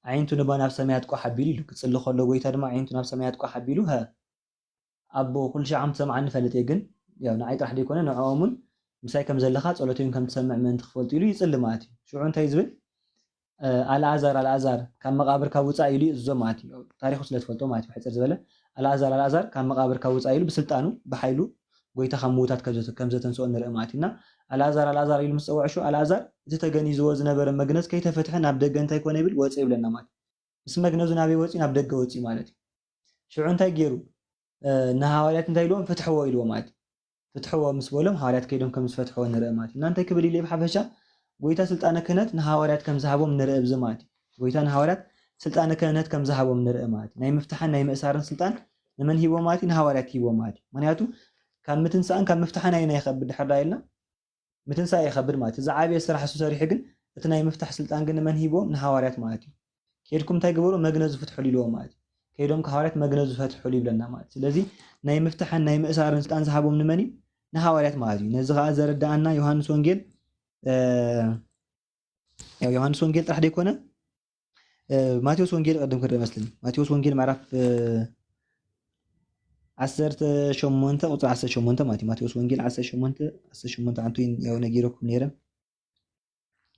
"ኣዒንቱ ንባ ናብ ሰማያት ቋሕ ኣቢሉ" ኢሉ ክጽሊ ከሎ ጎይታ ድማ ኣዒንቱ ናብ ሰማያት ቋሕ ኣቢሉ፣ "ሀ፣ ኣቦ፣ ኩሉ ሻዕ ከም ትሰምዓኒ እፈልጥ እየ፣ ግን ያው ንዓይ ጥራሕ ዘይኮነ ንዕኦም እውን ምሳይ ከም ዘለኻ ጸሎተይ እውን ከም ትሰምዕ ምእንቲ ክፈልጡ" ኢሉ ይጽሊ ማለት እዩ። ሽዑ እንታይ ዝብል? እ፣ "ኣልኣዛር፣ ኣልኣዛር፣ ካብ መቓብርካ ውጻእ" ኢሉ ይእዝዞ ማለት እዩ። ታሪኹ ስለ ትፈልጦ ማለት እዩ፣ ሕጽር ዝበለ፣ "ኣልኣዛር፣ ኣልኣዛር፣ ካብ መቓብርካ ውጻእ" ኢሉ ብስልጣኑ፣ ብሓይሉ፣ ጎይታ ካብ ምዉታት ከም ዘተ-፣ ከም ዘተንስኦ ንርኢ ማለት እዩ። እና "ኣልኣዛር፣ ኣልኣዛር" ኢሉ ምስ ጸውዐ፣ ሽዑ ኣልኣዛር፣ እቲ ተገኒዝዎ ዝነበረ መግነዝ ከይተፈትሐ ናብ ደገ እንታይ ኮነ ይብል? ወጸ ይብለና ማለት እዩ። ምስ መግነዙ ናበይ ወጺኡ? ናብ ደገ ወጺኡ ማለት እዩ። ሽዑ እንታይ ገይሩ? እ፣ ንሃዋርያት እንታይ ኢልዎም? "ፍትሕዎ" ኢልዎም ማለት እዩ። "ፍትሕዎ" ምስ በሎም፣ ሃዋርያት ከይዶም ከም ዝፈትሕዎ ንርኢ ማለት እዩ። እና እንታይ ክብል ኢለ ብሓፈሻ? ጎይታ ስልጣነ ክህነት ንሃዋርያት ከም ዝሃቦም ንርኢ ኣብዚ ማለት እዩ። ጎይታ ንሃዋርያት ስልጣነ ክህነት ከም ዝሃቦም ንርኢ ማለት እዩ። ናይ ምፍታሕን ናይ ምእሳርን ስልጣን ንመን ሂቦም ማለት እዩ? ንሃዋርያት ሂቦም ማለት እዩ። ምክንያቱ ካብ ምትንሳእን ካብ ምፍታሕን ኣየናይ ይኸብድ ድሕር ዳ ኢልና ምትንሳእ ይኸብድ ማለት እዩ። ዝዓበየ ስራሕ እሱ ሰሪሑ ግን እቲ ናይ ምፍታሕ ስልጣን ግን ንመን ሂቦም? ንሃዋርያት ማለት እዩ። ከይድኩም እንታይ ግበሩ? መግነዙ ፍትሑሉ ኢልዎም ማለት እዩ። ከይዶም ሃዋርያት መግነዙ ፈትሑሉ ይብለና ማለት እዩ። ስለዚ ናይ ምፍታሕን ናይ ምእሳርን ስልጣን ዝሃቦም ንመን እዩ? ንሃዋርያት ማለት እዩ። ነዚ ከዓ ዘረዳኣና ዮሃንስ ወንጌል ያው ዮሃንስ ወንጌል ጥራሕ ደይኮነ ማቴዎስ ወንጌል ቅድም ክርእ መስልን ማቴዎስ ወንጌል ምዕራፍ ዓሰርተ ሸሞንተ ቁፅሪ ዓሰርተ ሸሞንተ ማለት እዩ። ማቴዎስ ወንጌል ዓሰርተ ሸሞንተ ዓሰርተ ሸሞንተ ዓንቱ ያው ነጊረኩም ነይረ።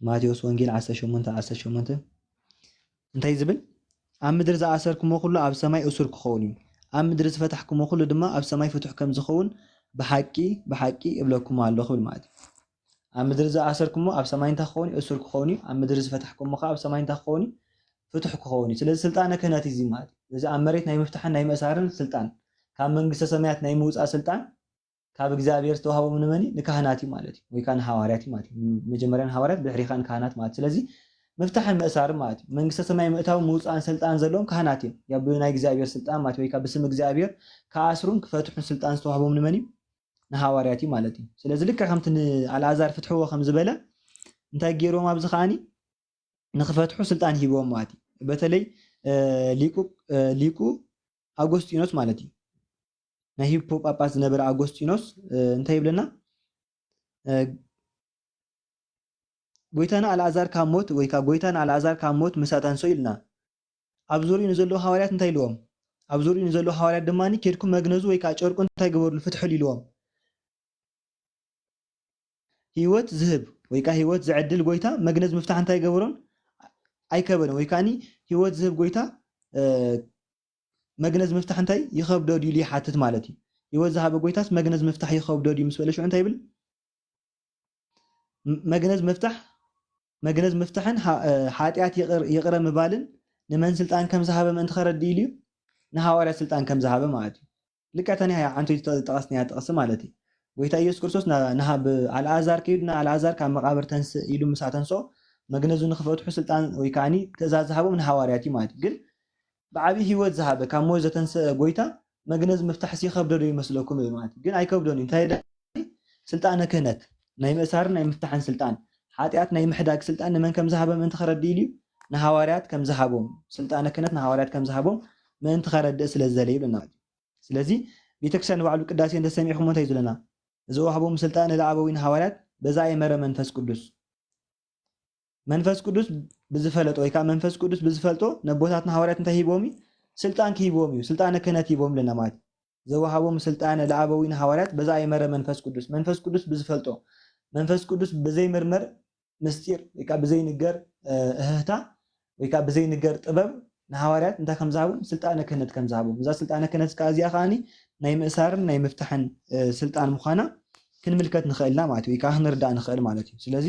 ማቴዎስ ወንጌል ዓሰርተ ሸሞንተ ዓሰርተ ሸሞንተ እንታይ ዝብል? ኣብ ምድሪ ዝኣሰርኩሞ ኩሉ ኣብ ሰማይ እሱር ክኸውን እዩ፣ ኣብ ምድሪ ዝፈታሕኩሞ ኩሉ ድማ ኣብ ሰማይ ፍቱሕ ከም ዝኸውን ብሓቂ ብሓቂ እብለኩም ኣለኹ ይብል ማለት እዩ። ኣብ ምድሪ ዝኣሰርኩሞ ኣብ ሰማይ እንታይ ክኸውን እዩ? እሱር ክኸውን እዩ። ኣብ ምድሪ ዝፈታሕኩሞ ከዓ ኣብ ሰማይ እንታይ ክኸውን እዩ? ፍቱሕ ክኸውን እዩ። ስለዚ ስልጣነ ክህነት እዩ ማለት እዩ። ስለዚ ኣብ መሬት ናይ ምፍታሕን ናይ ምእሳርን ስልጣን፣ ካብ መንግስተ ሰማያት ናይ ምውፃእ ስልጣን ካብ እግዚኣብሔር ዝተዋህቦም ንመን እዩ? ንካህናት እዩ ማለት እዩ። ወይ ከዓ ንሃዋርያት እዩ ማለት እዩ። መጀመርያ ንሃዋርያት፣ ብድሕሪ ከዓ ንካህናት ማለት እዩ። ስለዚ ምፍታሕን ምእሳርን ማለት እዩ። መንግስተ ሰማይ ምእታው ምውፃእን ስልጣን ዘለዎም ካህናት እዮም። ያው ብናይ እግዚኣብሔር ስልጣን ማለት ወይ ከዓ ብስም እግዚኣብሔር ክኣስሩን ክፈትሑን ስልጣን ዝተዋህቦም ንመን እዩ? ንሃዋርያት እዩ ማለት እዩ። ስለዚ ልክዕ ከምቲ ንኣልኣዛር ፍትሕዎ ከም ዝበለ እንታይ ገይርዎም ኣብዚ ከዓኒ ንክፈትሑ ስልጣን ሂብዎም ማለት እዩ። በተለይ ሊቁ ሊቁ ኣጎስጢኖስ ማለት እዩ። ናይ ሂፖ ጳጳስ ዝነበረ ኣጎስጢኖስ እንታይ ይብለና? ጎይታና ኣልኣዛር ካብ ሞት ወይ ከዓ ጎይታና ኣልኣዛር ካብ ሞት ምሳ ተንሶ ኢልና ኣብ ዙሪኡ ንዘለዉ ሃዋርያት እንታይ ኢልዎም? ኣብ ዙሪኡ ንዘለዉ ሃዋርያት ድማ ኬድኩም መግነዙ ወይ ከዓ ጨርቁ እንታይ ግበሩሉ ፍትሕሉ ኢልዎም። ህይወት ዝህብ ወይ ከዓ ህይወት ዝዕድል ጎይታ መግነዝ ምፍታሕ እንታይ ገበሮን ኣይከበደን ወይ ከዓ ህይወት ዝህብ ጎይታ መግነዝ ምፍታሕ እንታይ ይኸብዶ ድዩ ይሓትት ማለት እዩ። ህይወት ዝሃበ ጎይታስ መግነዝ ምፍታሕ ይኸብዶ ድዩ ምስ በለ ሽዑ እንታይ ይብል? መግነዝ ምፍታሕ መግነዝ ምፍታሕን ሓጢኣት ይቕረ ምባልን ንመን ስልጣን ከም ዝሃበ ምእንቲ ከረድእ ኢሉ እዩ። ንሃዋርያት ስልጣን ከም ዝሃበ ማለት እዩ። ልክዕ እታ ናይ ዓንቶ ዝጠቐስናያ ጥቕሲ ማለት እዩ። ጎይታ ኢየሱስ ክርስቶስ ናብ ኣልኣዛር ከይዱ ንኣልኣዛር ካብ መቓብር ተንስእ ኢሉ ምስ ኣተንስኦ መግነዙ ንክፈትሑ ስልጣን ወይ ከዓኒ ትእዛዝ ዝሃቦም ንሃዋርያት እዩ ማለት እዩ። ግን ብዓብዪ ህይወት ዝሃበ ካብ ሞት ዘተንስአ ጎይታ መግነዝ ምፍታሕስ ይኸብዶ ዶ ይመስለኩም? እዩ ማለት ግን ኣይከብዶን እዩ። እንታይ ስልጣነ ክህነት ናይ ምእሳርን ናይ ምፍታሕን ስልጣን ሓጢኣት ናይ ምሕዳግ ስልጣን ንመን ከም ዝሃበ ምእንቲ ከረድእ ኢሉ እዩ። ንሃዋርያት ከም ዝሃቦም ስልጣነ ክህነት ንሃዋርያት ከም ዝሃቦም ምእንቲ ከረድእ ስለ ዝደለ ይብለና ማለት እዩ። ስለዚ ቤተክርስትያን ንባዕሉ ቅዳሴ እንተሰሚዕኹም እንታይ ዝብለና? እዚ ወሃቦም ስልጣን ለአበዊን ሃዋርያት በዛ የመረ መንፈስ ቅዱስ መንፈስ ቅዱስ ብዝፈለጦ ወይ ከዓ መንፈስ ቅዱስ ብዝፈልጦ ነቦታትና ሃዋርያት እንታይ ሂቦም እዩ? ስልጣን ክሂቦም እዩ። ስልጣነ ክህነት ሂቦም ለና ማለት ዘወሃቦም ስልጣነ ለአበዊን ሃዋርያት በዛ የመረ መንፈስ ቅዱስ መንፈስ ቅዱስ ብዝፈልጦ መንፈስ ቅዱስ ብዘይምርመር ምስጢር ወይ ከዓ ብዘይንገር እህህታ ወይ ከዓ ብዘይንገር ጥበብ ንሃዋርያት እንታይ ከም ዝሃቦም ስልጣነ ክህነት ከም ዝሃቦም እዛ ስልጣነ ክህነት ከዓ እዚኣ ከዓኒ ናይ ምእሳርን ናይ ምፍታሕን ስልጣን ምዃና ክንምልከት ንኽእልና ማለት እዩ ወይ ከዓ ክንርዳእ ንኽእል ማለት እዩ። ስለዚ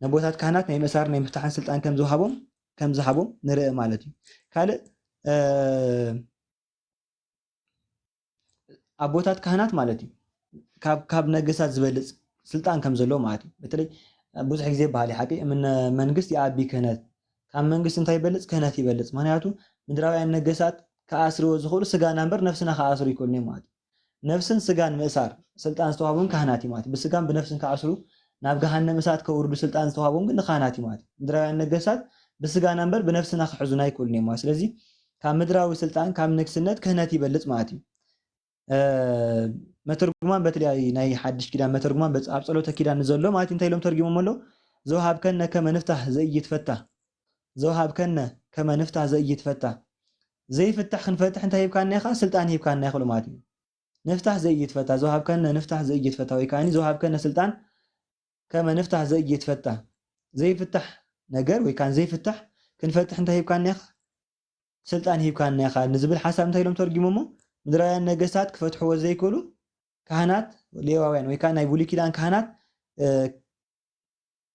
ነቦታት ካህናት ናይ ምእሳርን ናይ ምፍታሕን ስልጣን ከም ዝሃቦም ከም ዝሃቦም ንርኢ ማለት እዩ። ካልእ ኣቦታት ካህናት ማለት እዩ ካብ ካብ ነገሳት ዝበልፅ ስልጣን ከም ዘለዎ ማለት እዩ። በተለይ ብዙሕ ግዜ ባህሊ ሓቂ እምነ መንግስት የኣቢ ክህነት ካብ መንግስት እንታይ ይበልፅ ክህነት ይበልፅ። ምክንያቱ ምድራውያን ነገሳት ከኣስርዎ ዝኽእሉ ስጋና እምበር ነፍስና ከኣስሩ ይክእሉን እዮም ማለት እዩ። ነፍስን ስጋን ምእሳር ስልጣን ዝተዋህቦም ካህናት እዩ ማለት እዩ። ብስጋን ብነፍስን ከኣስሩ ናብ ገሃነም እሳት ከውርዱ ስልጣን ዝተዋህቦም ግን ንካህናት እዩ ማለት እዩ። ምድራውያን ነገሳት ብስጋና እምበር ብነፍስና ክሕዙና ኣይክእሉን እዮም ማለት ስለዚ ካብ ምድራዊ ስልጣን ካብ ንግስነት ክህነት ይበልፅ ማለት እዩ። መተርጉማን በተለይ ናይ ሓድሽ ኪዳን መተርጉማን ኣብ ፀሎተ ኪዳን ንዘሎ ማለት እንታይ ኢሎም ተርጊሞም ኣሎ? ዘውሃብከነ ከመ ንፍታህ ዘኢይትፈታ ዘውሃብከነ ከመ ንፍታህ ዘኢይትፈታ ዘይፍታሕ ክንፈትሕ እንታይ ሂብካና ኢኻ? ስልጣን ሂብካና ይኽእሉ ማለት እዩ። ንፍታህ ዘኢይትፈታ ዘውሃብከነ ንፍታህ ዘኢይትፈታ ወይ ከዓ ዘውሃብከነ ስልጣን ከመ ንፍታህ ዘኢይትፈታ ዘይፍታሕ ነገር ወይ ከዓ ዘይፍታሕ ክንፈትሕ እንታይ ሂብካና ኢኻ? ስልጣን ሂብካና ኢኻ ንዝብል ሓሳብ እንታይ ኢሎም ተርጊሞሞ? ምድራውያን ነገስታት ክፈትሕዎ ዘይክእሉ ካህናት ሌዋውያን ወይ ከዓ ናይ ብሉይ ኪዳን ካህናት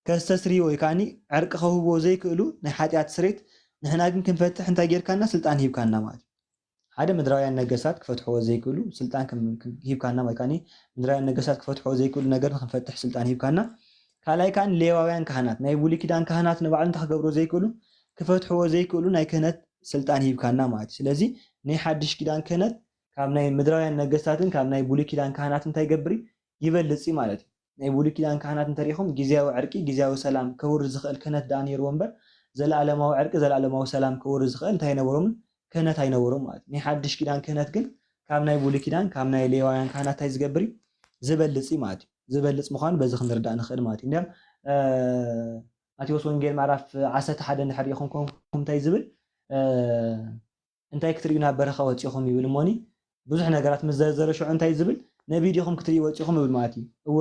ከስተስርይዎ ወይ ከዓ ዕርቂ ከውህብዎ ዘይክእሉ ናይ ሓጢኣት ስሬት ንሕና ግን ክንፈትሕ እንታይ ጌርካና ስልጣን ሂብካና ማለት እዩ። ሓደ ምድራውያን ነገስታት ክፈትሕዎ ዘይክእሉ ስልጣን ሂብካና ወይ ከዓ ምድራውያን ነገስታት ክፈትሕዎ ዘይክእሉ ነገር ንክንፈትሕ ስልጣን ሂብካና ካልኣይ ከኣ ሌዋውያን ካህናት፣ ናይ ብሉይ ኪዳን ካህናት ንባዕሉ እንታይ ክገብርዎ ዘይክእሉ፣ ክፈትሕዎ ዘይክእሉ ናይ ክህነት ስልጣን ሂብካና ማለት እዩ። ስለዚ ናይ ሓድሽ ኪዳን ክህነት ካብ ናይ ምድራውያን ነገስታትን ካብ ናይ ብሉይ ኪዳን ካህናት እንታይ ይገብር እዩ? ይበልጽ እዩ ማለት እዩ። ናይ ብሉይ ኪዳን ካህናት እንተሪኢኹም ግዝያዊ ዕርቂ፣ ግዝያዊ ሰላም ከውርድ ዝኽእል ክህነት ደኣ ነይርዎ እምበር፣ ዘለኣለማዊ ዕርቂ፣ ዘለኣለማዊ ሰላም ከውርድ ዝኽእል እንታይ ኣይነበሮምን? ክህነት ኣይነበሮም ማለት እዩ። ናይ ሓድሽ ኪዳን ክህነት ግን ካብ ናይ ብሉይ ኪዳን፣ ካብ ናይ ሌዋውያን ካህናት እንታይ ዝገብር እዩ? ዝበልጽ እዩ ማለት እዩ። ዝበልጽ ምዃኑ በዚ ክንርዳእ ንኽእል ማለት እዩ። እንዲያም፣ እ፣ ማቴዎስ ወንጌል ምዕራፍ ዓሰርተ ሓደ እንድሕር ኢኹም ኮንኩም እንታይ ዝብል? እ፣ እንታይ ክትርእዩ ናብ በረኻ ወጺኹም ይብል እሞኒ፣ ብዙሕ ነገራት ምስ ዘርዘረ ሽዑ እንታይ ዝብል? ነቢይ ዲኹም ክትርእዩ ወጺኹም ይብል ማለት እዩ። እወ፣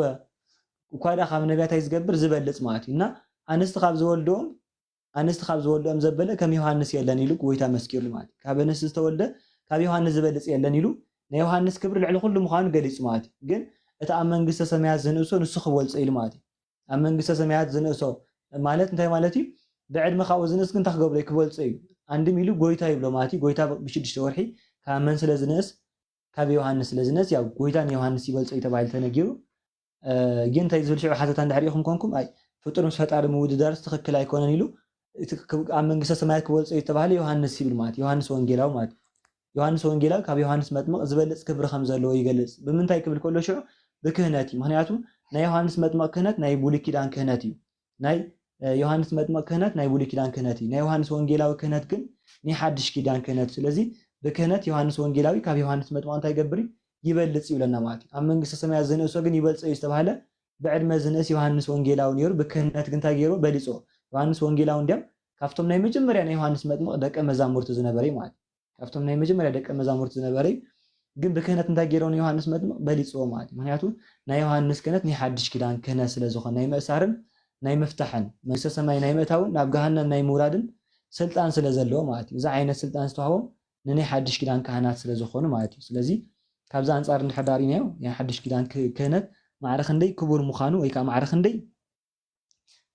እኳ ደኣ ካብ ነቢያት እንታይ ዝገብር? ዝበልጽ ማለት እዩ። እና ኣንስቲ ካብ ዝወልድኦም፣ ኣንስቲ ካብ ዝወልድኦም ዘበለ ከም ዮሃንስ የለን ኢሉ ጎይታ መስኪሩሉ ማለት እዩ። ካብ ኣንስቲ ዝተወልደ ካብ ዮሃንስ ዝበልጽ የለን ኢሉ ናይ ዮሃንስ ክብሪ ልዕሊ ኩሉ ምዃኑ ገሊጹ ማለት እዩ። ግን እቲ ኣብ መንግስተ ሰማያት ዝንእሶ ንሱ ክበልጾ ኢሉ ማለት እዩ። ኣብ መንግስተ ሰማያት ዝንእሶ ማለት እንታይ ማለት እዩ? ብዕድመ ካብኡ ዝንእስ ግን እንታይ ክገብሮ እዩ? ክበልጾ እዩ። ኣንድም ኢሉ ጎይታ ይብሎ ማለት እዩ። ጎይታ ብሽዱሽተ ወርሒ ካብ መን ስለ ዝንእስ? ካብ ዮሃንስ ስለ ዝንእስ፣ ያው ጎይታ ንዮሃንስ ይበልጾ እዩ ተባሂሉ ተነጊሩ። እ፣ ግን እንታይ ዝብል ሽዑ ሓተታ እንድሕር ኢኹም ኮንኩም፣ ኣይ፣ ፍጡር ምስ ፈጣሪ ምውድዳርስ ትኽክል ኣይኮነን ኢሉ፣ እቲ ክ-፣ ኣብ መንግስተ ሰማያት ክበልጾ እዩ ዝተባህለ ዮሃንስ ይብል ማለት እዩ። ዮሃንስ ወንጌላዊ ማለት እዩ። ዮሃንስ ወንጌላዊ ካብ ዮሃንስ መጥምቕ ዝበልጽ ክብሪ ከም ዘለዎ ይገልጽ። ብምንታይ ክብል ከሎ ሽዑ? ብክህነት እዩ። ምኽንያቱ ናይ ዮሃንስ መጥምቕ ክህነት ናይ ብሉይ ኪዳን ክህነት እዩ። ናይ፣ እ፣ ዮሃንስ መጥምቕ ክህነት ናይ ብሉይ ኪዳን ክህነት እዩ። ናይ ዮሃንስ ወንጌላዊ ክህነት ግን ናይ ሓድሽ ኪዳን ክህነት። ስለዚ ብክህነት ዮሃንስ ወንጌላዊ ካብ ዮሃንስ መጥምቕ እንታይ ይገብር እዩ? ይበልጽ ይብለና ማለት እዩ። ኣብ መንግስተ ሰማያት ዝንእሶ ግን ይበልጾ እዩ ዝተባህለ ብዕድመ ዝንእስ ዮሃንስ ወንጌላዊ ነይሩ። ብክህነት ግን እንታይ ገይሩ? በሊጾ። ዮሃንስ ወንጌላዊ እንዲያም ካብቶም ናይ መጀመርያ ናይ ዮሃንስ መጥምቕ ደቀ መዛሙርቲ ዝነበረ እዩ ማለት እዩ። ካብቶም ናይ መጀመርያ ደቀ መዛሙርቲ ዝነበረ እዩ። ግን ብክህነት እንታይ ገይሮ ንዮሃንስ መጥምቕ? በሊጽዎ ማለት እዩ። ምኽንያቱ ናይ ዮሃንስ ክህነት ናይ ሓድሽ ኪዳን ክህነት ስለ ዝኾነ፣ ናይ ምእሳርን ናይ ምፍታሕን፣ መንግስተ ሰማይ ናይ ምእታውን ናብ ገሃነም ናይ ምውራድን ስልጣን ስለ ዘለዎ ማለት እዩ። እዚ ዓይነት ስልጣን ዝተዋህቦም ንናይ ሓድሽ ኪዳን ካህናት ስለ ዝኾኑ ማለት እዩ። ስለዚ ካብዚ ኣንጻር እንድሕር ዳኣ ርኢናዮ፣ ናይ ሓድሽ ኪዳን ክ-፣ ክህነት ማዕረ ክንደይ ክቡር ምዃኑ ወይ ከዓ ማዕረ ክንደይ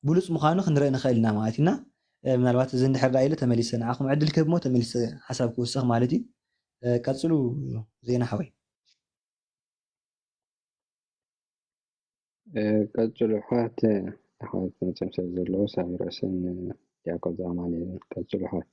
ብሉጽ ምዃኑ ክንርኢ ንኽእል ኢና ማለት ኢና። እ፣ ምናልባት እዚ እንድሕር ዳኣ ኢለ ተመሊሰ ንዓኹም ዕድል ክህብ እሞ ተመሊሰ ሓሳብ ክውስኽ ማለት እዩ። እ፣ ቀጽሉ ዜና ሓወይ። እ፣ ቀጽሉ ኣሕዋት፣ ኣሕዋት መጺኦም ስለ ዘለዉ ሳሚሮስን ዲያቆን ኣማኑኤልን ቀጽሉ ኣሕዋት።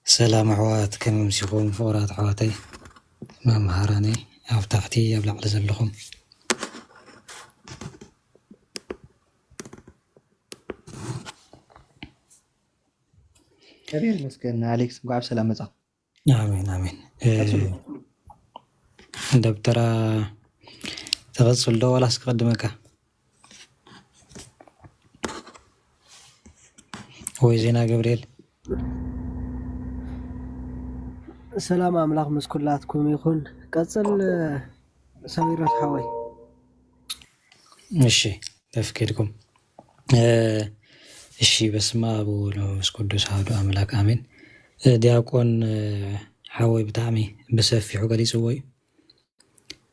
ሰላም ኣሕዋት፣ ከመይ ኣምሲኹም ፍቑራት ኣሕዋተይ መምሃራነይ ኣብ ታሕቲ ኣብ ላዕሊ ዘለኹም? እግዚኣብሔር ይመስገን ኣሌክስ፣ እንኳዕ ብሰላም መጻ። ኣሜን፣ ኣሜን። እ፣ ቀጽሉ። ደብተራ ትቐጽል ዶ ዋላስ ክቕድመካ? ወይ ዜና ገብርኤል? ሰላም ኣምላኽ ምስ ኩላትኩም ይኹን። ቀጽል፣ ሳዊሮስ ሓወይ። እሺ፣ ተፍቂድኩም። እ፣ እሺ፣ በስመ አብ ወወልድ ወመንፈስ ቅዱስ አሐዱ አምላክ አሜን። እ፣ ዲያቆን፣ እ፣ ሓወይ ብጣዕሚ ብሰፊሑ ገሊጽዎ እዩ።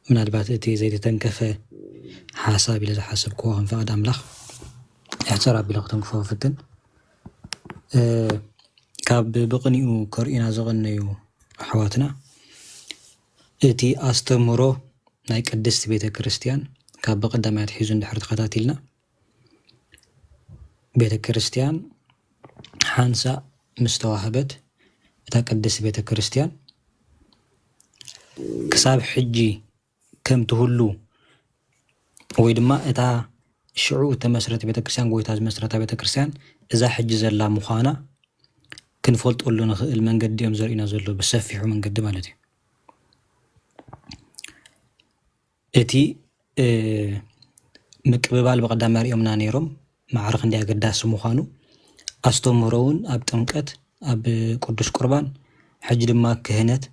ምናልባት እቲ ዘይተተንከፈ ሓሳብ ኢለ ዝሓሰብክዎ ከም ፍቓድ ኣምላኽ ሕጽር ኣቢለ ክተንክፎ ክፍትን። እ፣ ካብ ብቕንኡ ከርእዩና ዝቐነዩ ኣሕዋትና እቲ ኣስተምህሮ ናይ ቅድስቲ ቤተ ክርስቲያን ካብ ብቐዳማይ ኣትሒዙ እንድሕር ተኸታቲልና፣ ቤተ ክርስቲያን ሓንሳእ ምስ ተዋህበት፣ እታ ቅድስቲ ቤተ ክርስቲያን ክሳብ ሕጂ ከም ትህሉ ወይ ድማ እታ ሽዑ እተመስረተ ቤተ ክርስቲያን፣ ጎይታ ዝመስረታ ቤተ ክርስቲያን እዛ ሕጂ ዘላ ምዃና ክንፈልጠሉ ንኽእል መንገዲ እዮም ዘርእዩና ዘለዉ፣ ብሰፊሑ መንገዲ ማለት እዩ። እቲ፣ እ፣ ምቅብባል ብቐዳማይ ርእዮምና ነይሮም፣ ማዕረ ክንደይ ኣገዳሲ ምዃኑ፣ ኣስተምህሮ እውን ኣብ ጥምቀት፣ ኣብ ቅዱስ ቁርባን፣ ሕጂ ድማ ክህነት፣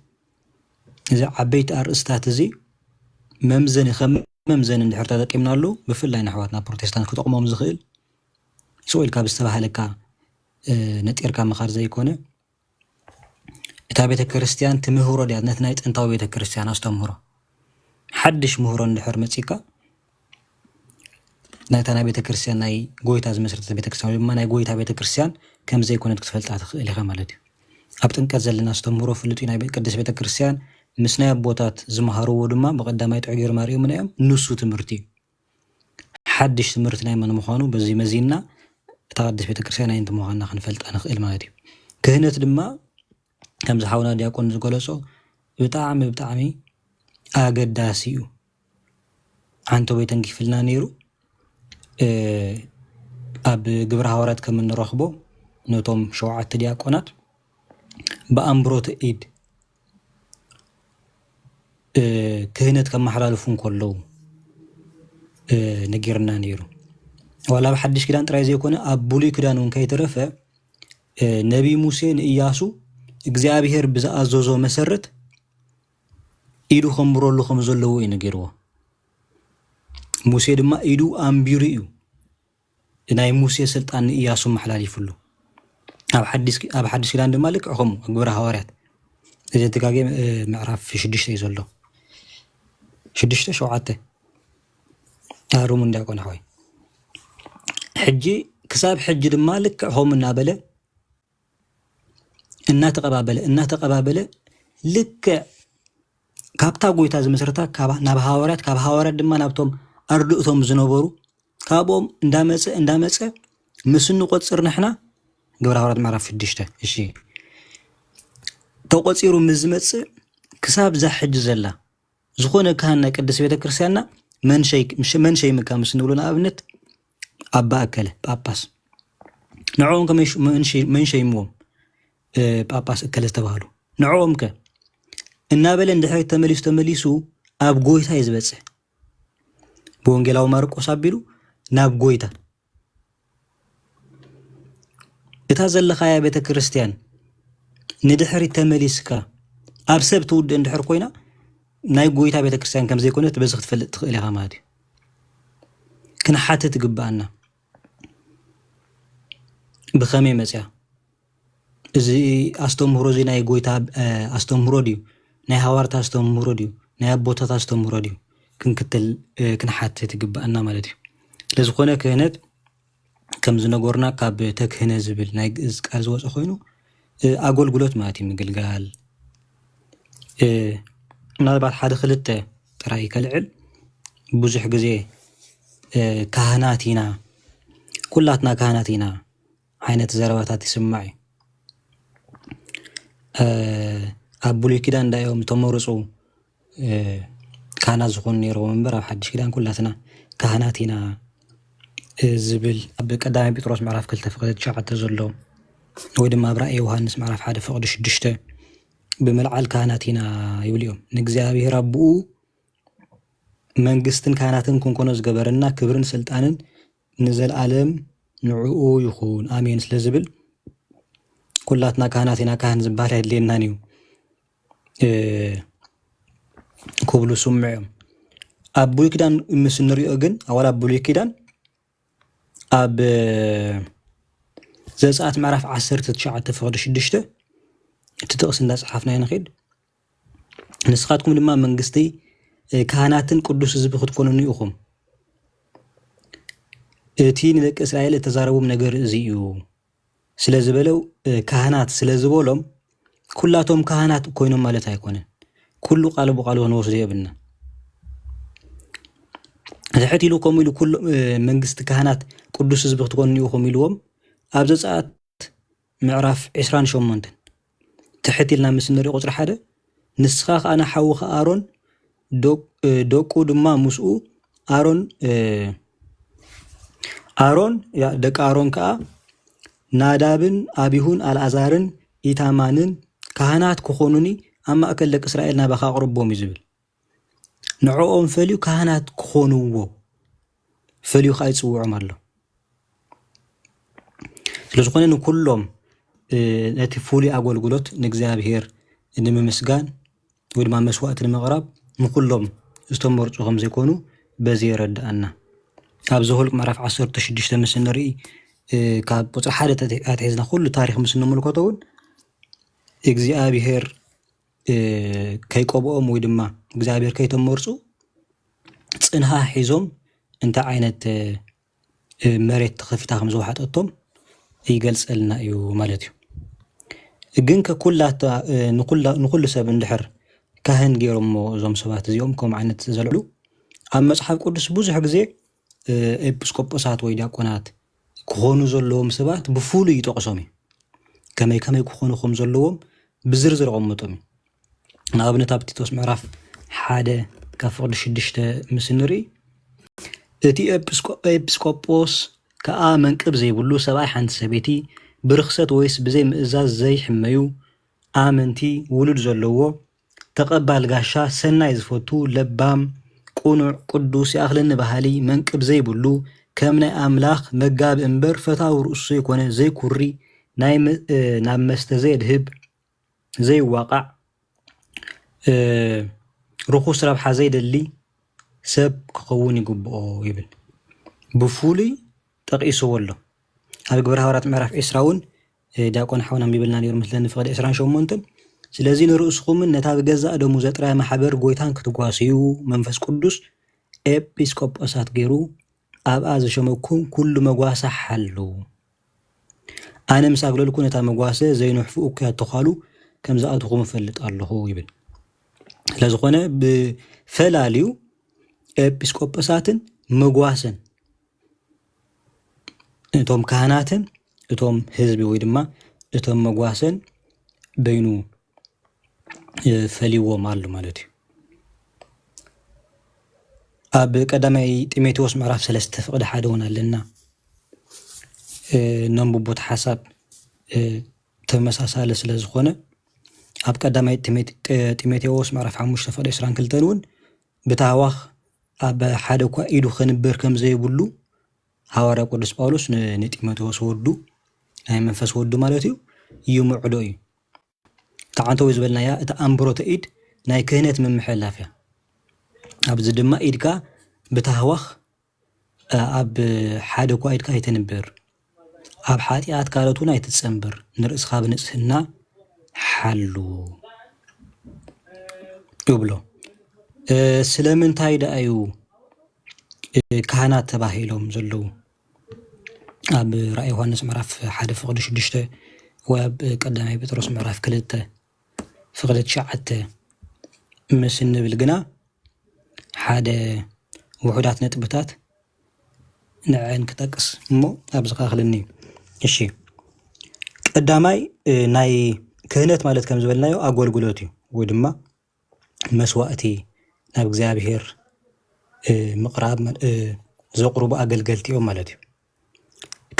እዚ ዓበይቲ ኣርእስታት እዚ መምዘኒ፣ ከም መምዘኒ እንድሕር ተጠቂምናሉ፣ ብፍላይ ንኣሕዋትና ፕሮቴስታንት ክጠቕሞም ዝኽእል፣ ስቕ ኢልካ ብዝተባህለካ፣ እ፣ ነጢርካ ምኻድ ዘይኮነ፣ እታ ቤተ ክርስቲያን ትምህሮ ድያ ነቲ ናይ ጥንታዊ ቤተ ክርስቲያን ኣስተምህሮ? ሓድሽ ምህሮ እንድሕር መጺካ፣ ናይታ ናይ ቤተክርስትያን ናይ ጎይታ ዝመስረተት ቤተክርስትያን ወይ ድማ ናይ ጎይታ ቤተክርስትያን ከም ዘይኮነት ክትፈልጣ ትኽእል ኢኻ ማለት እዩ። ኣብ ጥምቀት ዘለና ኣስተምህሮ ፍሉጥ እዩ። ናይ ቤ- ቅድስት ቤተክርስትያን ምስ ናይ ኣቦታት ዝመሃርዎ ድማ ብቐዳማይ ጥዑይ ገይሮም ኣርእዮምና እዮም። ንሱ ትምህርቲ እዩ። ሓድሽ ትምህርቲ ናይ መን ምዃኑ በዚ መዚና እታ ቅድስት ቤተክርስትያን ናይ ምዃንና ክንፈልጣ ንኽእል ማለት እዩ። ክህነት ድማ ከምዚ ሓውና ዲያቆን ዝገለጾ ብጣዕሚ ብጣዕሚ ኣገዳሲ እዩ። ዓንተቦይ ተንኪፍልና ነይሩ። ኣብ ግብረ ሃዋርያት ከም እንረኽቦ ነቶም ሸውዓተ ዲያቆናት ብኣምብሮተ ኢድ ክህነት ከመሓላልፉ እንከለዉ ነጊርና ነይሩ። ዋላ ኣብ ሓድሽ ኪዳን ጥራይ ዘይኮነ ኣብ ብሉይ ኪዳን እውን ከይተረፈ ነቢይ ሙሴ ንእያሱ እግዚኣብሔር ብዝኣዘዞ መሰረት ኢዱ ከንብረሉ ከም ዘለዎ እዩ ነጊርዎ። ሙሴ ድማ ኢዱ ኣንቢሩ እዩ ናይ ሙሴ ስልጣን ንእያሱ መሓላሊፍሉ። ኣብ ሓድሽ ኪዳን ድማ ልክዕ ከምኡ ግብረ ሃዋርያት እዚ ትጋጌ ምዕራፍ ሽዱሽተ እዩ ዘሎ። ሽዱሽተ ሸውዓተ ኣሩሙ እንዲያቆን ሓወይ። ሕጂ ክሳብ ሕጂ ድማ ልክዕ ከምኡ እናበለ እናተቐባበለ እናተቐባበለ ልክዕ ካብታ ጎይታ ዝመስረታ ናብ ሃዋርያት ካብ ሃዋርያት ድማ ናብቶም ኣርድእቶም ዝነበሩ ካብኦም እንዳመፀ እንዳመፀ ምስ እንቆፅር ንሕና ግብረ ሃዋርያት ምዕራፍ ሽዱሽተ እሺ ተቆፂሩ ምስ ዝመፅእ ክሳብ ዛ ሕጂ ዘላ ዝኾነ ካህን ናይ ቅድስት ቤተክርስትያንና መንሸይ ምካ ምስ ንብሎ ንኣብነት ኣባ እከለ ጳጳስ ንዕኦም ከ መን ሸይምዎም ጳጳስ እከለ ዝተባህሉ ንዕኦም ከ እናበለ እንድሕር ተመሊሱ ተመሊሱ ኣብ ጎይታ እዩ ዝበፅሕ ብወንጌላዊ ማርቆስ ኣቢሉ ናብ ጎይታ እታ ዘለኻያ ቤተ ክርስቲያን ንድሕሪት ተመሊስካ ኣብ ሰብ ትውድእ እንድሕር ኮይና ናይ ጎይታ ቤተ ክርስቲያን ከም ዘይኮነት በዚ ክትፈልጥ ትኽእል ኢኻ ማለት እዩ። ክንሓትት ይግብኣና። ብኸመይ መፅያ? እዚ ኣስተምህሮ እዚ ናይ ጎይታ ኣስተምህሮ ድዩ? ናይ ሃዋርያት ኣስተምህሮ ድዩ? ናይ ኣቦታት ኣስተምህሮ ድዩ? ክንክትል ክንሓትት ይግብኣና ማለት እዩ። ስለዝኾነ ክህነት ከም ዝነገሩና ካብ ተክህነ ዝብል ናይ ግእዝ ቃል ዝወፀ ኮይኑ ኣገልግሎት ማለት እዩ። ምግልጋል ምናልባት ሓደ ክልተ ጥራይ ከልዕል ብዙሕ ግዜ ካህናት ኢና፣ ኩላትና ካህናት ኢና ዓይነት ዘረባታት ይስማዕ እዩ። ኣብ ብሉይ ኪዳን እንዳዮም ተመርፁ ካህናት ዝኾኑ ነይርዎም እምበር ኣብ ሓድሽ ኪዳን ኩላትና ካህናት ኢና ዝብል ኣብ ቀዳማይ ጴጥሮስ ምዕራፍ ክልተ ፍቕዲ ትሽዓተ ዘሎ ወይ ድማ ኣብ ራእይ ዮሃንስ ምዕራፍ ሓደ ፍቕዲ ሽዱሽተ ብምልዓል ካህናት ኢና ይብሉ እዮም። ንእግዚኣብሔር ኣቦኡ መንግስትን ካህናትን ክንኮኖ ዝገበረና ክብርን ስልጣንን ንዘለኣለም ንዕኡ ይኹን ኣሜን ስለ ዝብል ኩላትና ካህናት ኢና፣ ካህን ዝበሃል ኣየድልየናን እዩ ክብሉ ስምዑ እዮም። ኣብ ብሉይ ኪዳን ምስ እንሪኦ ግን ኣዋላ ኣብ ብሉይ ኪዳን ኣብ ዘፀኣት ምዕራፍ ዓሰርተ ትሽዓተ ፍቕዲ ሽዱሽተ እቲ ጥቕሲ እንዳፀሓፍናዮ ንኸይድ ንስኻትኩም ድማ መንግስቲ ካህናትን ቅዱስ ህዝቢ ክትኮኑኒ ኢኹም። እቲ ንደቂ እስራኤል እተዛረቦም ነገር እዚ እዩ ስለ ዝበለው ካህናት ስለ ዝበሎም ኩላቶም ካህናት ኮይኖም ማለት ኣይኮነን። ኩሉ ቃል ብቃሉ ክንወስዶ የብልና። ዝሕት ኢሉ ከምኡ ኢሉ ኩሉ መንግስቲ ካህናት ቅዱስ ህዝቢ ክትኮኑ ኢኹም ኢልዎም ኣብ ዘፀኣት ምዕራፍ ዕስራን ሸሞንተን ትሕት ኢልና ምስ ንርኢ ቁፅሪ ሓደ ንስኻ ከኣ ንሓውኻ ኣሮን ደቁ ድማ ምስኡ ኣሮን ኣሮን ደቂ ኣሮን ከኣ ናዳብን ኣቢሁን ኣልኣዛርን ኢታማንን ካህናት ክኾኑኒ ኣብ ማእከል ደቂ እስራኤል ናባኻ ኣቕርቦም እዩ ዝብል። ንዕኦም ፈልዩ ካህናት ክኾንዎ ፈልዩ ከዓ ይፅውዖም ኣሎ። ስለዝኾነ ንኩሎም ነቲ ፍሉይ ኣገልግሎት ንእግዚኣብሔር ንምምስጋን ወይ ድማ መስዋእቲ ንምቕራብ ንኩሎም ዝተመርፁ ከም ዘይኮኑ በዚ የረድኣና። ኣብ ዘኍልቁ ምዕራፍ ዓሰርተ ሽዱሽተ ምስ ንርኢ ካብ ቁፅሪ ሓደ ኣትሒዝና ኩሉ ታሪክ ምስ እንምልከቶ እውን እግዚኣብሔር ከይቀብኦም ወይ ድማ እግዚኣብሔር ከይተመርፁ ፅንሃ ሒዞም እንታይ ዓይነት እ፣ መሬት ተኸፊታ ከም ዝወሓጠቶም ይገልጸልና እዩ ማለት እዩ። ግን ከኩላታ፣ እ፣ ንኩላ-፣ ንኩሉ ሰብ እንድሕር ካህን ገይሮሞ እዞም ሰባት እዚኦም ከምኡ ዓይነት ዘልዕሉ፣ ኣብ መጽሓፍ ቅዱስ ብዙሕ ግዜ፣ እ፣ ኤጲስቆጶሳት ወይ ዲያቆናት ክኾኑ ዘለዎም ሰባት ብፍሉይ ይጠቕሶም እዩ። ከመይ ከመይ ክኾኑ ከም ዘለዎም ብዝርዝር ኣቐምጦም እዩ። ንኣብነት ኣብ ቲቶስ ምዕራፍ ሓደ ካብ ፍቕዲ ሽዱሽተ ምስ ንርኢ፣ እቲ ኤጲስቆ-፣ ኤጲስቆጶስ ከኣ መንቅብ ዘይብሉ ሰብኣይ ሓንቲ ሰበይቲ ብርኽሰት ወይስ ብዘይ ምእዛዝ ዘይሕመዩ ኣመንቲ ውሉድ ዘለዎ ተቐባል ጋሻ ሰናይ ዝፈቱ ለባም ቅኑዕ ቅዱስ ይኣኽለኒ በሃሊ መንቅብ ዘይብሉ ከም ናይ ኣምላኽ መጋቢ እምበር ፈታዊ ርእሱ ዘይኮነ ዘይኩሪ ናይ መ-፣ እ፣ ናብ መስተ ዘየድህብ ዘይዋቓዕ እ፣ ርኹስ ረብሓ ዘይደሊ ሰብ ክኸውን ይግብኦ ይብል። ብፍሉይ ጠቒስዎ ኣሎ። ኣብ ግብረ ሃዋርያት ምዕራፍ ዕስራ እውን፣ እ፣ ዲያቆን ሓውና ኣንቢብልና ነይሩ መስለኒ፣ ፍቕዲ ዕስራን ሸሞንተን። ስለዚ ንርእስኹምን ነታ ብገዛእ ደሙ ዘጥረያ ማሕበር ጎይታን ክትጓስዩ መንፈስ ቅዱስ ኤጲስቆጶሳት ገይሩ ኣብኣ ዝሸመኩም ኩሉ መጓሰ ሓሉ። ኣነ ምስ ኣግለልኩ ነታ መጓሰ ዘይንሕፉ እኩያት ተዃሉ ከም ዝኣትኹም እፈልጥ ኣለኹ ይብል። ስለዝኾነ ብፈላልዩ ኤጲስቆጶሳትን መጓሰን፣ እቶም ካህናትን እቶም ህዝቢ ወይ ድማ እቶም መጓሰን በይኑ፣ እ፣ ፈልይዎም ኣሎ ማለት እዩ። ኣብ ቀዳማይ ጢሞቴዎስ ምዕራፍ ሰለስተ ፍቕዲ ሓደ እውን ኣለና። እ፣ ነንብቦ፣ እቲ ሓሳብ፣ እ፣ ተመሳሳሊ ስለ ዝኾነ፣ ኣብ ቀዳማይ ጢሞቴ-፣ ጢሞቴዎስ ምዕራፍ ሓሙሽተ ፍቕዲ ዕስራን ክልተን እውን ብታህዋኽ ኣብ ሓደ እኳ ኢዱ ከንብር ከም ዘይብሉ ሃዋርያ ቅዱስ ጳውሎስ ን-፣ ንጢሞቴዎስ ወዱ፣ ናይ መንፈስ ወዱ ማለት እዩ፣ ይምዕዶ እዩ። እቲ ዓንተዊ ዝበልናያ፣ እቲ ኣንብሮተ ኢድ ናይ ክህነት ምምሕልላፍ እያ። ኣብዚ ድማ ኢድካ ብታህዋኽ፣ እ፣ ኣብ ሓደ እኳ ኢድካ ኣይተንብር፣ ኣብ ሓጢኣት ካልኦት እውን ኣይትጸንብር፣ ንርእስኻ ብንጽህና ሓሉ ይብሎ። እ፣ ስለምንታይ ደኣ እዩ፣ እ፣ ካህናት ተባሂሎም ዘለዉ? ኣብ ራእይ ዮሃንስ ምዕራፍ ሓደ ፍቕዲ ሽዱሽተ ወይ ኣብ ቀዳማይ ጴጥሮስ ምዕራፍ ክልተ ፍቕዲ ትሽዓተ ምስ እንብል ግና ሓደ ውሑዳት ነጥብታት ንዐን ክጠቅስ እሞ ኣብዚ ከኣኽለኒ እዩ። እሺ፣ ቀዳማይ፣ እ፣ ናይ ክህነት ማለት ከም ዝበልናዮ ኣገልግሎት እዩ፣ ወይ ድማ መስዋእቲ ናብ እግዚኣብሔር፣ እ፣ ምቕራብ፣ እ፣ ዘቕርቡ ኣገልገልቲ እዮም ማለት እዩ።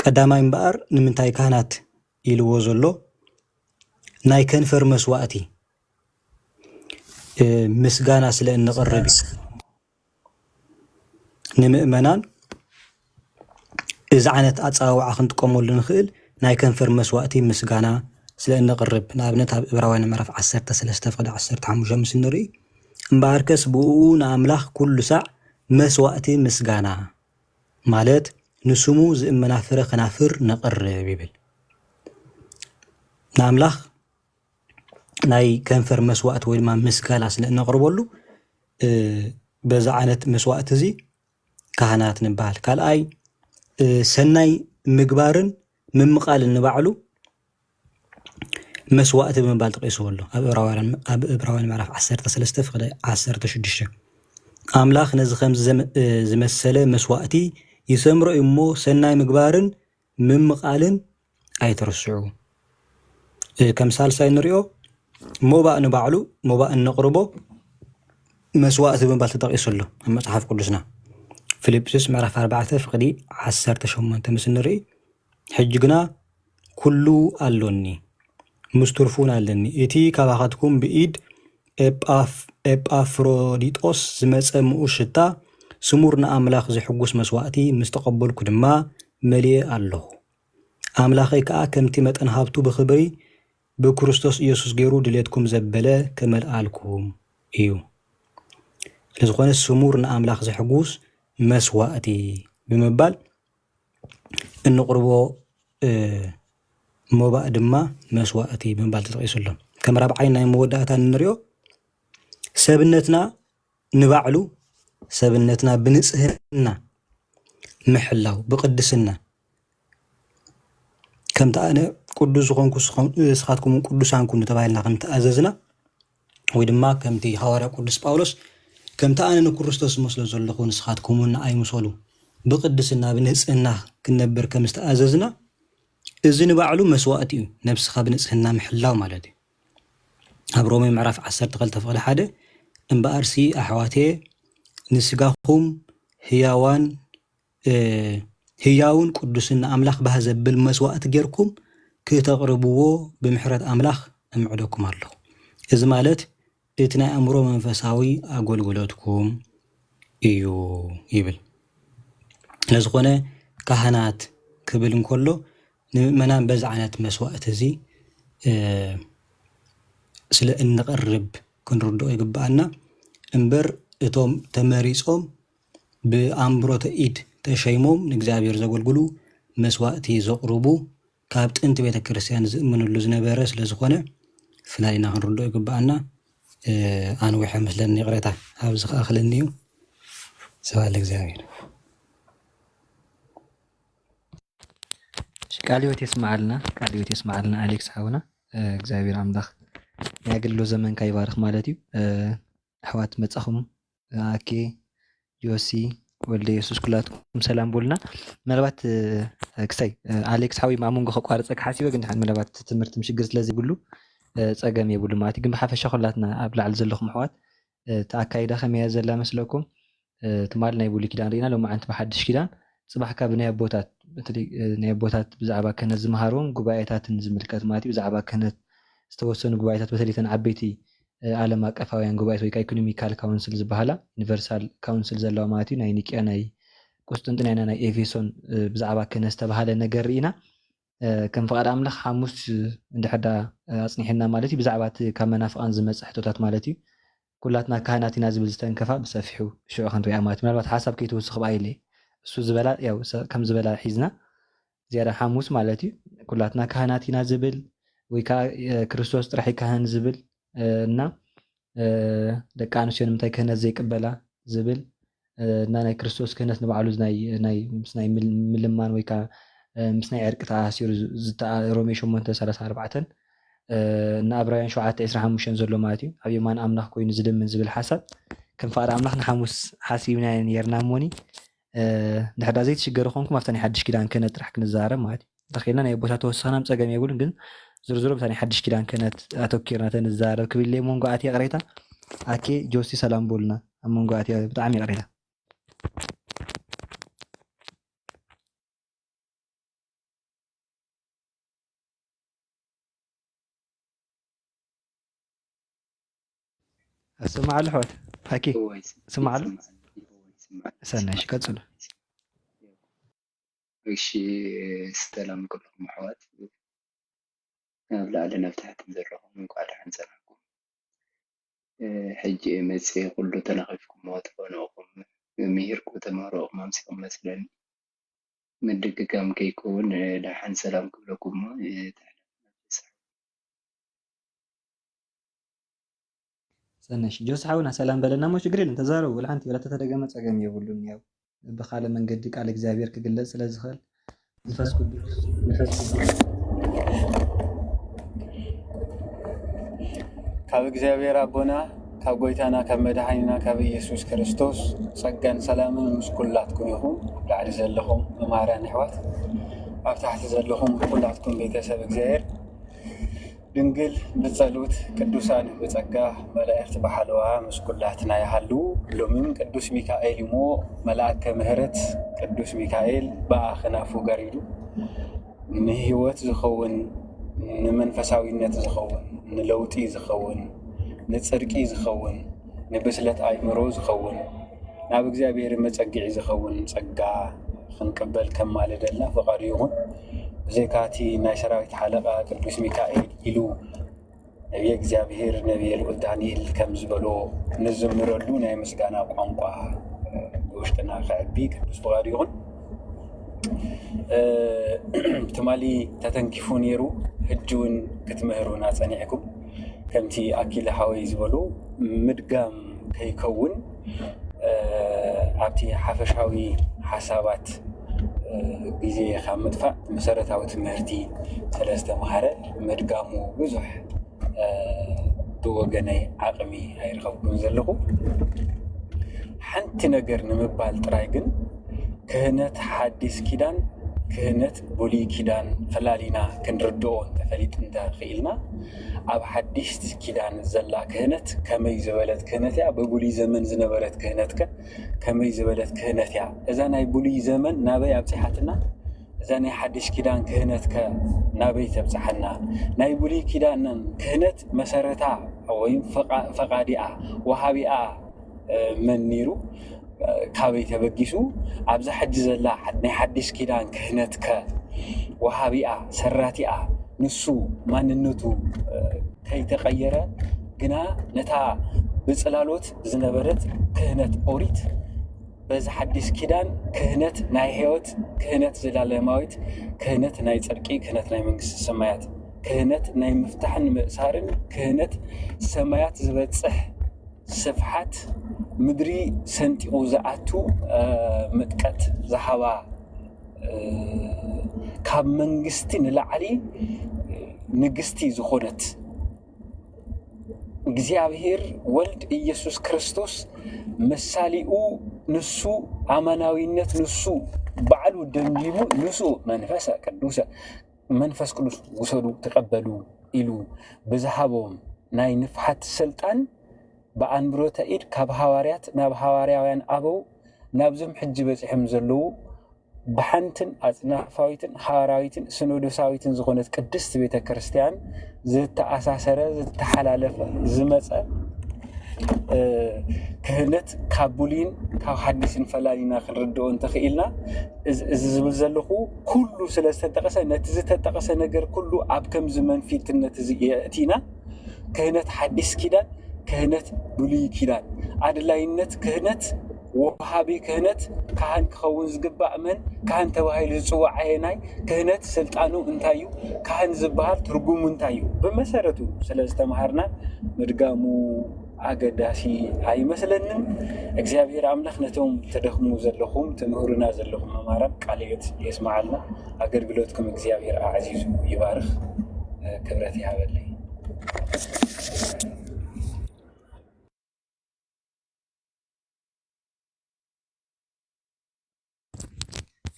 ቀዳማይ እምበኣር ንምንታይ ካህናት ኢልዎ ዘሎ ናይ ከንፈር መስዋእቲ፣ እ፣ ምስጋና ስለ እንቕርብ እዩ። ንምእመናን እዚ ዓይነት ኣጸዋውዓ ክንጥቀመሉ ንኽእል ናይ ከንፈር መስዋእቲ ምስጋና ስለ እንቕርብ፣ ንኣብነት ኣብ ዕብራውያን ምዕራፍ ዓሰርተ ሰለስተ ፍቕዲ ዓሰርተ ሓሙሽተ ምስ እንርኢ፣ እምበኣርከስ ብእኡ ንኣምላኽ ኩሉ ሳዕ መስዋእቲ ምስጋና፣ ማለት ንስሙ ዝእመና ፍረ ከናፍር ነቕርብ ይብል። ንኣምላኽ ናይ ከንፈር መስዋእቲ ወይ ድማ ምስጋና ስለ እነቕርበሉ፣ እ፣ በዛ ዓይነት መስዋእቲ እዚ ካህናት ንበሃል። ካልኣይ፣ እ፣ ሰናይ ምግባርን ምምቓልን ንባዕሉ መስዋእቲ ብምባል ተቐይስዎ ኣሎ። ኣብ ዕብራውያን፣ ኣብ ዕብራውያን ምዕራፍ ዓሰርተ ሰለስተ ፍቕዲ ዓሰርተ ሽዱሽተ፣ ኣምላኽ ነዚ ከምዚ ዘመ-፣ እ፣ ዝመሰለ መስዋእቲ ይሰምሮ እዩ እሞ፣ ሰናይ ምግባርን ምምቓልን ኣይትርስዑ። እ፣ ከም ሳልሳይ ንሪኦ፣ ሞባእ ንባዕሉ፣ ሞባእ እነቕርቦ መስዋእቲ ብምባል ተጠቒሱ ኣሎ ኣብ መጽሓፍ ቅዱስና። ፊልጵስዩስ ምዕራፍ ኣርባዕተ ፍቕዲ ዓሰርተ ሸሞንተ ምስ ንርኢ፣ ሕጂ ግና ኩሉ ኣሎኒ፣ ምስ ትርፉ እውን ኣለኒ። እቲ ካባኻትኩም ብኢድ ኤጳፍ-፣ ኤጳፍሮዲጦስ ዝመጸ ምኡዝ ሽታ፣ ስሙር ንኣምላኽ ዘሕጉስ መስዋእቲ ምስ ተቐበልኩ ድማ መሊኤ ኣለኹ። ኣምላኸይ ከኣ ከምቲ መጠን ሃብቱ ብኽብሪ ብክርስቶስ ኢየሱስ ገይሩ ድሌትኩም ዘበለ ከመልኣልኩም እዩ። ስለዝኾነ ስሙር ንኣምላኽ ዘሕጉስ መስዋእቲ ብምባል እንቕርቦ፣ እ፣ ሞባእ ድማ መስዋእቲ ብምባል ተጠቒሱ ኣሎ። ከም ራብዓይ ናይ መወዳእታ እንሪኦ፣ ሰብነትና ንባዕሉ፣ ሰብነትና ብንጽህና ምሕላው ብቅድስና፣ ከምቲ ኣነ ቅዱስ ዝኾንኩ ንስኻትኩም እውን ቅዱሳን ኩኑ ተባሂልና ከም ተኣዘዝና፣ ወይ ድማ ከምቲ ሃዋርያ ቅዱስ ጳውሎስ፣ ከምቲ ኣነ ንክርስቶስ ዝመስሎ ዘለኹ ንስኻትኩም እውን ንኣይ ምሰሉ፣ ብቅድስና ብንጽህና ክንነብር ከም ዝተኣዘዝና፣ እዚ ንባዕሉ መስዋእቲ እዩ። ነብስኻ ብንጽህና ምሕላው ማለት እዩ። ኣብ ሮሜ ምዕራፍ ዓሰርተ ክልተ ፍቕዲ ሓደ፣ እምበኣርሲ ኣሕዋትየ፣ ንስጋኹም ህያዋን ህያውን ቅዱስን ንኣምላኽ ባህ ዘብል መስዋእቲ ጌርኩም ክተቕርብዎ ብምሕረት ኣምላኽ እምዕደኩም ኣለኹ። እዚ ማለት እቲ ናይ ኣእምሮ መንፈሳዊ ኣገልግሎትኩም እዩ ይብል። ስለዝኾነ ካህናት ክብል እንከሎ ንምእመናን በዚ ዓይነት መስዋእቲ እዚ ስለ እንቐርብ ክንርድኦ ይግብኣና እምበር እቶም ተመሪጾም ብኣምብሮተ ኢድ ተሸይሞም ንእግዚኣብሔር ዘገልግሉ መስዋእቲ ዘቕርቡ ካብ ጥንቲ ቤተ ክርስቲያን ዝእምንሉ ዝነበረ ስለ ዝኾነ ፍላሊና ክንርድኦ ይግብኣና። ኣንዊሐ መስለኒ ይቕሬታ። ኣብዚ ከኣኽለኒ እዩ። ስብሐት ለእግዚኣብሔር። ቃለ ሕይወት የስምዓልና፣ ቃለ ሕይወት የስምዓልና ኣሌክስ ሓውና። እግዚኣብሔር ኣምላኽ ናይ ኣገልግሎት ዘመንካ ይባርኽ ማለት እዩ። ኣሕዋት መጻኹም ኣኬ ዮሲ ወልደ የሱስ ኩላትኩም ሰላም በሉና። ምናልባት ክሳይ ኣሌክስ ሓወይ ኣብ መንጎ ከቋርፀካ ሓሲበ ግን ድሓን ምናልባት ትምህርቲ ምሽግር ስለ ዘይብሉ ፀገም የብሉ ማለት እዩ። ግን ብሓፈሻ ኩላትና ኣብ ላዕሊ ዘለኹም ኣሕዋት እቲ ኣካይዳ ከመይ እያ ዘላ መስለኩም? ትማሊ ናይ ብሉይ ኪዳን ርኢና ሎማዓንቲ ብሓድሽ ኪዳን ፅባሕ ካብ ናይ ኣቦታት በተለይ ናይ ኣቦታት ብዛዕባ ክህነት ዝመሃርዎም ጉባኤታትን ዝምልከት ማለት እዩ። ብዛዕባ ክህነት ዝተወሰኑ ጉባኤታት በተለይ ተን ዓበይቲ ዓለም ኣቀፋውያን ጉባኤት ወይ ከዓ ኢኮኖሚካል ካውንስል ዝበሃላ ዩኒቨርሳል ካውንስል ዘለዋ ማለት እዩ። ናይ ኒቅያ ናይ ቁስጥንጥንያ ናይ ኤፌሶን ብዛዕባ ክህነት ዝተባሃለ ነገር ርኢና ከም ፍቓድ ኣምላኽ ሓሙስ እንድሕር ዳ ኣጽኒሕና ማለት እዩ ብዛዕባ እቲ ካብ መናፍቓን ዝመጽእ ሕቶታት ማለት እዩ ኩላትና ካህናት ኢና ዝብል ዝተንከፋ ብሰፊሑ ሽዑ ክንሪኣ ማለት እዩ። ምናልባት ሓሳብ ከይትውስኽ ብኣይ ኢለ እሱ ዝበላ ያው ከም ዝበላ ሒዝና ዝያዳ ሓሙስ ማለት እዩ ኩላትና ካህናት ኢና ዝብል ወይ ከዓ ክርስቶስ ጥራሕ ካህን ዝብል እና ደቂ ኣንስትዮ ንምንታይ ክህነት ዘይቅበላ ዝብል እና ናይ ክርስቶስ ክህነት ንባዕሉ ምስ ናይ ምልማን ወይ ከዓ ምስ ናይ ዕርቂ ተኣሳሲሩ ሮሜ ሸሞንተ ሰላሳ ኣርባዕተ እና ኣብ ራውያን ሸውዓተ ዕስራን ሓሙሽተን ዘሎ ማለት እዩ ኣብ የማን ኣምላኽ ኮይኑ ዝልምን ዝብል ሓሳብ ከም ፍቓድ ኣምላኽ ንሓሙስ ሓሲብና ነርና እሞኒ ድሕዳ ዘይትሽገሩ ኮንኩም ኣብታ ናይ ሓድሽ ኪዳን ክህነት ጥራሕ ክንዛረብ ማለት እዩ እንተኽኢልና ናይ ኣቦታት ተወሰኽና ም ፀገም የብሉን ግን ዝርዝሩ ብታ ናይ ሓድሽ ኪዳን ክህነት ኣተኪርና ተንዛረብ ክብል ኢለ መንጎ ኣትየ ቅሬታ ኣኬ ጆሲ ሰላም በሉና ኣብ መንጎ ኣትየ ብጣዕሚ ቅሬታ ኣስማዓሉ ኣሕዋት ኣኬ ስማዓሉ ሰናሽ ቀፅሉ እሺ ሰላም ኩልኩም ኣሕዋት ኣብ ላዕልን ኣብ ታሕትን ዘለኹም እንኳዕ ደሓን ጸናሕኩም። ሕጂ እየ መጽየ ኩሉ ተናኺፍኩሞ ተፈነኹም ምሂርኩ ተምህሮኹም ኣምሲኹም መስለኒ ምድግጋም ከይከውን ደሓን ሰላም ክብለኩም እሞ ተሕለፍ ናብ ፍስሓ። ሰነሽ ጆስ ሓውና ሰላም በለና እሞ ችግር የለን ተዛረቡ ወላ ሓንቲ ወላ ተተደገመ ጸገም የብሉን ያው ብኻልእ መንገዲ ቃል እግዚኣብሔር ክግለጽ ስለ ዝኽእል መንፈስ ቅዱስ ካብ እግዚኣብሔር ኣቦና ካብ ጎይታና ካብ መድሓኒና ካብ ኢየሱስ ክርስቶስ ጸጋን ሰላምን ምስ ኩላትኩም ይኹን። ኣብ ላዕሊ ዘለኹም መማርያን ኣሕዋት ኣብ ታሕቲ ዘለኹም ኩላትኩም ቤተሰብ እግዚኣብሔር ድንግል ብጸሎት ቅዱሳን ብጸጋ መላእክት ብሓለዋ ምስ ኩላትና ይሃሉ። ሎሚም ቅዱስ ሚካኤል እሞ መልኣከ ምህረት ቅዱስ ሚካኤል ብኣ ክናፉ ገሪዱ ንህይወት ዝኸውን ንመንፈሳዊነት ዝኸውን ንለውጢ ዝኸውን ንጽድቂ ዝኸውን ንብስለት ኣእምሮ ዝኸውን ናብ እግዚኣብሔር መጸግዒ ዝኸውን ጸጋ ክንቅበል ከማልደልና ፍቓዱ ይኹን። ብዘይካ እቲ ናይ ሰራዊት ሓለቓ ቅዱስ ሚካኤል ኢሉ ነብየ እግዚኣብሔር ነብየ ልኡል ዳንኤል ከም ዝበሎ ንዝምረሉ ናይ ምስጋና ቋንቋ ብውሽጥና ክዕቢ ቅዱስ ፍቓዱ ይኹን። ትማሊ ተተንኪፉ ነይሩ፣ ሕጂ እውን ክትምህሩና ጸኒሕኩም። ከምቲ ኣኪለ ሓወይ ዝበሎ ምድጋም ከይከውን ኣብቲ ሓፈሻዊ ሓሳባት ግዜ ካብ ምጥፋእ መሰረታዊ ትምህርቲ ስለዝተምሃረ ምድጋሙ ብዙሕ ብወገነይ ዓቕሚ ኣይረኸብኩን ዘለኹ። ሓንቲ ነገር ንምባል ጥራይ ግን ክህነት ሓዲስ ኪዳን ክህነት ብሉይ ኪዳን ፈላሊና ክንርድኦ እንተፈሊጥ እንተኽኢልና ኣብ ሓዲስ ኪዳን ዘላ ክህነት ከመይ ዝበለት ክህነት እያ? ብብሉይ ዘመን ዝነበረት ክህነትከ ከመይ ዝበለት ክህነት እያ? እዛ ናይ ብሉይ ዘመን ናበይ ኣብፂሓትና? እዛ ናይ ሓድሽ ኪዳን ክህነትከ ናበይ ተብፅሓና? ናይ ብሉይ ኪዳን ክህነት መሰረታ ወይም ፈቓዲኣ ወሃቢኣ መን ነይሩ? ካበይ ተበጊሱ? ኣብዛ ሕጂ ዘላ ናይ ሓድሽ ኪዳን ክህነትከ ወሃቢኣ ሰራቲኣ ንሱ ማንነቱ ከይተቐየረ ግና ነታ ብፅላሎት ዝነበረት ክህነት ኦሪት በዚ ሓዲስ ኪዳን ክህነት ናይ ሕይወት ክህነት ዘላለማዊት ክህነት ናይ ጽድቂ ክህነት ናይ መንግስቲ ሰማያት ክህነት ናይ ምፍታሕን ምእሳርን ክህነት ሰማያት ዝበጽሕ ስፍሓት ምድሪ ሰንጢቑ ዝኣቱ ምጥቀት ዝሃባ ካብ መንግስቲ ንላዕሊ ንግስቲ ዝኾነት እግዚኣብሔር ወልድ ኢየሱስ ክርስቶስ መሳሊኡ ንሱ ኣማናዊነት ንሱ ባዕሉ ደምዲሙ ንሱ መንፈሰ ቅዱሰ መንፈስ ቅዱስ ውሰዱ ተቐበሉ ኢሉ ብዝሃቦም ናይ ንፍሓት ስልጣን ብኣንብሮተ ኢድ ካብ ሃዋርያት ናብ ሃዋርያውያን ኣበው ናብዞም ሕጂ በጺሖም ዘለዉ ብሓንትን ኣጽናፋዊትን ሃዋራዊትን ሲኖዶሳዊትን ዝኾነት ቅድስቲ ቤተ ክርስቲያን ዝተኣሳሰረ ዝተሓላለፈ ዝመጸ ክህነት ካብ ብሉይን ካብ ሓዲስን ፈላሊና ክንርድኦ እንተኽኢልና እዚ ዝብል ዘለኹ ኩሉ ስለ ዝተጠቐሰ ነቲ ዝተጠቐሰ ነገር ኩሉ ኣብ ከምዚ መንፊትነት እዚ የእቲና ክህነት ሓዲስ ኪዳን ክህነት ብሉይ ኪዳን ኣድላይነት ክህነት ወሃቢ ክህነት ካህን ክኸውን ዝግባእ መን ካህን ተባሂሉ ዝፅዋዕ ኣየናይ ክህነት ስልጣኑ እንታይ እዩ ካህን ዝበሃል ትርጉሙ እንታይ እዩ ብመሰረቱ ስለ ዝተምሃርና ምድጋሙ ኣገዳሲ ኣይመስለንን እግዚኣብሔር ኣምላኽ ነቶም ትደኽሙ ዘለኹም ትምህሩና ዘለኹም መማራን ቃለ ህይወት የስመዓልና ኣገልግሎትኩም እግዚኣብሔር ኣዕዚዙ ይባርኽ ክብረት ይሃበለይ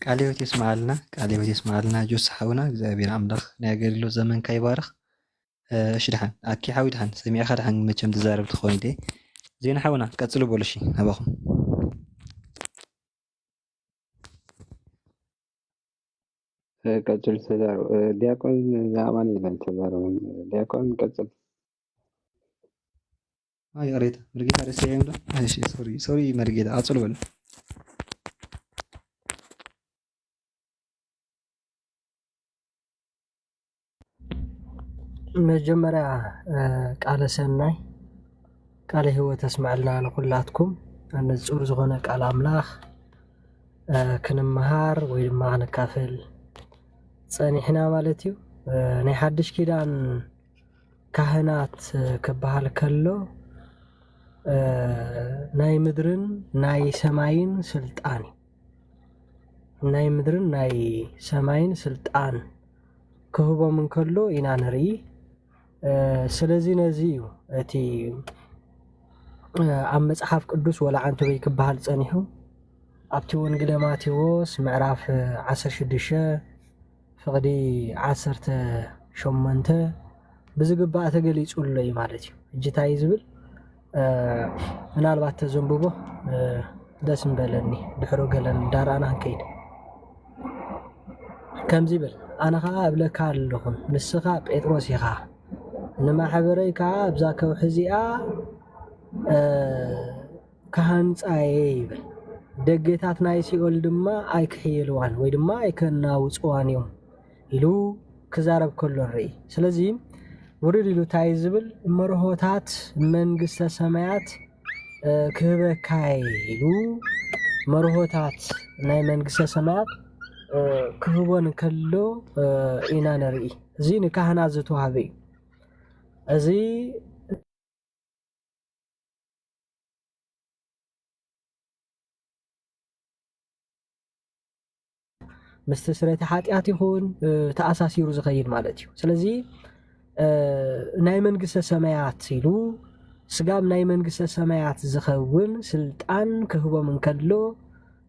ቃለ ህይወት የስመዓልና፣ ቃለ ህይወት የስመዓልና። ጆስ ሓውና እግዚኣብሔር ኣምላኽ ናይ ኣገልግሎት ዘመንካ ይባርኽ። እሺ ድሓን ኣኪ ሓዊ ድሓን ሰሚዕኻ ድሓን መቸም ትዛረብ ትኸውን ኢለ ዜና ሓውና ቀጽሉ በሉ እሺ ናባኹም። ቀጽል ተዛረብ ዲያቆን ኣማን ይላል ተዛረብ ዲያቆን ቀጽል ይቕሬታ መርጌታ ረስዐዮም ዶ ሶሪ ሶሪ መርጌታ ኣጽሉ በሉ መጀመርያ ቃለ ሰናይ ቃለ ህይወት ኣስምዐልና ንኹላትኩም ንጹር ዝኾነ ቃል ኣምላኽ ክንመሃር ወይ ድማ ክንካፈል ጸኒሕና ማለት እዩ። ናይ ሓድሽ ኪዳን ካህናት ክበሃል ከሎ ናይ ምድርን ናይ ሰማይን ስልጣን እዩ። ናይ ምድርን ናይ ሰማይን ስልጣን ክህቦም እንከሎ ኢና ንርኢ። ስለዚ ነዚ እዩ እቲ ኣብ መጽሓፍ ቅዱስ ወላ ዓንተበይ ክበሃል ጸኒሑ ኣብቲ ወንጌለ ማቴዎስ ምዕራፍ ዓሰርተ ሽዱሽተ ፍቕዲ ዓሰርተ ሸሞንተ ብዝግባእ ተገሊጹ ኣሎ እዩ ማለት እዩ። ሕጂ እንታይ እዩ ዝብል ምናልባት ተዘንብቦ ደስ ምበለኒ ድሕሮ ገለን እንዳረኣና ክንከይድ ከምዚ ይብል ኣነ ኸዓ እብለካ ኣለኹ ንስኻ ጴጥሮስ ኢኻ ንማሕበረይ ከዓ ኣብዛ ከውሒ እዚኣ ክሃንጻ እየ ይብል። ደጌታት ናይ ሲኦል ድማ ኣይክሕየልዋን ወይ ድማ ኣይከናውጽዋን እዮም ኢሉ ክዛረብ ከሎ ንርኢ። ስለዚ ውርድ ኢሉ እንታይ ዝብል መርሆታት መንግስተ ሰማያት ክህበካ ኢሉ መርሆታት ናይ መንግስተ ሰማያት ክህቦን ከሎ ኢና ንርኢ። እዚ ንካህናት ዝተዋህበ እዩ። እዚ ምስቲ ስረቲ ሓጢኣት ይኹን ተኣሳሲሩ ዝኸይድ ማለት እዩ። ስለዚ ናይ መንግስተ ሰማያት ኢሉ ስጋብ ናይ መንግስተ ሰማያት ዝኸውን ስልጣን ክህቦም እንከሎ፣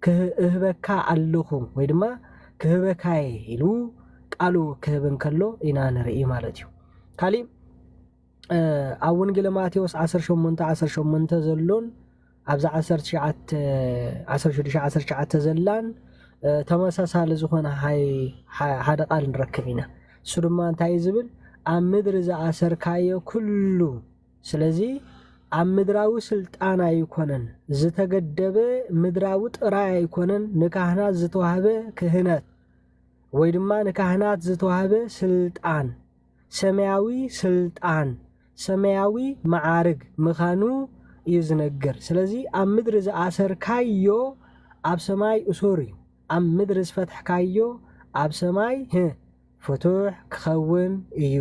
ክህበካ ኣለኹ ወይ ድማ ክህበካየ ኢሉ ቃሉ ክህብ እንከሎ ኢና ንርኢ ማለት እዩ። ካሊእ ኣብ ወንጌለ ማቴዎስ ዓሰርተ ሸሞንተ ዓሰርተ ሸሞንተ ዘሎን ኣብዛ ዓሰርተ ትሽዓተ ዓሰርተ ሽዱሽተ ዓሰርተ ትሽዓተ ዘላን ተመሳሳሊ ዝኾነ ሓደ ቃል ንረክብ ኢና። እሱ ድማ እንታይ ዝብል፣ ኣብ ምድሪ ዝኣሰርካዮ ኩሉ፣ ስለዚ ኣብ ምድራዊ ስልጣን ኣይኮነን ዝተገደበ፣ ምድራዊ ጥራይ ኣይኮነን ንካህናት ዝተዋህበ ክህነት ወይ ድማ ንካህናት ዝተዋህበ ስልጣን፣ ሰማያዊ ስልጣን፣ ሰማያዊ መዓርግ ምዃኑ እዩ ዝነግር። ስለዚ ኣብ ምድሪ ዝኣሰርካዮ ኣብ ሰማይ እሱር እዩ፣ ኣብ ምድሪ ዝፈትሕካዮ ኣብ ሰማይ ህ ፍቱሕ ክኸውን እዩ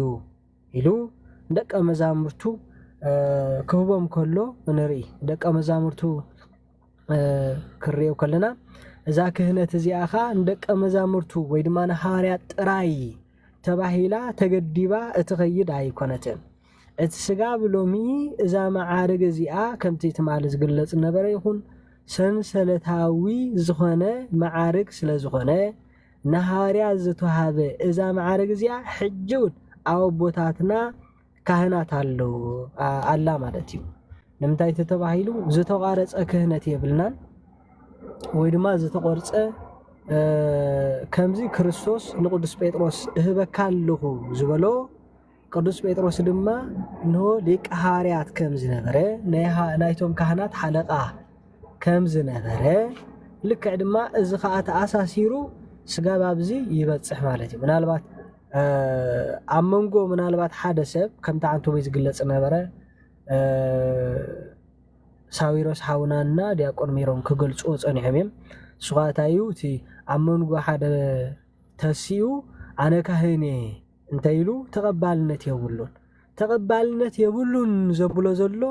ኢሉ ደቀ መዛሙርቱ ክህቦም ከሎ ንርኢ። ደቀ መዛሙርቱ ክንሪኦ ከለና እዛ ክህነት እዚኣ ኸዓ ንደቀ መዛሙርቱ ወይ ድማ ንሃዋርያት ጥራይ ተባሂላ ተገዲባ እትኸይድ ኣይኮነትን። እቲ ስጋብ ሎሚ እዛ መዓርግ እዚኣ ከምቲ ትማሊ ዝግለጽ ነበረ ይኹን ሰንሰለታዊ ዝኾነ መዓርግ ስለ ዝኾነ ንሃዋርያት ዝተዋህበ እዛ መዓርግ እዚኣ ሕጂ እውን ኣብ ኣቦታትና ካህናት ኣለዉ ኣላ ማለት እዩ። ንምንታይ ተተባሂሉ ዝተቋረጸ ክህነት የብልናን ወይ ድማ ዝተቆርጸ ከምዚ ክርስቶስ ንቅዱስ ጴጥሮስ እህበካ ኣለኹ ዝበሎ ቅዱስ ጴጥሮስ ድማ እንሆ ሊቀ ሃዋርያት ከም ዝነበረ ናይቶም ካህናት ሓለቃ ከም ዝነበረ ልክዕ ድማ እዚ ከዓ ተኣሳሲሩ ስጋብ ኣብዚ ይበፅሕ ማለት እዩ። ምናልባት ኣብ መንጎ ምናልባት ሓደ ሰብ ከምቲ ዓንቶቦይ ዝግለፅ ነበረ ሳዊሮስ ሓውናና ዲያቆን ሜሮን ክገልፅዎ ፀኒሖም እዮም። እሱ ከዓ እንታይ እዩ እቲ ኣብ መንጎ ሓደ ተሲኡ ኣነ ካህን እየ እንተኢሉ ተቐባልነት የብሉን። ተቐባልነት የብሉን ዘብሎ ዘሎ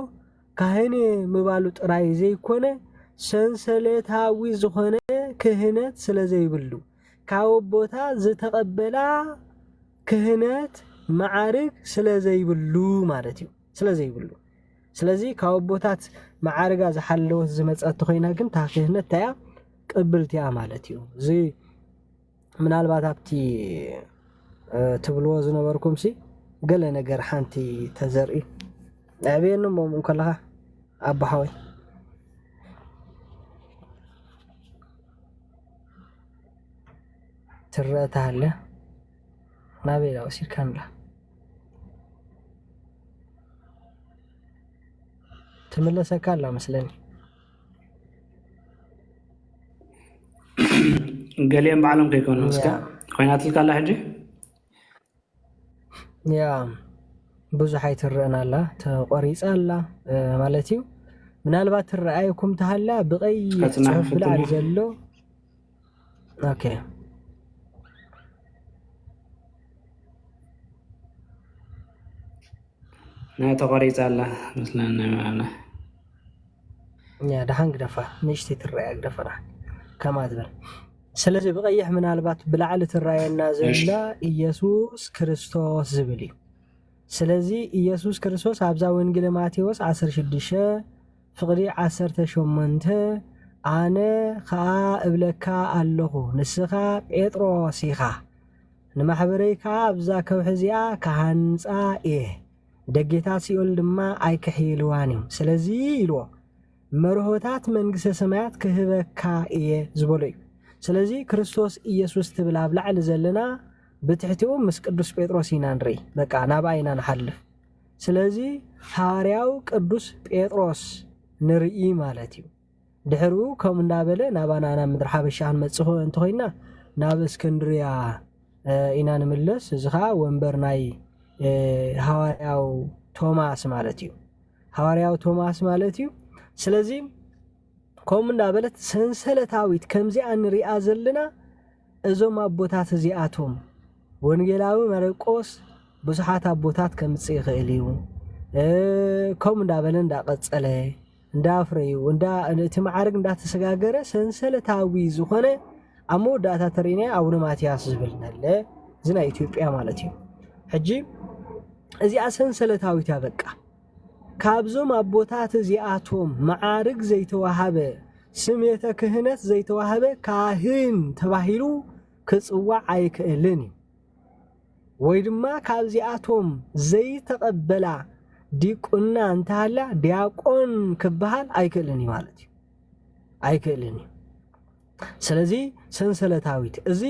ካህን እየ ምባሉ ጥራይ ዘይኮነ ሰንሰለታዊ ዝኾነ ክህነት ስለ ዘይብሉ ካብ ኣቦታት ዝተቐበላ ክህነት መዓርግ ስለ ዘይብሉ ማለት እዩ። ስለ ዘይብሉ ስለዚ ካብ ኣቦታት መዓርጋ ዝሓለወት ዝመፀት ተኮይና ግን እታ ክህነት እያ ቅብልቲ እያ ማለት እዩ። እዚ ምናልባት ኣብቲ ትብልዎ ዝነበርኩም ሲ ገለ ነገር ሓንቲ ተዘርኢ ኣዕብየኒ እሞ እንከለኻ ኣቦ ሓወይ ትረአ ተሃለ ናበይ ዳ ወሲድካንላ ትምለሰካ ኣላ መስለኒ። ገሊኦም ባዕሎም ከይኮኑ እስከ ኮይናትልካ ኣላ ሕጂ ያ ብዙሕ ኣይትረአን ኣላ ተቆሪፃ ኣላ ማለት እዩ። ምናልባት ትረኣየኩም ተሃላ ብቀይ ፅሑፍ ብላዕሊ ዘሎ ኦኬ ናይ ተቆሪፃ ኣላ መስለኒ ማለት ያ ደሓን ግደፋ ንእሽተይ ትረኣያ ግደፋ ደሓን ከማ ትበል ስለዚ ብቐይሕ ምናልባት ብላዕሊ ትረኣየና ዘላ ኢየሱስ ክርስቶስ ዝብል እዩ ስለዚ ኢየሱስ ክርስቶስ ኣብዛ ወንጌለ ማቴዎስ ዓሰርተ ሽዱሽተ ፍቕዲ ዓሰርተ ሸሞንተ ኣነ ኸኣ እብለካ ኣለኹ ንስኻ ጴጥሮስ ኢኻ ንማሕበረይ ከኣ ኣብዛ ከውሒ እዚኣ ክሃንጻ እየ ደጌታት ሲኦል ድማ ኣይክሕይልዋን እዮም ስለዚ ኢልዎ መርሆታት መንግስተ ሰማያት ክህበካ እየ ዝበሎ እዩ ስለዚ ክርስቶስ ኢየሱስ ትብል ኣብ ላዕሊ ዘለና ብትሕቲኡ ምስ ቅዱስ ጴጥሮስ ኢና ንርኢ በቃ ናብኣ ኢና ንሓልፍ ስለዚ ሃዋርያው ቅዱስ ጴጥሮስ ንርኢ ማለት እዩ ድሕሪኡ ከምኡ እንዳበለ ናባና ናብ ምድሪ ሓበሻ ክንመፅእ እንተኮይና ናብ እስክንድርያ ኢና ንምለስ እዚ ከዓ ወንበር ናይ ሃዋርያው ቶማስ ማለት እዩ ሃዋርያው ቶማስ ማለት እዩ ስለዚ ከምኡ እንዳበለት ሰንሰለታዊት ከምዚኣ ንሪኣ ዘለና እዞም ኣቦታት እዚኣቶም ወንጌላዊ ማርቆስ ብዙሓት ኣቦታት ከምፅእ ይኽእል እዩ ከምኡ እንዳበለ እንዳቀፀለ እንዳፍረዩ እቲ መዓርግ እንዳተሰጋገረ ሰንሰለታዊ ዝኾነ ኣብ መወዳእታ ተርእናዮ ኣቡነ ማትያስ ዝብል ነለ፣ እዚ ናይ ኢትዮጵያ ማለት እዩ። ሕጂ እዚኣ ሰንሰለታዊት እያ። በቃ ካብዞም ኣቦታት እዚኣቶም መዓርግ ዘይተዋሃበ፣ ስሜተ ክህነት ዘይተዋሃበ ካህን ተባሂሉ ክጽዋዕ ኣይክእልን እዩ። ወይ ድማ ካብዚኣቶም ዘይተቐበላ ዲቁና እንተሃልያ ዲያቆን ክበሃል ኣይክእልን እዩ ማለት እዩ። ኣይክእልን እዩ። ስለዚ ሰንሰለታዊት፣ እዚ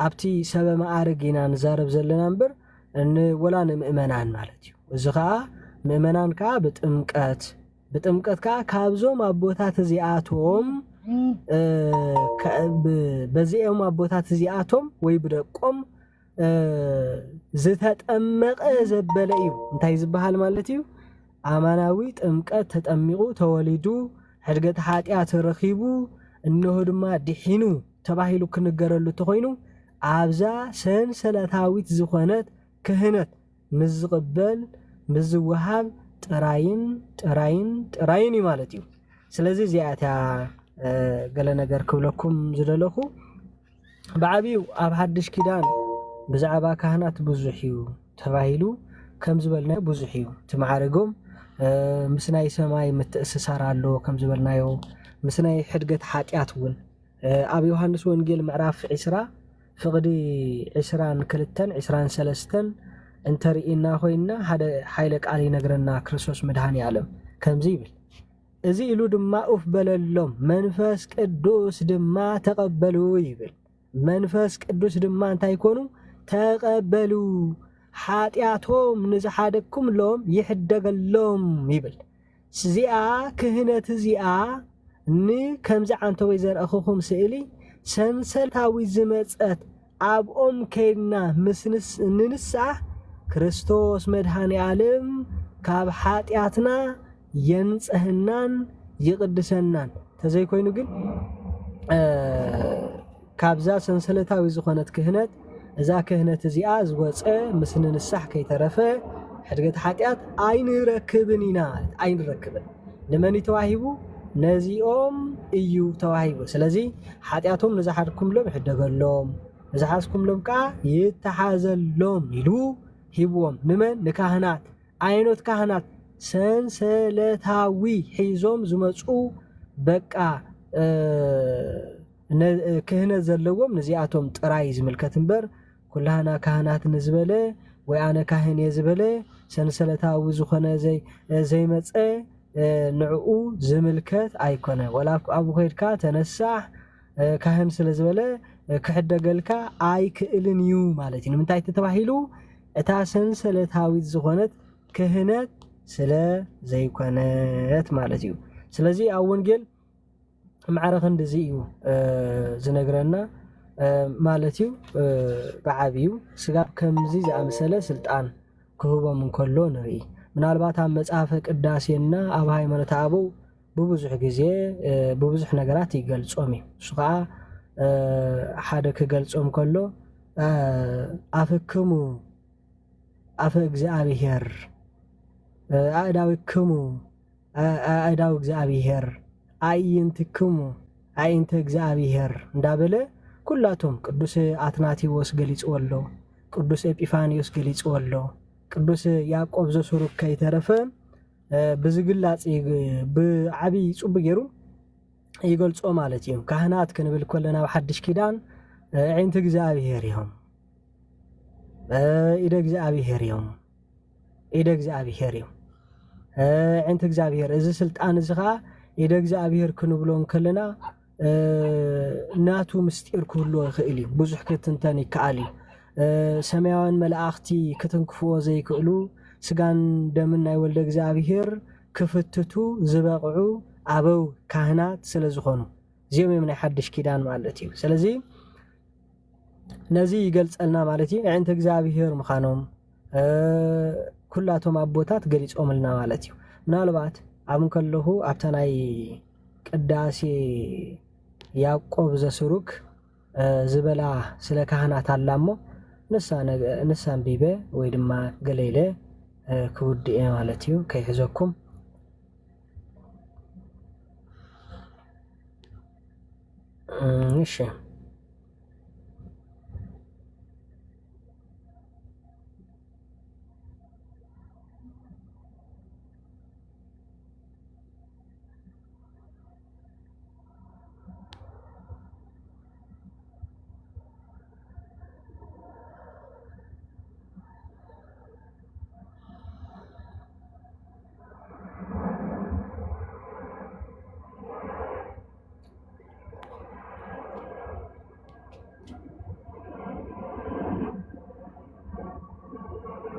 ኣብቲ ሰበ መዓርግ ኢና ንዛረብ ዘለና እምበር፣ ን-፣ ወላ ንምእመናን ማለት እዩ። እዚ ኸዓ ምእመናን ከኣ ብጥምቀት፣ ብጥምቀት ከኣ ካብዞም ኣቦታት እዚኣቶም፣ እ፣ ከ-፣ ብ-፣ በዚኦም ኣቦታት እዚኣቶም ወይ ብደቆም፣ እ፣ ዝተጠመቐ ዘበለ እዩ። እንታይ ዝበሃል ማለት እዩ? ኣማናዊ ጥምቀት ተጠሚቑ፣ ተወሊዱ፣ ሕድገት ሓጢኣት ረኺቡ፣ እነሆ ድማ ድሒኑ ተባሂሉ ክንገረሉ እንተኾይኑ፣ ኣብዛ ሰንሰለታዊት ዝኾነት ክህነት ምስ ዝቕበል፣ ምስ ዝወሃብ ጥራይን ጥራይን ጥራይን እዩ ማለት እዩ። ስለዚ እዚኣ እታ፣ እ፣ ገለ ነገር ክብለኩም ዝደለኹ። ብዓቢኡ ኣብ ሓድሽ ኪዳን ብዛዕባ ካህናት ብዙሕ እዩ ተባሂሉ፣ ከም ዝበልናዮ ብዙሕ እዩ እቲ መዓርጎም። እ፣ ምስ ናይ ሰማይ ምትእስሳር ኣለዎ ከም ዝበልናዮ፣ ምስ ናይ ሕድገት ሓጢኣት እውን፣ እ፣ ኣብ ዮሃንስ ወንጌል ምዕራፍ ዒስራ ፍቕዲ ዒስራን ክልተን ዒስራን ሰለስተን እንተርኢና ኮይንና፣ ሓደ ሓይለ ቃል ይነግረና ክርስቶስ መድሃኔ ዓለም ከምዚ ይብል፣ እዚ ኢሉ ድማ ኡፍ በለሎም፣ መንፈስ ቅዱስ ድማ ተቐበሉ ይብል። መንፈስ ቅዱስ ድማ እንታይ ኮኑ? ተቐበሉ፣ ሓጢኣቶም ንዝሓደግኩምሎም ይሕደገሎም ይብል። እዚኣ ክህነት እዚኣ ንከምዚ ዓንተወይ ዘርእኹኹም ስእሊ ሰንሰለታዊ ዝመጸት ኣብኦም ከይድና ምስ ንስ-፣ ንንስኣ ክርስቶስ መድሃኔ ዓለም ካብ ሓጢኣትና የንጽህናን ይቕድሰናን። ተዘይኮይኑ ግን፣ እ፣ ካብዛ ሰንሰለታዊ ዝኾነት ክህነት፣ እዛ ክህነት እዚኣ ዝወጸ ምስ ንንሳሕ ከይተረፈ ሕድገት ሓጢኣት ኣይንረክብን ኢና ማለት ኣይንረክብን። ንመን እዩ ተዋሂቡ? ነዚኦም እዩ ተዋሂቡ። ስለዚ ሓጢኣቶም ንዝሓድኩምሎም ይሕደገሎም፣ ንዝሓዝኩምሎም ከኣ ይተሓዘሎም ኢሉ ሂብዎም። ንመን? ንካህናት። ኣየኖት ካህናት? ሰንሰለታዊ ሒዞም ዝመጹ፣ በቃ፣ እ፣ ነ-፣ ክህነት ዘለዎም ንዚኣቶም ጥራይ ዝምልከት እምበር፣ ኩላህና ካህናት ንዝበለ ወይ ኣነ ካህን እየ ዝበለ፣ ሰንሰለታዊ ዝኾነ ዘይ-፣ ዘይመጸ፣ እ፣ ንዕኡ ዝምልከት ኣይኮነ። ወላ ኣብኡ ኸይድካ ተነሳሕ፣ እ፣ ካህን ስለ ዝበለ፣ እ፣ ክሕደገልካ ኣይክእልን እዩ ማለት እዩ። ንምንታይ ተባሂሉ? እታ ሰንሰለታዊት ዝኾነት ክህነት ስለ ዘይኮነት ማለት እዩ። ስለዚ ኣብ ወንጌል ማዕረ ክንድዚ እዩ፣ እ፣ ዝነግረና፣ እ፣ ማለት እዩ። እ፣ ብዓብዩ ስጋብ ከምዚ ዝኣመሰለ ስልጣን ክህቦም እንከሎ ንርኢ። ምናልባት ኣብ መጽሓፈ ቅዳሴና ኣብ ሃይማኖተ ኣበው ብብዙሕ ግዜ፣ እ፣ ብብዙሕ ነገራት ይገልጾም እዩ። እሱ ኸዓ፣ እ፣ ሓደ ክገልጾም ከሎ፣ እ፣ ኣፍክሙ ኣፈ እግዚኣብሔር፣ እ፣ ኣእዳዊክሙ፣ እ፣ ኣእዳው እግዚኣብሔር፣ ኣዕይንትክሙ፣ ኣዕይንተ እግዚኣብሔር እንዳበለ ኩላቶም ቅዱስ ኣትናቴዎስ ገሊጽዎ ኣሎ፣ ቅዱስ ኤጲፋንዮስ ገሊጽዎ ኣሎ፣ ቅዱስ ያዕቆብ ዘሱሩግ ከይተረፈ፣ እ፣ ብዝግላጽ ይግ-፣ ብዓቢ ጽቡቅ ገይሩ ይገልጾ ማለት እዩ። ካህናት ክንብል ከለና ኣብ ሓድሽ ኪዳን፣ እ፣ ኣዕይንቲ እግዚኣብሔር እዮም። እ፣ ኢደ እግዚኣብሔር እዮም። ኢደ እግዚኣብሔር እዮም። እ፣ ኣዕይንቲ እግዚኣብሔር። እዚ ስልጣን እዚ ኸዓ ኢደ እግዚኣብሔር ክንብሎ እንከለና፣ እ፣ ናቱ ምስጢር ክህልዎ ይኽእል እዩ። ብዙሕ ክትንተን ይከኣል እዩ። እ፣ ሰማያውያን መላእኽቲ ክትንክፍዎ ዘይክእሉ፣ ስጋን ደምን ናይ ወልደ እግዚኣብሔር ክፍትቱ ዝበቕዑ ኣበው ካህናት ስለ ዝኾኑ፣ እዚኦም እዮም ናይ ሓድሽ ኪዳን ማለት እዩ። ስለዚ ነዚ ይገልጸልና ማለት እዩ። ኣዕይንተ እግዚኣብሔር ምዃኖም፣ እ፣ ኩላቶም ኣቦታት ገሊጾምልና ማለት እዩ። ምናልባት ኣብ እንከለኹ ኣብታ ናይ ቅዳሴ ያዕቆብ ዘስሩግ፣ እ፣ ዝበላ ስለ ካህናት ኣላ እሞ ንሳ ነገ-፣ ንሳ ኣንቢበ ወይ ድማ ገለ ኢለ፣ እ፣ ክውድእ እየ ማለት እዩ፣ ከይሕዘኩም። እ፣ እሺ።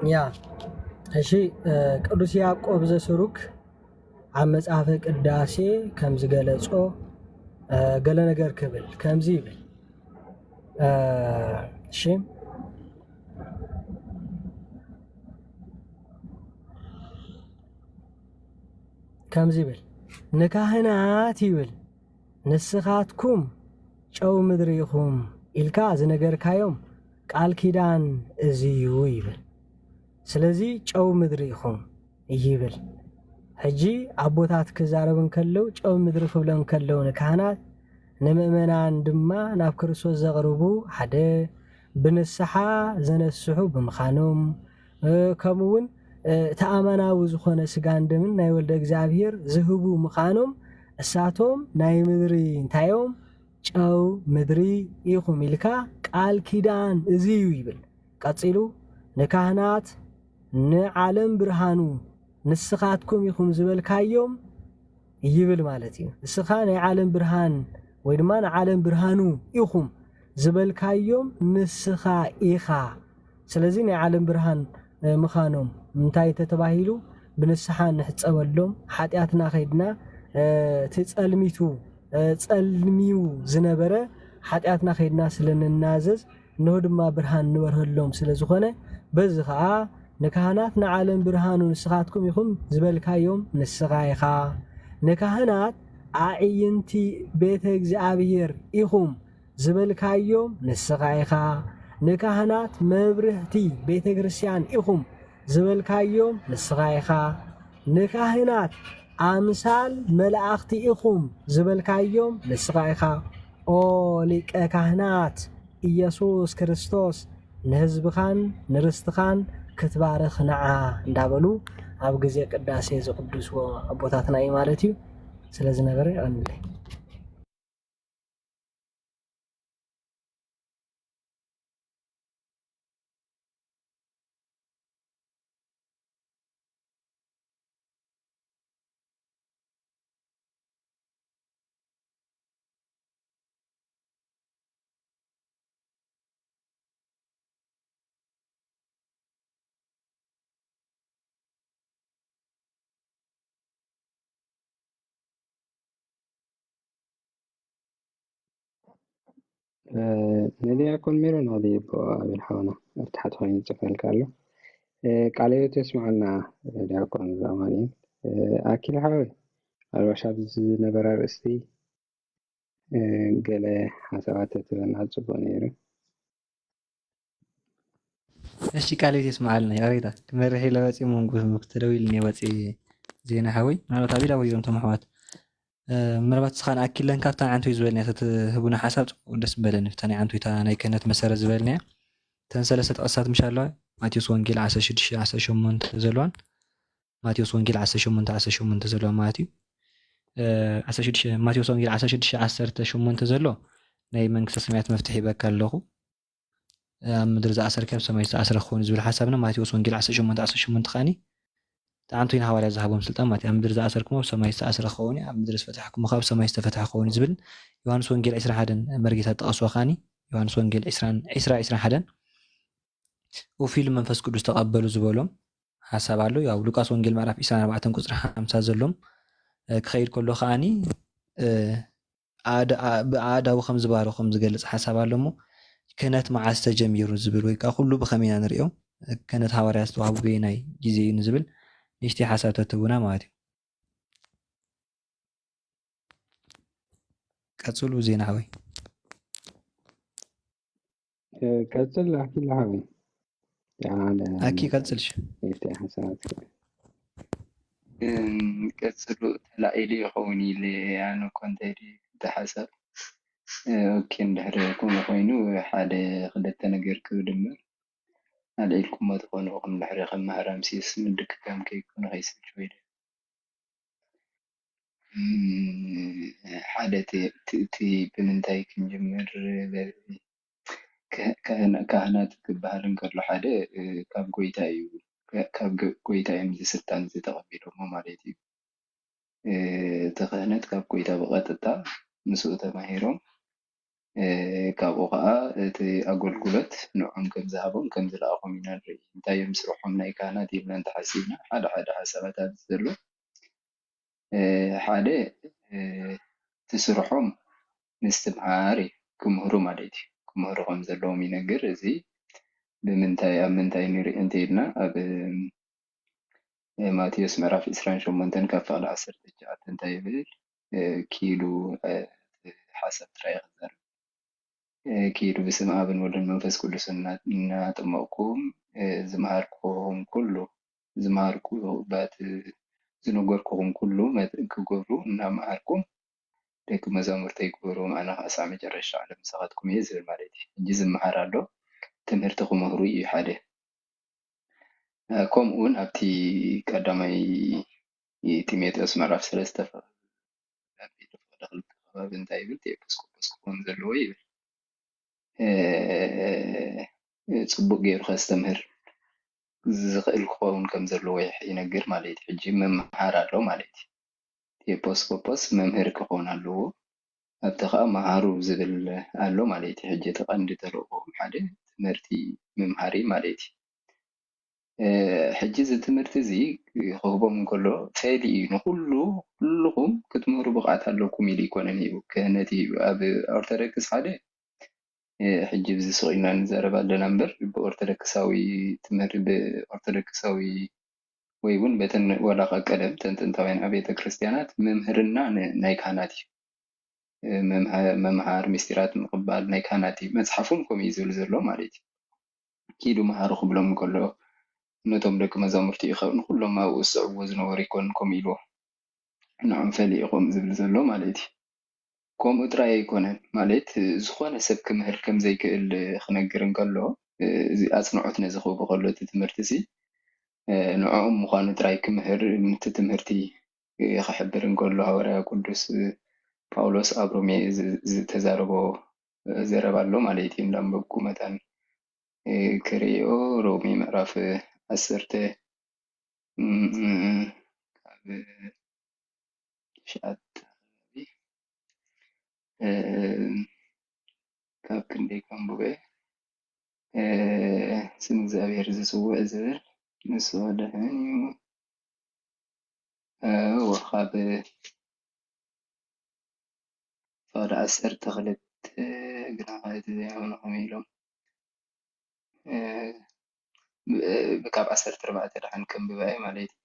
ያ፣ እሺ፣ እ፣ ቅዱስ ያዕቆብ ዘስሩግ ኣብ መጽሐፈ ቅዳሴ ከም ዝገለጾ፣ እ፣ ገለ ነገር ክብል ከምዚ ይብል። እ፣ እሺ፣ ከምዚ ይብል፣ "ንካህናት" ይብል፣ "ንስኻትኩም ጨው ምድሪ ኢኹም" ኢልካ ዝነገርካዮም ቃል ኪዳን እዚ እዩ ይብል። ስለዚ ጨው ምድሪ ኢኹም ይብል። ሕጂ ኣቦታት ክዛረቡ እንከለዉ፣ ጨው ምድሪ ክብሎም እንከለዉ ንካህናት፣ ንምእመናን ድማ ናብ ክርስቶስ ዘቕርቡ ሓደ ብንስሓ ዘነስሑ ብምዃኖም፣ እ፣ ከምኡ እውን፣ እ፣ እቲ ኣማናዊ ዝኾነ ስጋን ደምን ናይ ወልደ እግዚኣብሔር ዝህቡ ምዃኖም፣ እሳቶም ናይ ምድሪ እንታይ እዮም? ጨው ምድሪ ኢኹም ኢልካ ቃል ኪዳን እዚ እዩ ይብል። ቀጺሉ ንካህናት ንዓለም ብርሃኑ ንስኻትኩም ኢኹም ዝበልካዮም ይብል ማለት እዩ። ንስኻ ናይ ዓለም ብርሃን ወይ ድማ ንዓለም ብርሃኑ ኢኹም ዝበልካዮም ንስኻ ኢኻ። ስለዚ ናይ ዓለም ብርሃን፣ እ፣ ምዃኖም እንታይ እንተተባሂሉ፣ ብንስሓ ንሕጸበሎም፣ ሓጢኣትና ከይድና፣ እ፣ እቲ ጸልሚቱ፣ እ፣ ጸልሚዩ ዝነበረ ሓጢኣትና ከይድና ስለ ንናዘዝ፣ እንሆ ድማ ብርሃን ንበርሀሎም ስለ ዝኾነ፣ በዚ ኸኣ ንካህናት ንዓለም ብርሃኑ ንስኻትኩም ኢኹም ዝበልካዮም ንስኻ ኢኻ። ንካህናት ኣዕይንቲ ቤተ እግዚኣብሔር ኢኹም ዝበልካዮም ንስኻ ኢኻ። ንካህናት መብርህቲ ቤተ ክርስቲያን ኢኹም ዝበልካዮም ንስኻ ኢኻ። ንካህናት ኣምሳል መላእኽቲ ኢኹም ዝበልካዮም ንስኻ ኢኻ። ኦ ሊቀ ካህናት ኢየሱስ ክርስቶስ፣ ንህዝብኻን ንርስትኻን ክትባርኽ ንዓ እንዳበሉ ኣብ ግዜ ቅዳሴ ዝቕድስዎ ኣቦታትና እዩ ማለት እዩ። ስለዚ ነበረ የቐንለይ። እ፣ ንዲያቆን ሜሮን ኣበይ ኣቦ ኣቤል ሓውና ኣብ ታሕቲ ኮይኑ ይጽፈልካ ኣሎ። እ፣ ቃለ ሕይወት የስምዓልና፣ እ፣ ዲያቆን ኣማኑኤል። እ፣ ኣኪል ሓወይ፣ ኣልባሽ ኣብዚ ዝነበረ ኣርእስቲ፣ እ፣ ገለ ሓሳባት ተትህበና ጽቡቕ ነይሩ። እሺ፣ ቃለ ሕይወት የስምዓልና። ይቕሬታ፣ ክመርሕ ኢለ ወጺእ፣ መንጎ ምክትደው ኢልኒ ወጺእ ዜና ሓወይ። ምናልባት ኣቢላ ወይዞም ቶም ኣሕዋት፣ እ፣ ምናልባት ንስኻ ንኣኪለን ካብታ ንዓንቶይ ዝበልናያ ተትህቡና ሓሳብ ጽቡቕ ደስ ምበለኒ። እታ ናይ ዓንቶይታ ናይ ክህነት መሰረት ዝበልናያ፣ እተን ሰለስተ ጥቕስታት ምሽ ኣለዋ፣ ማቴዎስ ወንጌል ዓሰርተ ሽዱሽተ ዓሰርተ ሸሞንተ ዘለዋን፣ ማቴዎስ ወንጌል ዓሰርተ ሸሞንተ ዓሰርተ ሸሞንተ ዘለዋ ማለት እዩ። እ፣ ዓሰርተ ሽዱሽተ፣ ማቴዎስ ወንጌል ዓሰርተ ሽዱሽተ ዓሰርተ ሸሞንተ ዘሎ፣ "ናይ መንግስተ ሰማያት መፍትሒ ሂበካ ኣለኹ፣ ኣብ ምድሪ ዝኣሰርካዮ ኣብ ሰማይ ዝተኣስረ ክኸውን" ዝብል ሓሳብና ማቴዎስ ወንጌል ዓሰርተ ሸሞንተ ዓሰርተ ሸሞንተ ከኣኒ፣ እቲ ዓንቶይና ሃዋርያ ዝሃቦም ስልጣን ማለት እዩ። "ኣብ ምድሪ ዝኣሰርኩሞ ኣብ ሰማይ ዝተኣስረ ክኸውን እዩ፣ ኣብ ምድሪ ዝፈታሕኩሞ ከኣ ኣብ ሰማይ ዝተፈትሐ ክኸውን እዩ" ዝብል ዮሃንስ ወንጌል ዕስራ ሓደን መርጌታ ጠቐስዎ ከኣኒ፣ ዮሃንስ ወንጌል ዕስራን፣ ዕስራ፣ ዕስራን ሓደን፣ "ኡፍ ኢሉ መንፈስ ቅዱስ ተቐበሉ" ዝበሎም ሓሳብ ኣሎ። ያው ሉቃስ ወንጌል ምዕራፍ ዕስራን ኣርባዕተን ቁጽሪ ሓምሳ ዘሎም፣ እ፣ ክኸይድ ከሎ ከኣኒ፣ እ፣ ኣድ-፣ ኣ-፣ ብኣእዳዉ ከም ዝባረኾም ዝገልጽ ሓሳብ ኣሎ እሞ፣ ክህነት መዓስ ተጀሚሩ ዝብል ወይ ከኣ ኩሉ ብኸመይ ኢና ንርእዮ? ክህነት ሃዋርያ ዝተዋህቡ በየናይ ግዜ እዩ ንዝብል ንእሽተይ ሓሳብ ተትህቡና ማለት እዩ። ቀጽሉ ዜና ሓወይ። እ፣ ቀጽል ኣኪል ሓወይ። ኣነ ኣኪ ቀጽል እሺ። ንእሽተይ ሓሳባት እም፣ ቀጽሉ ተላዒሉ ይኸውን ኢለ ኣነ እኮ እንታይ ድዩ እቲ ሓሳብ? እ፣ ኦኬ፣ እንድሕር ከምኡ ኮይኑ ሓደ ክልተ ነገር ክድምር ኣልዒልኩሞ ትኾኑ ኢኹም ድሕሪ ከም ማህራምሴስ ምድግጋም ከይኮነ ከይሰልችዎ ኢለ። እም፣ ሓደ እቲ፣ እቲ፣ እቲ ብምንታይ ክንጅምር? በ-፣ ከ-፣ ካህና-፣ ካህናት ክበሃል እንከሎ ሓደ፣ እ፣ ካብ ጎይታ እዩ። ከ-፣ ካብ ገ-፣ ጎይታ እዮም እዚ ስልጣን እዚ ተቐቢሎሞ ማለት እዩ። እ፣ እቲ ክህነት ካብ ጎይታ ብቐጥታ ምስኡ ተማሂሮም፣ እ፣ ካብኡ ኸዓ እቲ ኣገልግሎት ንዖም ከም ዝሃቦም ከም ዝለኣኾም ኢና ንርኢ። እንታይ እዮም ስርሖም ናይ ካህናት ኢልና እንተሓሲብና ሓደ ሓደ ሓሳባት ኣብዚ ዘሎ። እ፣ ሓደ፣ እ፣ እቲ ስርሖም ምስትምሃር እዩ፣ ክምህሩ ማለት እዩ። ክምህሩ ከም ዘለዎም ይነግር። እዚ ብምንታይ፣ ኣብ ምንታይ ንርኢ እንተኢልና፣ ኣብ፣ እ፣ ማቴዎስ ምዕራፍ ዕስራን ሸሞንተን ካብ ፍቕዲ ዓሰርተ ትሽዓተ እንታይ ይብል? እ፣ ኪዱ፣ እ፣ ሓሳብ ጥራይ ክዛረብ። እ፣ ኪዱ ብስም ኣብን ወልድን መንፈስ ቅዱስን እና-፣ እናጠመቕኩም፣ እ፣ ዝመሃርኩኹም ኩሉ፣ ዝመሃርኩ-፣ ባት-፣ ዝነገርኩኹም ኩሉ መት-፣ ክገብሩ እናመሃርኩም ደቂ መዛሙርተይ ግበርዎም፣ ኣነ ኸኣ እስካዕ መጨረሻ ዓለም ምሳኻትኩም እየ ዝብል ማለት እዩ። ሕጂ ዝመሃር ኣሎ፣ ትምህርቲ ክምህሩ እዩ ሓደ። እ፣ ከምኡ እውን ኣብቲ ቀዳማይ ጢሞቴዎስ ምዕራፍ ሰለስተ ፍቕዲ ክልተ ከባቢ እንታይ ይብል? እቲ ኤጲስቆጶስ ክኸውን ዘለዎ ይብል። እ፣ ጽቡቕ ገይሩ ከስተምህር ዝኽእል ክኸውን ከም ዘለዎ ይሕ-፣ ይነግር ማለት እዩ። ሕጂ መምሃር ኣሎ ማለት እዩ። እቲ ኤጲስቆጶስ መምህር ክኸውን ኣለዎ። ኣብቲ ኸኣ መሃሩ ዝብል ኣሎ ማለት እዩ። ሕጂ እቲ ቀንዲ ተልእኾኦም ሓደ ትምህርቲ ምምሃር እዩ ማለት እዩ። እ፣ ሕጂ እዚ ትምህርቲ እዚ ክህቦም እንከሎ ፈሊ እዩ። ንኹሉ፣ ኩልኹም ክትምህሩ ብቕዓት ኣለኩም ኢሉ ኣይኮነን ሂቡ፣ ክህነት እዩ ሂቡ። ኣብ ኦርቶዶክስ ሓደ፣ እ፣ ሕጂ ብዚ ስቕ ኢልና ንዛረብ ኣለና እምበር፣ ብኦርቶዶክሳዊ ትምህርቲ፣ ብኦርቶዶክሳዊ ወይ እውን በተን ዋላ ካብ ቀደም፣ ተን ጥንታውያን ኣብያተ ክርስቲያናት፣ ምምህርና ን-፣ ናይ ካህናት እዩ። እ፣ መምሃ-፣ መምሃር፣ ምስጢራት ምቕባል ናይ ካህናት እዩ። መጽሓፉም ከምኡ እዩ ዝብል ዘሎ ማለት እዩ። ኪዱ መሃሩ ክብሎም እንከሎ፣ ነቶም ደቂ መዛሙርቲ ይኸውን፣ ንኹሎም ኣብኡ ዝስዕብዎ ዝነበሩ ኣይኮኑን ከምኡ ኢልዎ። ንዖም ፈሊ ኢኹም ዝብል ዘሎ ማለት እዩ። ከምኡ ጥራይ ኣይኮነን፣ ማለት ዝኾነ ሰብ ክምህር ከም ዘይክእል ክነግር እንከሎ፣ እዚ ኣጽንዖት ነዚ ክህቦ ከሎ እቲ ትምህርቲ እዚ፣ ንዕኦም ምዃኑ ጥራይ ክምህር፣ ነቲ ትምህርቲ ክሕብር እንከሎ ሃዋርያ ቅዱስ ጳውሎስ ኣብ ሮሜ ዝ-፣ ዝተዛረቦ ዘረባ ኣሎ ማለት እዩ። እንዳንበብኩ መታን ክርእዮ ሮሜ ምዕራፍ ዓሰርተ፣ እም፣ ካብ ትሽዓተ ከባቢ፣ እ፣ ካብ ክንደይ ከንብቦ እየ? እ፣ ስም እግዚኣብሔር ዝጽውዕ ዝብል ንሱ ድሕን እዩ። እ፣ ወኻብ ፍቕዲ ዓሰርተ ክልተ ግና እቲ ዘይኣምኑ ከመይ ኢሎም፣ እ፣ ብ-፣ ካብ ዓሰርተ ኣርባዕተ ደሓን ከንብባ እየ ማለት እዩ።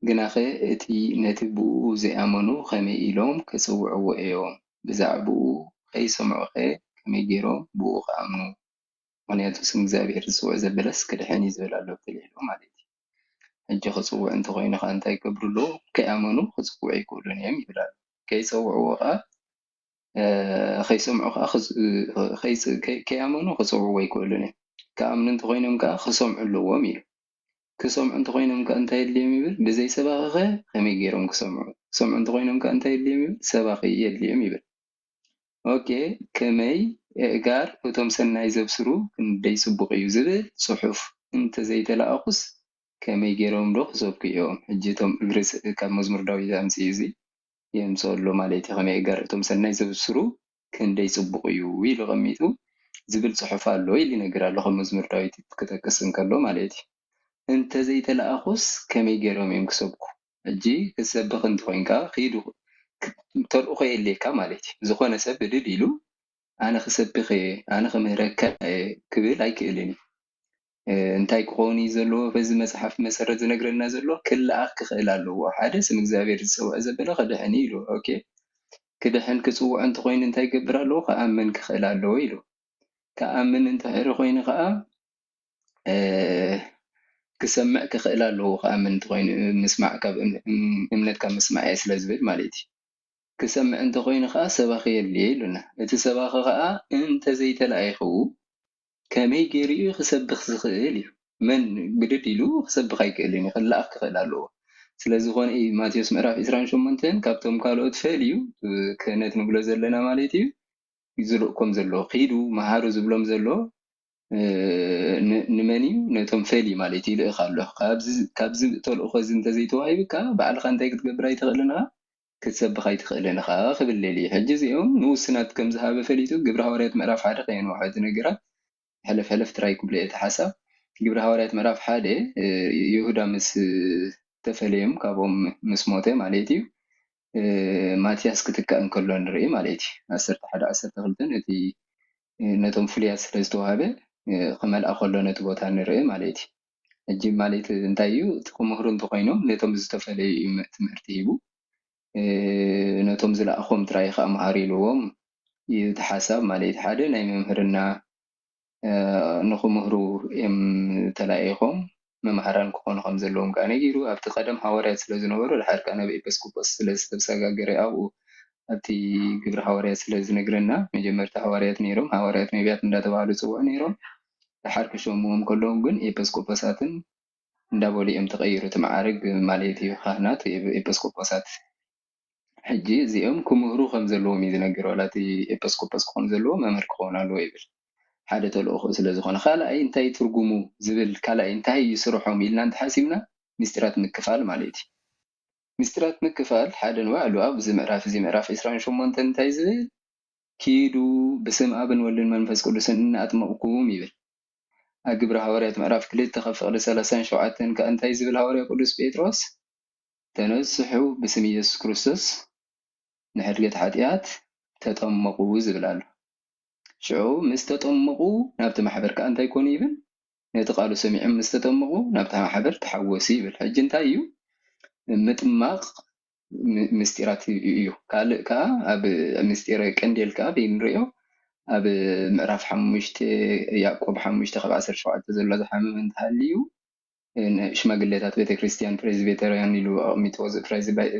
ግናኸ እቲ ነቲ ብእኡ ዘይኣመኑ ከመይ ኢሎም ክጽውዕዎ እዮም? ብዛዕባኡ ከይሰምዑኸ ከመይ ገይሮም ብእኡ ክኣምኑ? ምኽንያቱ ስም እግዚኣብሔር ዝጽውዕ ዘበለስ ክድሕን እዩ ዝብል ኣሎ፣ ተልዒሉ ማለት እዩ። ሕጂ ክጽውዕ እንተኾይኑ ኸኣ እንታይ ክገብሩ ኣለዎ? ከይኣመኑ ክጽውዑ ኣይክእሉን እዮም ይብል ኣሎ። ከይጸውዕዎ ኸኣ፣ እ፣ ከይሰምዑ ኸኣ ክጽ-፣ እ፣ ከይጽ-፣ ከይ-፣ ከይኣመኑ ክጽውዕዎ ኣይክእሉን እዮም። ክኣምኑ እንተኾይኖም ከኣ ክሰምዑ ኣለዎም ኢሉ። ክሰምዑ እንተኾይኖም ከኣ እንታይ የድልዮም ይብል? ብዘይ ሰባኺ ኸ ከመይ ገይሮም ክሰምዑ? ክሰምዑ እንተኾይኖም ከኣ እንታይ የድልዮም ይብል? ሰባኺ የድልዮም ይብል። ኦኬ፣ ከመይ ኣእጋር እቶም ሰናይ ዘብስሩ ክንደይ ጽቡቕ እዩ ዝብል ጽሑፍ እንተዘይተለኣኹስ ከመይ ገይሮም ዶ ክሰብኩ እዮም? ሕጂ እቶም እግሪ ስ-፣ ካብ መዝሙር ዳዊት ኣምጺኡ እዚ የምጽኦ ኣሎ ማለት እዩ። ከመይ ኣእጋር እቶም ሰናይ ዘብስሩ ክንደይ ጽቡቕ እዩ ኢሉ ቀሚጡ ዝብል ጽሑፍ ኣሎ ኢሉ ይነግር ኣሎ። ካብ መዝሙር ዳዊት ክጠቅስ እንከሎ ማለት እዩ። እንተዘይተለኣኹስ ከመይ ገይሮም እዮም ክሰብኩ? ሕጂ ክትሰብኽ እንተኾይንካ፣ ኺዱ፣ ክ-፣ ተልእኾ የድልየካ ማለት እዩ። ዝኾነ ሰብ ብድድ ኢሉ፣ "ኣነ ክሰብኽ እየ፣ ኣነ ክምህረካ እየ" ክብል ኣይክእልን እዩ። እ፣ እንታይ ክኸውን እዩ ዘለዎ? በዚ መጽሓፍ መሰረት ዝነግረና ዘሎ፣ ክለኣኽ ክኽእል ኣለዎ። ሓደ ስም እግዚኣብሔር ዝጸውዐ ዘበለ ክድሕን እዩ ኢሉ። ኦኬ። ክድሕን ክጽውዖ እንተኾይኑ እንታይ ክገብር ኣለዎ? ክኣምን ክኽእል ኣለዎ ኢሉ። ክኣምን እንተድሕሪ ኮይኑ ኸኣ፣ እ፣ ክሰምዕ ክኽእል ኣለዎ። ክኣምን እንተኾይኑ፣ ምስማዕ ካብ እም-፣ እም-፣ እምነት ካብ ምስማዕ እየ ስለ ዝብል ማለት እዩ። ክሰምዕ እንተኾይኑ ኸኣ ሰባኺ የድልዮ ኢሉና። እቲ ሰባኺ ኸኣ እንተዘይተላኢኹ ከመይ ገይሩ እዩ ክሰብኽ ዝኽእል እዩ? መን ብድድ ኢሉ ክሰብኽ ኣይክእልን እዩ፣ ክለኣኽ ክኽእል ኣለዎ። ስለ ዝኾነ እዩ ማቴዎስ ምዕራፍ ዕስራን ሸሞንተን ካብቶም ካልኦት ፈልዩ፣ ክህነት ንብሎ ዘለና ማለት እዩ፣ ዝልእኮም ዘሎ፣ ኪዱ መሃሩ ዝብሎም ዘሎ፣ እ፣ ን-፣ ንመን እዩ? ነቶም ፈልዩ ማለት እዩ፣ ይልእኽ ኣሎ። ካብዚ፣ ካብዚ ተልእኾ እዚ እንተዘይተዋሂቡካ፣ ባዕልኻ እንታይ ክትገብር ኣይትኽእልን ኢኻ? ክትሰብኽ ኣይትኽእልን ኢኻ ክብል ደልዩ። ሕጂ እዚኦም ንውሱናት ከም ዝሃበ ፈሊጡ ግብረ ሃዋርያት ምዕራፍ ሓደ ከየንውሖ እቲ ነገራት ሕልፍ ሕልፍ ጥራይ ክብሎ እየ እቲ ሓሳብ። ግብረ ሃዋርያት ምዕራፍ ሓደ ይሁዳ ምስ ተፈለዮም ካብኦም ምስ ሞተ ማለት እዩ። ማትያስ ክትካእ እንከሎ ንርኢ ማለት እዩ። ዓሰርተ ሓደ ዓሰርተ ክልተ እቲ ነቶም ፍሉያት ስለ ዝተዋህበ ክመልኣ ከሎ ነቲ ቦታ ንርኢ ማለት እዩ። ሕጂ ማለት እንታይ እዩ? እቲ ክምህሩ እንተኮይኖም ነቶም ዝተፈለዩ እዩ ትምህርቲ ሂቡ። ነቶም ዝለኣኾም ጥራይ ከዓ መሃሩ ኢልዎም እዩ እቲ ሓሳብ ማለት እዩ። ሓደ ናይ መምህርና ንክምህሩ እዮም ተላኢኾም። መምሃራን ክኾኑ ከም ዘለዎም ከዓ ነጊሩ። ኣብቲ ቀደም ሃዋርያት ስለ ዝነበሩ ድሓር ከዓ ናብ ኤጲስቆጶስ ስለ ዝተሰጋገረ ኣብኡ ኣብቲ ግብሪ ሃዋርያት ስለ ዝነግረና መጀመርታ ሃዋርያት ነይሮም፣ ሃዋርያት ነቢያት እንዳተባሃሉ ዝፅውዑ ነይሮም። ድሓር ክሸምዎም ከለዎም ግን ኤጲስቆጶሳትን እንዳበሉ እዮም ተቐይሩ እቲ መዓርግ ማለት እዩ። ካህናት ኤጲስቆጶሳት ሕጂ እዚኦም ክምህሩ ከም ዘለዎም እዩ ዝነግር። ዋላ እቲ ኤጲስቆጶስ ክኾን ዘለዎ መምህር ክኸውን ኣለዎ ይብል። ሓደ ተልእኾ ስለ ዝኾነ። ካልኣይ እንታይ ትርጉሙ ዝብል ካልኣይ እንታይ እዩ ስርሖም ኢልና እንተሓሲብና ምስጢራት ምክፋል ማለት እዩ። ምስጢራት ምክፋል ሓደ ንባዕሉ ኣብዚ ምዕራፍ እዚ ምዕራፍ ዕስራን ሸሞንተን እንታይ ዝብል ኪዱ ብስም ኣብን ወልድን መንፈስ ቅዱስን እናኣጥመቕኩም ይብል። ኣብ ግብረ ሃዋርያት ምዕራፍ ክልተ ካብ ፍቕዲ ሰላሳን ሸውዓተን ከኣ እንታይ ዝብል ሃዋርያ ቅዱስ ጴጥሮስ ተነስሑ ብስም ኢየሱስ ክርስቶስ ንሕድገት ሓጢኣት ተጠመቑ ዝብል ኣሎ። ሽዑ ምስ ተጠመቑ ናብቲ ማሕበር ከኣ እንታይ ኮኑ ይብል? ነቲ ቃሉ ሰሚዖም ምስ ተጠመቑ ናብቲ ማሕበር ተሓወሱ ይብል። ሕጂ እንታይ እዩ? ምጥማቕ ምስጢራት እዩ። ካልእ ከኣ ኣብ ምስጢረ ቀንዴል ከኣ ብንሪኦ ኣብ ምዕራፍ ሓሙሽተ ያዕቆብ ሓሙሽተ ካብ ዓሰርተ ሸውዓተ ዘሎ ዝሓመመ እንተሃልዩ ሽማግሌታት ቤተክርስትያን ፕሬዝቤተርያን ኢሉ ኣቕሚጥዎ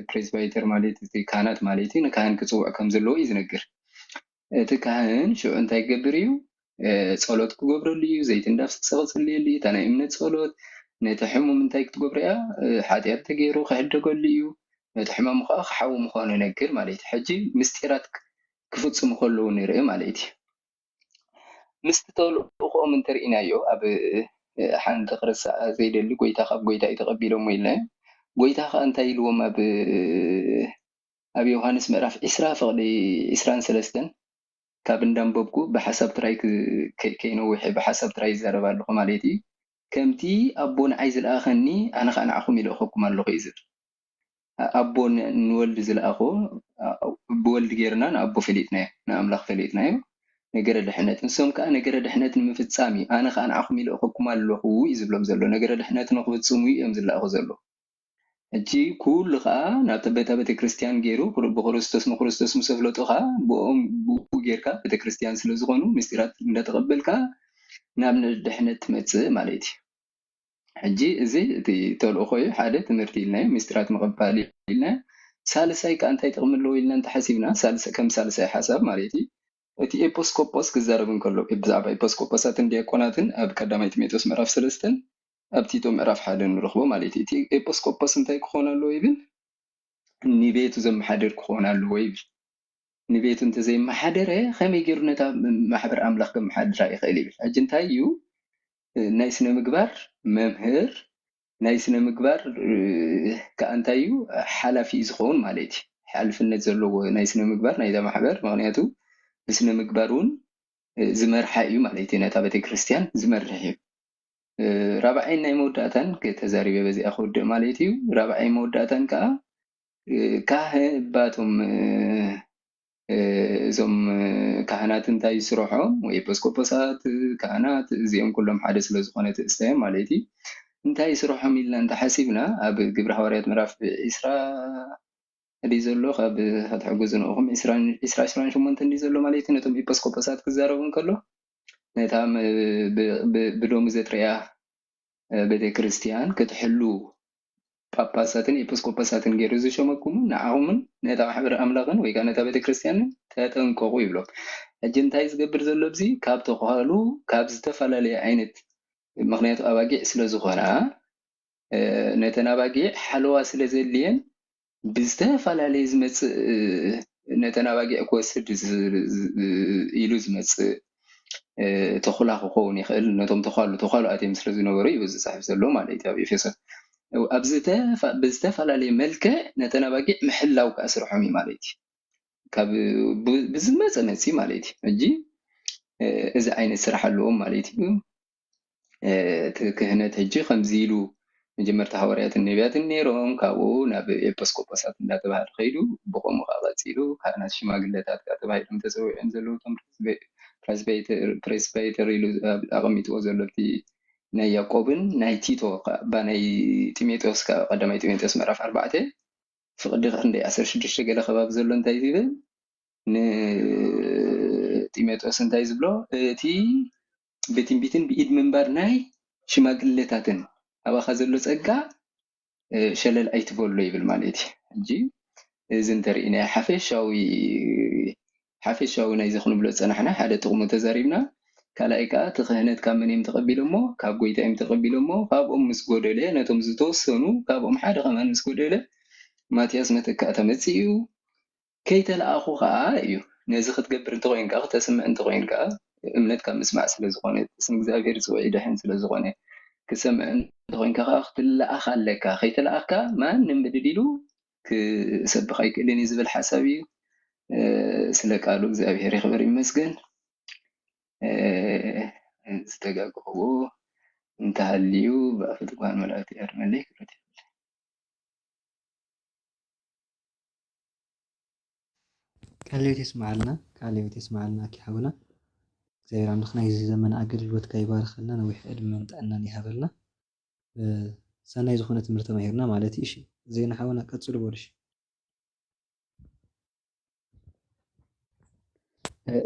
ፕሬዝባይተር ማለት እቲ ካህናት ማለት እዩ ንካህን ክፅውዕ ከም ዘለዎ እዩ ዝነግር። እቲ ካህን ሽዑ እንታይ ክገብር እዩ? ጸሎት ክገብረሉ እዩ፣ ዘይቲ እንዳፍሰሰ ክጽልየሉ እዩ። እታ ናይ እምነት ጸሎት ነቲ ሕሙም እንታይ ክትገብሮ እያ? ሓጢኣት ተገይሩ ክሕደገሉ እዩ። ነቲ ሕማሙ ከዓ ክሓዊ ምዃኑ ይነግር ማለት እዩ። ሕጂ ምስጢራት ክፍጽሙ ከለዉ ንርኢ ማለት እዩ። ምስቲ ተልእኾኦም እንተርኢናዮ ኣብ ሓንቲ ክርስ ዘይደሊ ጎይታ ካብ ጎይታ እዩ ተቐቢሎሞ ኢልና። ጎይታ ከዓ እንታይ ኢልዎም ኣብ ኣብ ዮሃንስ ምዕራፍ ዕስራ ፍቕዲ ዕስራን ሰለስተን ካብ እንዳንበብኩ ብሓሳብ ጥራይ ከይነውሕ ብሓሳብ ጥራይ ይዛረብ ኣለኹ ማለት እዩ። ከምቲ ኣቦ ንዓይ ዝለኣኸኒ ኣነ ከዓ ንዓኹም ይልእኸኩም ኣለኹ እዩ ዝብል። ኣቦ ንወልድ ዝለኣኾ ብወልድ ጌርና ንኣቦ ፈሊጥናዮ፣ ንኣምላኽ ፈሊጥናዮ። ነገረ ድሕነት ንሶም ከዓ ነገረ ድሕነት ንምፍጻም እዩ ኣነ ከዓ ንዓኹም ይልእኸኩም ኣለኹ እዩ ዝብሎም ዘሎ። ነገረ ድሕነት ንክፍጽሙ እዮም ዝለኣኹ ዘሎ። ሕጂ ኩሉ ከዓ ናብቲ ቤታ ቤተክርስትያን ገይሩ ብክርስቶስ ንክርስቶስ ምስ ኣፍለጡ ከዓ ብኦም ብኡ ጌርካ ቤተክርስትያን ስለዝኾኑ ምስጢራት እንዳተቐበልካ ናብ ድሕነት ትመፅእ ማለት እዩ። ሕጂ እዚ እቲ ተልእኾ እዩ። ሓደ ትምህርቲ ኢልናዮ፣ ምስጢራት ምቕባል ኢልናዮ። ሳልሳይ ከዓ እንታይ ጥቕሚ ኣለዎ ኢልና እንተሓሲብና ሳልሰ- ከም ሳልሳይ ሓሳብ ማለት እዩ እቲ ኤጲስቆጶስ ክዛረብ እንከሎ ብዛዕባ ኤጲስቆጶሳትን ዲያቆናትን ኣብ ቀዳማይ ጢሞቴዎስ ምዕራፍ ሰለስተን ኣብ ቲቶ ምዕራፍ ሓደ ንረኽቦ ማለት እዩ። እቲ ኤጲስቆጶስ እንታይ ክኾን ኣለዎ ይብል? ንቤቱ ዘመሓድር ክኾን ኣለዎ ይብል። ንቤቱ እንተዘይመሓደረ ከመይ ገይሩ ነታ ማሕበር ኣምላኽ ከመሓድራ ይኽእል ይብል። ሕጂ እንታይ እዩ ናይ ስነ ምግባር መምህር ናይ ስነ ምግባር ከዓ እንታይ እዩ ሓላፊ እዩ ዝኸውን ማለት እዩ። ሓልፍነት ዘለዎ ናይ ስነ ምግባር ናይዛ ማሕበር ምክንያቱ ብስነ ምግባር እውን ዝመርሓ እዩ ማለት እዩ። ነታ ቤተክርስትያን ዝመርሕ እዩ። ራብዓይን ናይ መወዳእታን ተዛሪበ በዚኣ ክውድእ ማለት እዩ። ራብዓይ መወዳእታን ከዓ ካህን ባቶም እዞም ካህናት እንታይ ስርሖም ወይ ኤጲስቆጶሳት ካህናት እዚኦም ኩሎም ሓደ ስለዝኾነ ትእስታዮም ማለት እዩ። እንታይ ስርሖም ኢልና እንተሓሲብና ኣብ ግብረ ሃዋርያት ምዕራፍ ዕስራ ድዩ ዘሎ ካብ ክትሕግዙ ንእኹም ዕስራ ዕስራን ሸሞንተን ድዩ ዘሎ ማለት እዩ ነቶም ኤጲስቆጶሳት ክዛረቡ እንከሎ ነታ ብሎሚ ዘጥርያ ቤተ ክርስቲያን ክትሕሉ ጳጳሳትን ኤጲስቆጶሳትን ገይሩ ዝሸመኩምን ንዓኹምን ነታ ማሕበር ኣምላኽን ወይ ከዓ ነታ ቤተ ክርስቲያንን ተጠንቀቑ ይብሎም። ሕጂ እንታይ ዝገብር ዘሎ ኣብዚ ካብ ተኳሉ ካብ ዝተፈላለየ ዓይነት ምክንያቱ ኣባጊዕ ስለ ዝኾና ነተን ኣባጊዕ ሓለዋ ስለ ዘድልየን ብዝተፈላለየ ዝመፅእ ነተን ኣባጊዕ ክወስድ ኢሉ ዝመፅእ ተኹላ ክኸውን ይኽእል። ነቶም ተኳሉ ተኳሉ ኣትዮም ስለ ዝነበሩ እዩ ዝፅሕፍ ዘሎ ማለት እዩ ኣብ ኤፌሶን። ኣብ ዝተፋ- ብዝተፈላለየ መልክዕ ነተን ኣባጊዕ ምሕላው ከዓ ስርሖም እዩ ማለት እዩ። ካብ ብ- ብዝመፀ መፂ ማለት እዩ። ሕጂ እ፣ እዚ ዓይነት ስራሕ ኣለዎም ማለት እዩ። እ፣ እቲ ክህነት ሕጂ ከምዚ ኢሉ መጀመርታ ሃዋርያትን ነቢያትን ነይሮም፣ ካብኡ ናብ ኤጲስቆጶሳት እንዳተባሃለ ከይዱ፣ ብኸምኡ ከዓ ቀፂሉ ካህናት ሽማግለታት ከዓ ተባሂሎም ተፀዊዖም ዘለዉ፣ እቶም ፕሬስቤ- ፕሬስቤተር ፕሬስባይተር ኢሉ ኣብ- ኣቐሚጥዎ ዘሎ እቲ ናይ ያዕቆብን ናይ ቲቶ ከዓ- ባ ናይ ጢሞቴዎስ ከዓ ቀዳማይ ጢሞቴዎስ ምዕራፍ ኣርባዕተ ፍቕዲ ክንደይ ዓሰርተ ሽዱሽተ ገለ ከባቢ ዘሎ እንታይ ዝብል ንጢሞቴዎስ እንታይ ዝብሎ እቲ ብትንቢትን ብኢድ ምንባር ናይ ሽማግሌታትን ኣባኻ ዘሎ ጸጋ እ፣ ሸለል ኣይትበሎ ይብል ማለት እዩ። ሕጂ እዚ እንተርኢ ናይ ሓፈሻዊ ሓፈሻዊ ናይዚ ክንብሎ ዝጸናሕና ሓደ ጥቕሙ ተዛሪብና፣ ካልኣይ ከዓ እቲ ክህነት ካብ መን እዮም ተቐቢሎሞ? ካብ ጎይታ እዮም ተቐቢሎሞ። ካብኦም ምስ ጎደለ ነቶም ዝተወሰኑ ካብኦም ሓደ ከማን ምስ ጎደለ ማትያስ መተካእታ መጽእ እዩ። ከይተለኣኹ ከዓ እዩ። ነዚ ክትገብር እንተኾይንካ፣ ክተስምዕ እንተኾይንካ፣ እምነት ካብ ምስማዕ ስለ ዝኾነ፣ ስም እግዚኣብሔር ዝጽውዕ ይድሕን ስለ ዝኾነ፣ ክሰምዕ እንተኾይንካ ከዓ ክትለኣኽ ኣለካ። ከይተለኣኽካ ማንም ብድድ ኢሉ ክሰብኽ ኣይክእልን እዩ ዝብል ሓሳብ እዩ። እ፣ ስለ ቃሉ እግዚኣብሔር ይኽበር ይመስገን። እ፣ ዝተጋገኹዎ እንተሃልዩ ብኣፈ ትጉሃን መላእክት ይኣርመለይ ክብረት ይብለይ። ቃለ ሕይወት የስምዓልና፣ ቃለ ሕይወት የስምዓልና ኣኪ ሓውና። እግዚኣብሔር ኣምላኽ ናይዚ ዘመን ኣገልግሎትካ ይባርኸልና፣ ነዊሕ ዕድመን ጥዕናን ይሃበልና። እ፣ ሰናይ ዝኾነ ትምህርቲ ተማሂርና ማለት እዩ። እሺ ዜና ሓውና ቀጽሉ በሉ። እሺ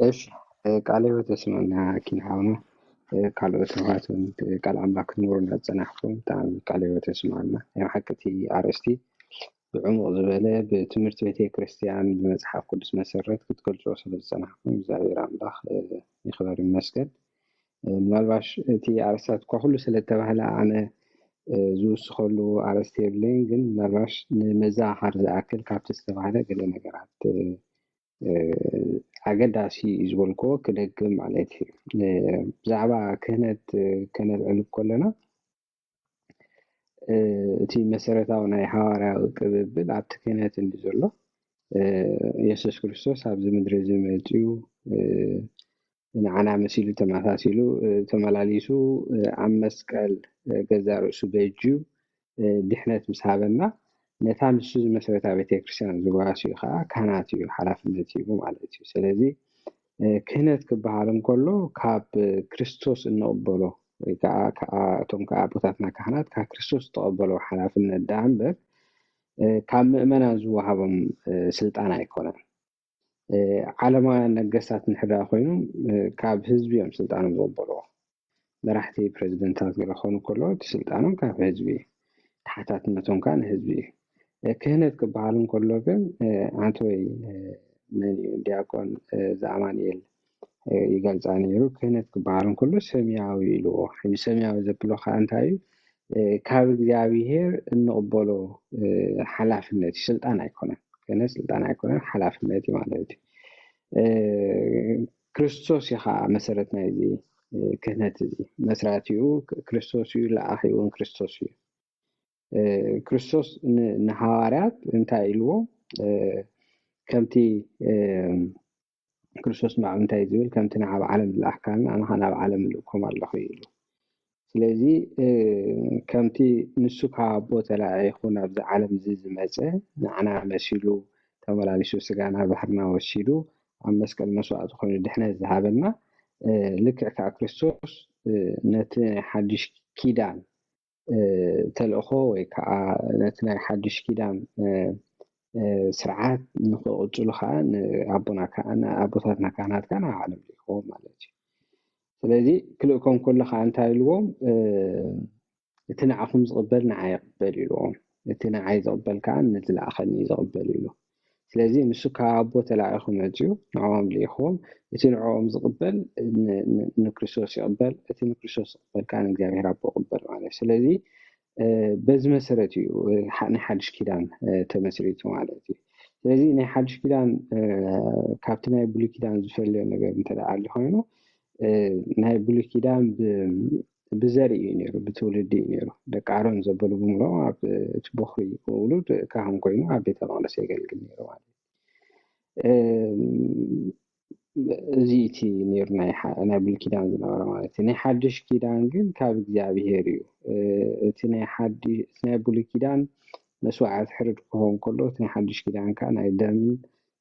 እሺ ቃለ ሕይወት የስምዓልና ኪን ሓውና። ካልኦት ሰባት እውን ቃል ኣምላክ ክትምህሩና ዝፀናሕኩም ብጣዕሚ ቃለ ሕይወት የስምዓልና። ናይ ብሓቂ እቲ ኣርእስቲ ብዕሙቕ ዝበለ ብትምህርቲ ቤተ ክርስቲያን ብመፅሓፍ ቅዱስ መሰረት ክትገልፅዎ ስለ ዝፀናሕኩም እግዚኣብሔር ኣምላክ ይኽበር ይመስገን። ምናልባሽ እቲ ኣርእስታት እኳ ኩሉ ስለ ዝተባህለ ኣነ ዝውስኸሉ ኣርእስቲ የብለይን፣ ግን ምናልባሽ ንመዘኻኸሪ ዝኣክል ካብቲ ዝተባህለ ገለ ነገራት ኣገዳሲ እዩ ዝበልክዎ ክደግም ማለት እዩ። ብዛዕባ ክህነት ከነልዕል ከለና እቲ መሰረታዊ ናይ ሃዋርያዊ ቅብብል ኣብቲ ክህነት እንዲ ዘሎ የሱስ ክርስቶስ ኣብዚ ምድሪ እዚ መፅዩ ንዓና መሲሉ ተመሳሲሉ ተመላሊሱ ኣብ መስቀል ገዛ ርእሱ በጅዩ ድሕነት ምስ ሃበና ነታ ንሱ ዝመስረታ ቤተክርስትያን ዝጓስዩ ከዓ ካህናት እዩ ሓላፍነት ሂቡ ማለት እዩ። ስለዚ ክህነት ክበሃል እንከሎ ካብ ክርስቶስ እንቕበሎ ወይ ከዓ እቶም ከዓ ኣቦታትና ካህናት ካብ ክርስቶስ ዝተቐበሎ ሓላፍነት ደኣ እምበር ካብ ምእመናን ዝወሃቦም ስልጣን ኣይኮነን። ዓለማውያን ነገስታት እንድሕር ኮይኖም ካብ ህዝቢ እዮም ስልጣኖም ዝቕበልዎ። መራሕቲ ፕረዚደንታት ገለ ክኾኑ ከለዉ እቲ ስልጣኖም ካብ ህዝቢ እዩ። ተሓታትነቶም ከዓ ንህዝቢ እዩ። ክህነት ክበሃል እንከሎ ግን ኣንተ ወይ መን እዩ ዲያቆን ዘኣማንኤል ይገልፃ ነይሩ። ክህነት ክበሃል እንከሎ ሰማያዊ ኢልዎ። ሕጂ ሰማያዊ ዘብሎ ከዓ እንታይ እዩ? ካብ እግዚኣብሄር እንቕበሎ ሓላፍነት እዩ፣ ስልጣን ኣይኮነን። ክህነት ስልጣን ኣይኮነን፣ ሓላፍነት እዩ ማለት እዩ። ክርስቶስ እዩ ከዓ መሰረት ናይዚ ክህነት እዚ። መስራቲኡ ክርስቶስ እዩ፣ ለኣኺ እውን ክርስቶስ እዩ። ክርስቶስ ንሃዋርያት እንታይ ኢልዎም? ከምቲ ክርስቶስ ንባዕሉ እንታይ ዝብል? ከምቲ ንዓብ ዓለም ዝለኣኽካኒ ኣነ ኸዓ ናብ ዓለም እልእኮም ኣለኹ እዩ ኢሉ። ስለዚ ከምቲ ንሱ ካብ ኣቦ ተላኢኹ ናብዚ ዓለም እዚ ዝመፀ ንዓና መሲሉ ተመላሊሱ ስጋና ባሕርና ወሲዱ ኣብ መስቀል መስዋእቲ ኮይኑ ድሕነት ዝሃበና ልክዕ ከዓ ክርስቶስ ነቲ ናይ ሓድሽ ኪዳን ተልእኾ ወይ ከዓ ነቲ ናይ ሓድሽ ኪዳን ስርዓት ንክቕፅሉ ከዓ ንኣቦታትና ካህናት ከዓ ናብ ዓለም ልኢኽዎም ማለት እዩ። ስለዚ ክልእኮም ከሎ ከዓ እንታይ ኢልዎም? እቲ ንዓኹም ዝቕበል ንዓይ ይቕበል ኢልዎም። እቲ ንዓይ ዝቕበል ከዓ ነቲ ዝለኣኸኒ እዩ ዝቕበል ኢሉ። ስለዚ ንሱ ካብ ኣቦ ተላኢኹ መፅዩ ንዕኦም ልኢኽዎም። እቲ ንዕኦም ዝቕበል ንክርስቶስ ይቕበል፣ እቲ ንክርስቶስ ዝቕበል ከዓ ንእግዚኣብሔር ኣቦ ይቕበል ማለት እዩ። ስለዚ በዚ መሰረት እዩ ናይ ሓድሽ ኪዳን ተመስሪቱ ማለት እዩ። ስለዚ ናይ ሓድሽ ኪዳን ካብቲ ናይ ብሉይ ኪዳን ዝፈልዮ ነገር እንተ ኣሎ ኮይኑ ናይ ብሉይ ኪዳን ብዘርኢ እዩ ነይሩ፣ ብትውልዲ እዩ ነይሩ። ደቂ ኣሮን ዘበሉ ብምልኦም ኣብ እቲ ቦኽሪ ውሉድ ካህን ኮይኑ ኣብ ቤተ መቕደስ የገልግል ነይሩ ማለት እዩ። እዚ እቲ ነይሩ ናይ ብሉይ ኪዳን ዝነበረ ማለት እዩ። ናይ ሓድሽ ኪዳን ግን ካብ እግዚኣብሄር እዩ። እቲ ናይ ሓዲ- እቲ ናይ ብሉይ ኪዳን መስዋዕቲ ሕርድ ክኸውን ከሎ፣ እቲ ናይ ሓድሽ ኪዳን ከዓ ናይ ደምን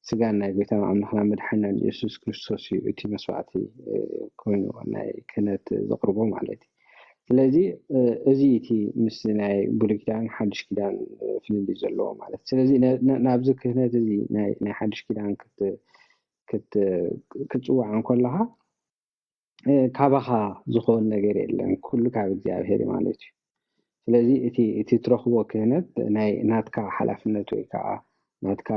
ስጋን ናይ ጎይታና ኣምላኽና መድሓኒናን ኢየሱስ ክርስቶስ እዩ እቲ መስዋዕቲ ኮይኑ ናይ ክህነት ዘቕርቦ ማለት እዩ። ስለዚ እዚ እቲ ምስ ናይ ብሉይ ኪዳን ሓድሽ ኪዳን ፍልልይ ዘለዎ ማለት። ስለዚ ናብዚ ክህነት እዚ ናይ ሓድሽ ኪዳን ክትፅዋዕ እንከለኻ ካባኻ ዝኸውን ነገር የለን፣ ኩሉ ካብ እግዚኣብሔር ማለት እዩ። ስለዚ እቲ እቲ ትረኽቦ ክህነት ናይ ናትካ ሓላፍነት ወይ ከዓ ናትካ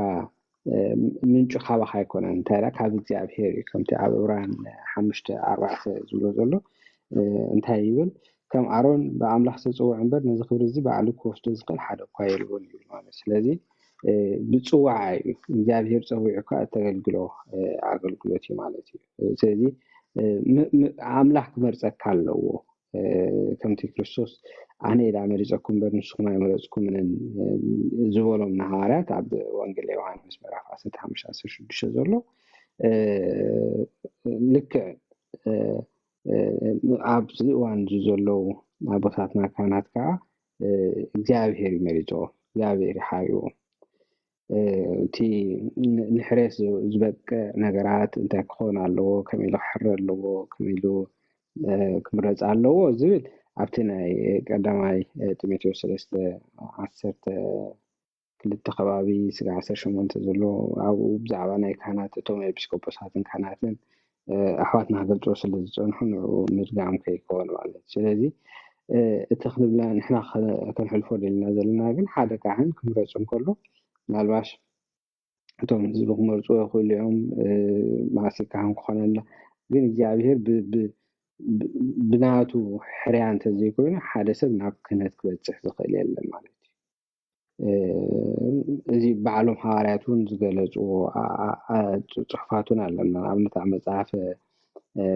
ምንጩ ካባኻ ኣይኮነን፣ እንታይ ካብ እግዚኣብሔር እዩ። ከምቲ ኣብ ዕብራን ሓሙሽተ ኣርባዕተ ዝብሎ ዘሎ እንታይ ይብል? ከም ኣሮን ብኣምላኽ ዝተፅውዐ እምበር ነዚ ክብሪ እዚ ባዕሉ ክወስዶ ዝኽእል ሓደ እኳ የልቦን ይብል ማለት። ስለዚ ብፅዋዓ እዩ እግዚኣብሔር ፀዊዑካ እተገልግሎ ኣገልግሎት እዩ ማለት እዩ። ስለዚ ኣምላኽ ክመርፀካ ኣለዎ። ከምቲ ክርስቶስ ኣነ ኢላ መሪፀኩም እምበር ንስኹም ኣይመረፅኩምንን ዝበሎም ንሃዋርያት ኣብ ወንጌል ዮሃንስ ምዕራፍ ዓሰርተ ሓሙሽተ ዓሰርተ ሽዱሽተ ዘሎ ልክዕ ኣብዚ እዋን እዚ ዘለዉ ኣቦታትና ካህናት ከዓ እግዚኣብሔር እዩ መሪፅዎ፣ እግዚኣብሔር እዩ ሓሪዎ። እቲ ንሕሬስ ዝበቅዕ ነገራት እንታይ ክኸውን ኣለዎ፣ ከመይ ኢሉ ክሕረ ኣለዎ፣ ከመይ ኢሉ ክምረፅ ኣለዎ ዝብል ኣብቲ ናይ ቀዳማይ ጢሞቴዎስ ሰለስተ ዓሰርተ ክልተ ከባቢ ስጋ ዓሰርተ ሸሞንተ ዘሎ ኣብኡ ብዛዕባ ናይ ካህናት እቶም ኤጲስቆጶሳትን ካህናትን ኣሕዋትና ክገልፅዎ ስለ ዝፀንሑ ንዕኡ ምድጋም ከይከውን ማለት እዩ። ስለዚ እቲ ክንብላ ንሕና ከነሕልፎ ደልና ዘለና ግን ሓደ ካህን ክምረፅ እንከሎ ምናልባሽ እቶም ህዝቢ ክመርፅዎ ይኽእሉ እዮም፣ ማእሲ ካህን ክኾነና ግን እግዚኣብሔር ብናቱ ሕርያ እንተዘይኮይኑ ሓደ ሰብ ናብ ክህነት ክበፅሕ ዝኽእል የለን ማለት እዩ። እዚ ባዕሎም ሃዋርያት እውን ዝገለፅዎ ፅሑፋት እውን ኣለና። ንኣብነት ኣብ መፅሓፍ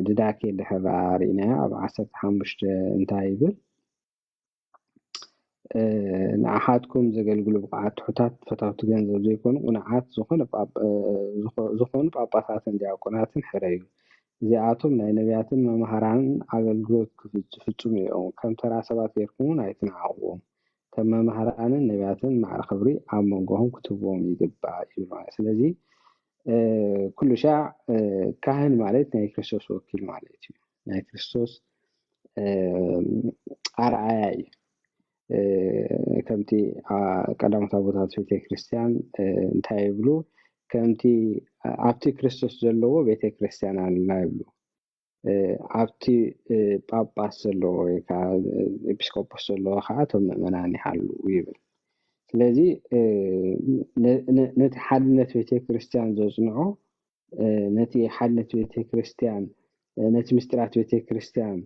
ድዳኬ ድሕር ርኢናዮ ኣብ ዓሰርተ ሓሙሽተ እንታይ ይብል? ንኣሓትኩም ዘገልግሉ ብቕዓት ትሑታት ፈታውቲ ገንዘብ ዘይኮኑ ቅኑዓት ዝኾነ ዝኾኑ ጳጳሳትን ዲያቆናትን ሕረዩ። እዚኣቶም ናይ ነቢያትን መምሃራንን ኣገልግሎት ዝፍጽሙ እዮም። ከም ተራ ሰባት ጌርኩም እውን ኣይትንዓቕዎም። ከም መምሃራንን ነቢያትን ማዕረ ክብሪ ኣብ መንጎኹም ክትህብዎም ይግባእ ይብል ማለት። ስለዚ ኩሉ ሻዕ ካህን ማለት ናይ ክርስቶስ ወኪል ማለት እዩ። ናይ ክርስቶስ ኣርኣያ እዩ። ከምቲ ቀዳሞት ኣቦታት ቤተ ክርስቲያን እንታይ ይብሉ? ከምቲ ኣብቲ ክርስቶስ ዘለዎ ቤተ ክርስቲያን ኣለና ይብሉ። ኣብቲ ጳጳስ ዘለዎ ወይ ከዓ ኤጲስቆጶስ ዘለዎ ከዓ እቶም ምእመናን ይሃሉ ይብል። ስለዚ ነቲ ሓድነት ቤተ ክርስቲያን ዘፅንዖ፣ ነቲ ሓድነት ቤተ ክርስቲያን፣ ነቲ ምስጢራት ቤተ ክርስቲያን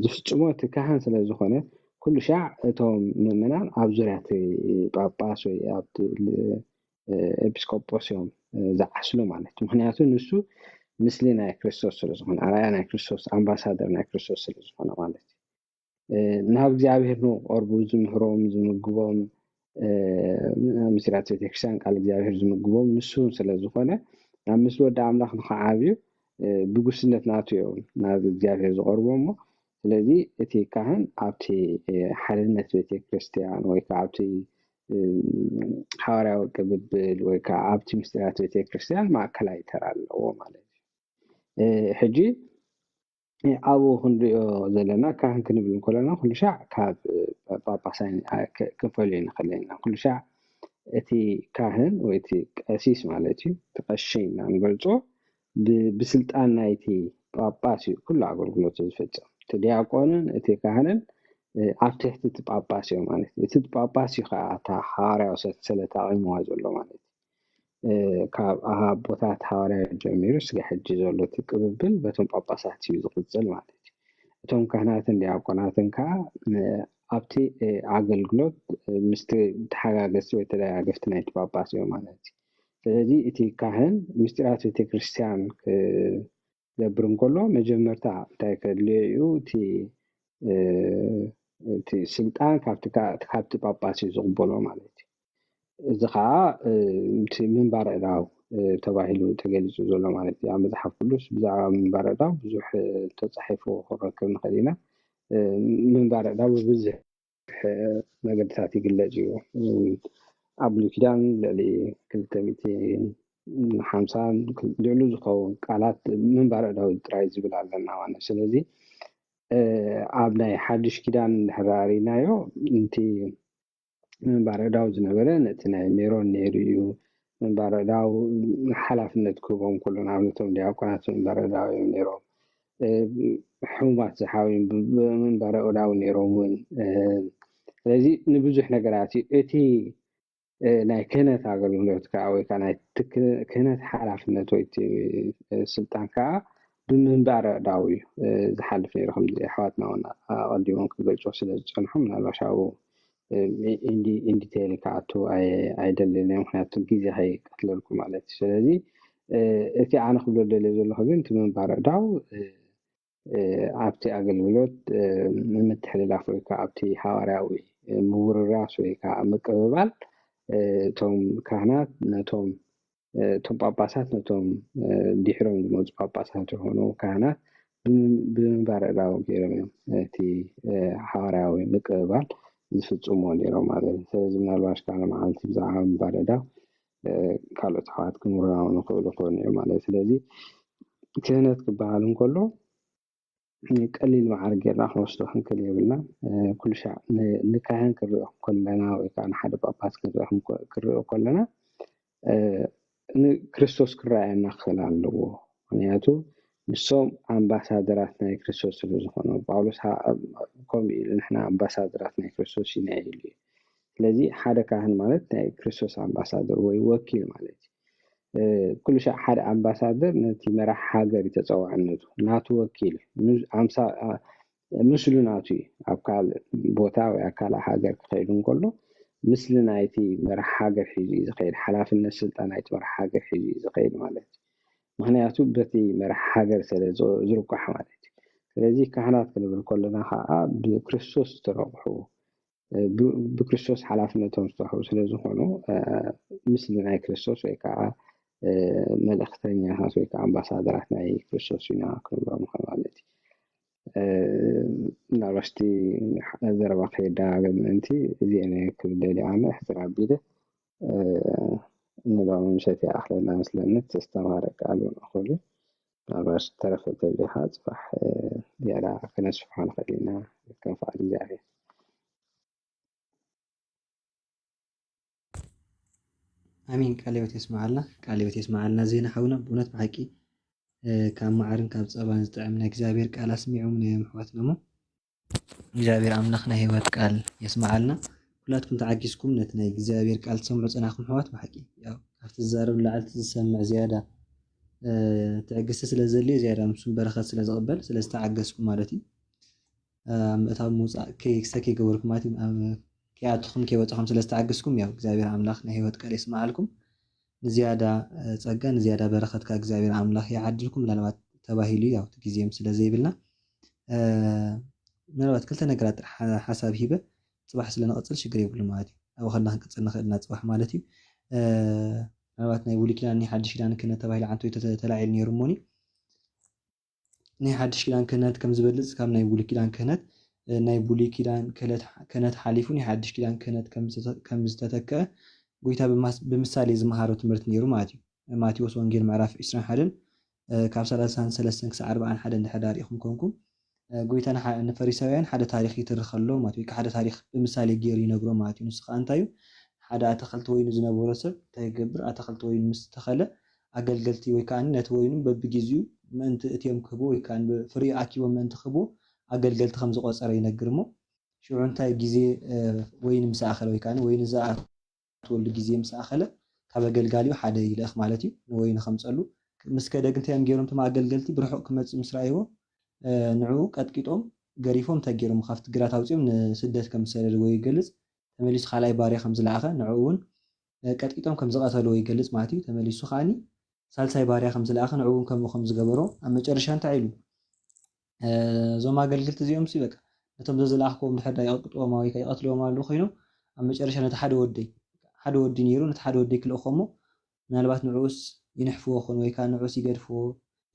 ዝፍፅሞ እቲ ካህን ስለ ዝኾነ ኩሉ ሻዕ እቶም ምእመናን ኣብ ዙርያ እቲ ጳጳስ ወይ ኣብቲ ኤጲስቆጶስ እዮም ዝዓስሉ ማለት እዩ። ምክንያቱ ንሱ ምስሊ ናይ ክርስቶስ ስለ ዝኾነ፣ ኣርኣያ ናይ ክርስቶስ፣ ኣምባሳደር ናይ ክርስቶስ ስለ ዝኾነ ማለት እዩ። ናብ እግዚኣብሔር ንክቐርቡ ዝምህሮም፣ ዝምግቦም፣ ምስጢራት ቤተክርስትያን ቃል እግዚኣብሔር ዝምግቦም ንሱ ስለ ዝኾነ ናብ ምስሊ ወዲ ኣምላኽ ንክዓብዩ ብጉስነት ናቱ እዮም ናብ እግዚኣብሔር ዝቐርቡ እሞ ስለዚ እቲ ካህን ኣብቲ ሓድነት ቤተክርስትያን ወይ ከዓ ኣብቲ ሓዋርያዊ ቅብብል ወይ ከዓ ኣብቲ ምስጢራት ቤተክርስትያን ማእከላይ ተራ ኣለዎ ማለት እዩ። ሕጂ ኣብኡ ክንሪኦ ዘለና ካህን ክንብል እንከለና ኩሉ ሻዕ ካብ ጳጳሳይ ክንፈልዮ ንኽእል ኢና። ኩሉ ሻዕ እቲ ካህን ወይ እቲ ቀሲስ ማለት እዩ፣ እቲ ቀሺ ኢና ንገልጾ። ብስልጣን ናይቲ ጳጳስ እዩ ኩሉ ኣገልግሎት ዝፍጽም። እቲ ዲያቆንን እቲ ካህንን ኣብ ትሕቲ እቲ ጳጳስ እዮም ማለት እዩ። እቲ ጳጳስ እዩ ከዓ እታ ሓዋርያዊ ሰንሰለት ኣቒምዋ ዘሎ ማለት እዩ። ካብ ኣቦታት ሃዋርያት ጀሚሩ ስጋ ሕጂ ዘሎ እቲ ቅብብል በቶም ጳጳሳት እዩ ዝቕጽል ማለት እዩ። እቶም ካህናትን ዲያቆናትን ከዓ ኣብቲ ኣገልግሎት ምስቲ ተሓጋገዝቲ ወይ ተደጋገፍቲ ናይቲ ጳጳስ እዮም ማለት እዩ። ስለዚ እቲ ካህን ምስጢራት ቤተክርስትያን ክገብር እንከሎ መጀመርታ እንታይ ከድልዮ እዩ? እቲ እቲ ስልጣን ካብቲ ጳጳስ እዩ ዝቕበሎ ማለት እዩ። እዚ ከዓ እቲ ምንባር ዕዳው ተባሂሉ ተገሊፁ ዘሎ ማለት እዩ። ኣብ መፅሓፍ ቅዱስ ብዛዕባ ምንባር ዕዳው ብዙሕ ተፃሒፉ ክንረክብ ንኽእል ኢና። ምንባር ዕዳው ብብዙሕ መገድታት ይግለፅ እዩ። ኣብ ብሉይ ኪዳን ልዕሊ ክልተ ሚእቲ ሓምሳ ልዕሉ ዝኸውን ቃላት ምንባር ዕዳው ጥራይ ዝብል ኣለና ማለት። ስለዚ ኣብ ናይ ሓድሽ ኪዳን እንድሕር ርኢናዮ፣ እቲ ምንባር ዕዳው ዝነበረ ነቲ ናይ ሜሮን ነይሩ እዩ። ምንባር ዕዳው ሓላፍነት ክህቦም ከሎ፣ ንኣብነቶም ዲያቆናት ምንባር ዕዳው እዮም ነይሮም። ሕሙማት ዝሓውዮም ብምንባር ዕዳው ነይሮም እውን። ስለዚ ንብዙሕ ነገራት እዩ እቲ ናይ ክህነት ኣገልግሎት ከዓ ወይ ከዓ ናይ ክህነት ሓላፍነት ወይ ስልጣን ከዓ ብምንባር ዕዳው እዩ ዝሓልፍ ነይሩ። ከምዚ ኣሕዋትና እውን ኣቐዲሞም ክገልፁ ስለ ዝፀንሑ ምናልባሽ ኣብኡ ኢንዲቴይል ክኣቱ ኣይደልን እየ፣ ምክንያቱ ግዜ ከይቀትለልኩ ማለት እዩ። ስለዚ እቲ ኣነ ክብሎ ደልየ ዘለኹ ግን እቲ ምንባር ዕዳው ኣብቲ ኣገልግሎት ምምትሕልላፍ ወይ ከዓ ኣብቲ ሃዋርያዊ ምውርራስ ወይ ከዓ ምቅብባል እቶም ካህናት ነቶም እቶም ጳጳሳት ነቶም ድሕሮም ዝመፁ ጳጳሳት ዝኾኑ ካህናት ብምንባር ዕዳው ገይሮም እዮም እቲ ሃዋርያዊ ምቅብባል ዝፍፅሞ ነይሮም ማለት እዩ። ስለዚ ምናልባሽ ካለ መዓልቲ ብዛዕባ ምንባር ዕዳው ካልኦት ኣሕዋት ክምርናው ንኽእሉ ክኾኑ እዮም ማለት እዩ። ስለዚ ክህነት ክበሃል እንከሎ ቀሊል መዓርግ ጌርና ክንወስዶ ክንክእል የብልና። ኩሉ ሻዕ ንካህን ክንሪኦ ከለና ወይ ከዓ ንሓደ ጳጳስ ክንሪኦ ከለና ንክርስቶስ ክረኣየና ክኽእል ኣለዎ። ምክንያቱ ንሶም ኣምባሳደራት ናይ ክርስቶስ ስለ ዝኾኑ ጳውሎስ ከምኡ ኢሉ ንሕና ኣምባሳደራት ናይ ክርስቶስ ኢና ኢሉ እዩ። ስለዚ ሓደ ካህን ማለት ናይ ክርስቶስ ኣምባሳደር ወይ ወኪል ማለት እዩ። ኩሉ ሻዕ ሓደ ኣምባሳደር ነቲ መራሕ ሃገር እዩ ተፀዋዕነቱ፣ ናቱ ወኪል ምስሉ ናቱ እዩ። ኣብ ካልእ ቦታ ወይ ኣብ ካልእ ሃገር ክኸይድ እንከሎ ምስሊ ናይቲ መራሕ ሃገር ሒዙ እዩ ዝኸይድ፣ ሓላፍነት ስልጣን ናይቲ መራሕ ሃገር ሒዙ እዩ ዝኸይድ ማለት እዩ። ምክንያቱ በቲ መራሕ ሃገር ስለ ዝርቋሕ ማለት እዩ። ስለዚ ካህናት ክንብል ከለና ከዓ ብክርስቶስ ዝተረቑሑ ብክርስቶስ ሓላፍነቶም ዝተዋህቡ ስለ ዝኾኑ፣ ምስሊ ናይ ክርስቶስ ወይ ከዓ መልእኽተኛታት ወይ ከዓ ኣምባሳደራት ናይ ክርስቶስ ኢና ክንብሎም ንኽእል ማለት እዩ። ምናልባሽ እቲ ዘረባ ከይደጋገም ምእንቲ እዚአን ክብል ደልየ ኣነ ሕፅር ኣቢለ ንሎሚ ምሸት ይኣኽለና መስለኒ። ዝተስተማሃረ ቃል እውን እኹል እዩ። ምናልባሽ ዝተረፈ ተሊኻ ፅባሕ ዝያዳ ክነስፍሖ ንኽእል ኢና ከም ፍቓድ እግዚኣብሔር። ኣሜን። ቃለ ሕይወት የስምዓልና፣ ቃለ ሕይወት የስምዓልና። ዜና ሓውና ብእውነት ብሓቂ ካብ መዓርን ካብ ጸባን ዝጥዕም ናይ እግዚኣብሔር ቃል ኣስሚዖም ነዮም ኣሕዋትና እሞ እግዚኣብሔር ኣምላኽ ናይ ሕይወት ቃል የስምዓልና። ኩላትኩም ተዓጊስኩም ነቲ ናይ እግዚኣብሔር ቃል ትሰምዑ ጸናኹም ኣሕዋት ብሓቂ ያው ካብቲ ዝዛረብ ንላዕሊ ዝሰምዕ ዝያዳ ትዕግስቲ ስለ ዘድልዮ ዝያዳ ንሱ በረኸት ስለ ዝቕበል ስለ ዝተዓገስኩም ማለት እዩ። ምእታው ምውፃእ ከይሰ ከይገበርኩም ማለት እዩ። ከይኣትኹም ከይወፃኹም ስለ ዝተዓገስኩም ያው እግዚኣብሔር ኣምላኽ ናይ ህይወት ቃል የስምዓልኩም። ንዝያዳ ፀጋ ንዝያዳ በረኸት ካብ እግዚኣብሔር ኣምላኽ ይዓድልኩም። ምናልባት ተባሂሉ ያው እቲ ግዜ ስለ ዘይብልና ምናልባት ክልተ ነገራት ሓሳብ ሂበ ፅባሕ ስለ ንቐፅል ሽግር የብሉ ማለት እዩ። ኣብ ከልና ክንቅፅል ንኽእል ኢና ፅባሕ ማለት እዩ። ምናልባት ናይ ብሉይ ኪዳን ናይ ሓድሽ ኪዳን ክህነት ተባሂሉ ዓንቶ ተላዒሉ ነይሩ እሞኒ ናይ ሓድሽ ኪዳን ክህነት ከም ዝበልፅ ካብ ናይ ብሉይ ኪዳን ክህነት ናይ ብሉይ ኪዳን ክህነት ሓሊፉ ናይ ሓድሽ ኪዳን ክህነት ከም ዝተተክአ ጎይታ ብምሳሌ ዝመሃሮ ትምህርቲ ነይሩ ማለት እዩ። ማቴዎስ ወንጌል ምዕራፍ ዕስራን ሓደን ካብ ሰላሳን ሰለስተን ክሳብ ኣርባዓን ሓደን ድሕር ዳር ኢኹም ኮንኩም ጎይታ ንፈሪሳውያን ሓደ ታሪኽ ይትርኸሎም ማለት ወይ ሓደ ታሪኽ ብምሳሌ ገይሩ ይነግሮም ማለት እዩ። ንሱ ከዓ እንታይ እዩ? ሓደ ኣተኸልቲ ወይኑ ዝነበሮ ሰብ እንታይ ይገብር? ኣተኸልቲ ወይኑ ምስ ተኸለ ኣገልገልቲ ወይ ከዓ ነቲ ወይኑ በብጊዜኡ ምእንቲ እትዮም ክህቦ ወይ ከዓ ፍሪኡ ኣኪቦም ምእንቲ ክህቦ ኣገልገልቲ ከም ዝቆፀረ ይነግር እሞ ሽዑ እንታይ ግዜ ወይኒ ምስ ኣኸለ ወይ ከዓ ወይኒ ዝኣትወሉ ግዜ ምስ ኣኸለ ካብ ኣገልጋሊኡ ሓደ ይልእኽ ማለት እዩ። ንወይኒ ከምፀሉ ምስ ከደ ግን እንታይ እዮም ገይሮም? እቶም ኣገልገልቲ ብርሑቕ ክመፅእ ምስ ረኣይዎ ንዕኡ ቀጥቂጦም ገሪፎም እንታይ ገይሮም? ካብቲ ግራት ኣውፂኦም ንስደት ከም ዝሰደድዎ ይገልፅ። ተመሊሱ ካልኣይ ባርያ ከም ዝለኣኸ ንዕኡ እውን ቀጥቂጦም ከም ዝቐተልዎ ይገልፅ ማለት እዩ። ተመሊሱ ከዓኒ ሳልሳይ ባርያ ከም ዝለኣኸ ንዕኡ እውን ከምኡ ከም ዝገበሮ ኣብ መጨረሻ እንታይ ኢሉ? እዞም ኣገልግልቲ እዚኦም ሲ በቃ ነቶም ዘዝለኣኽዎም ድሕር ዳ ይቐጥቅጥዎም ወይ ከኣ ይቐትልዎም ኣለዉ ኮይኖም፣ ኣብ መጨረሻ ነቲ ሓደ ወደይ፣ ሓደ ወዲ ነይሩ፣ ነቲ ሓደ ወደይ ክልእኾ እሞ፣ ምናልባት ንዕኡስ ይንሕፍዎ ኾን ወይ ከኣ ንዕኡስ ይገድፍዎ፣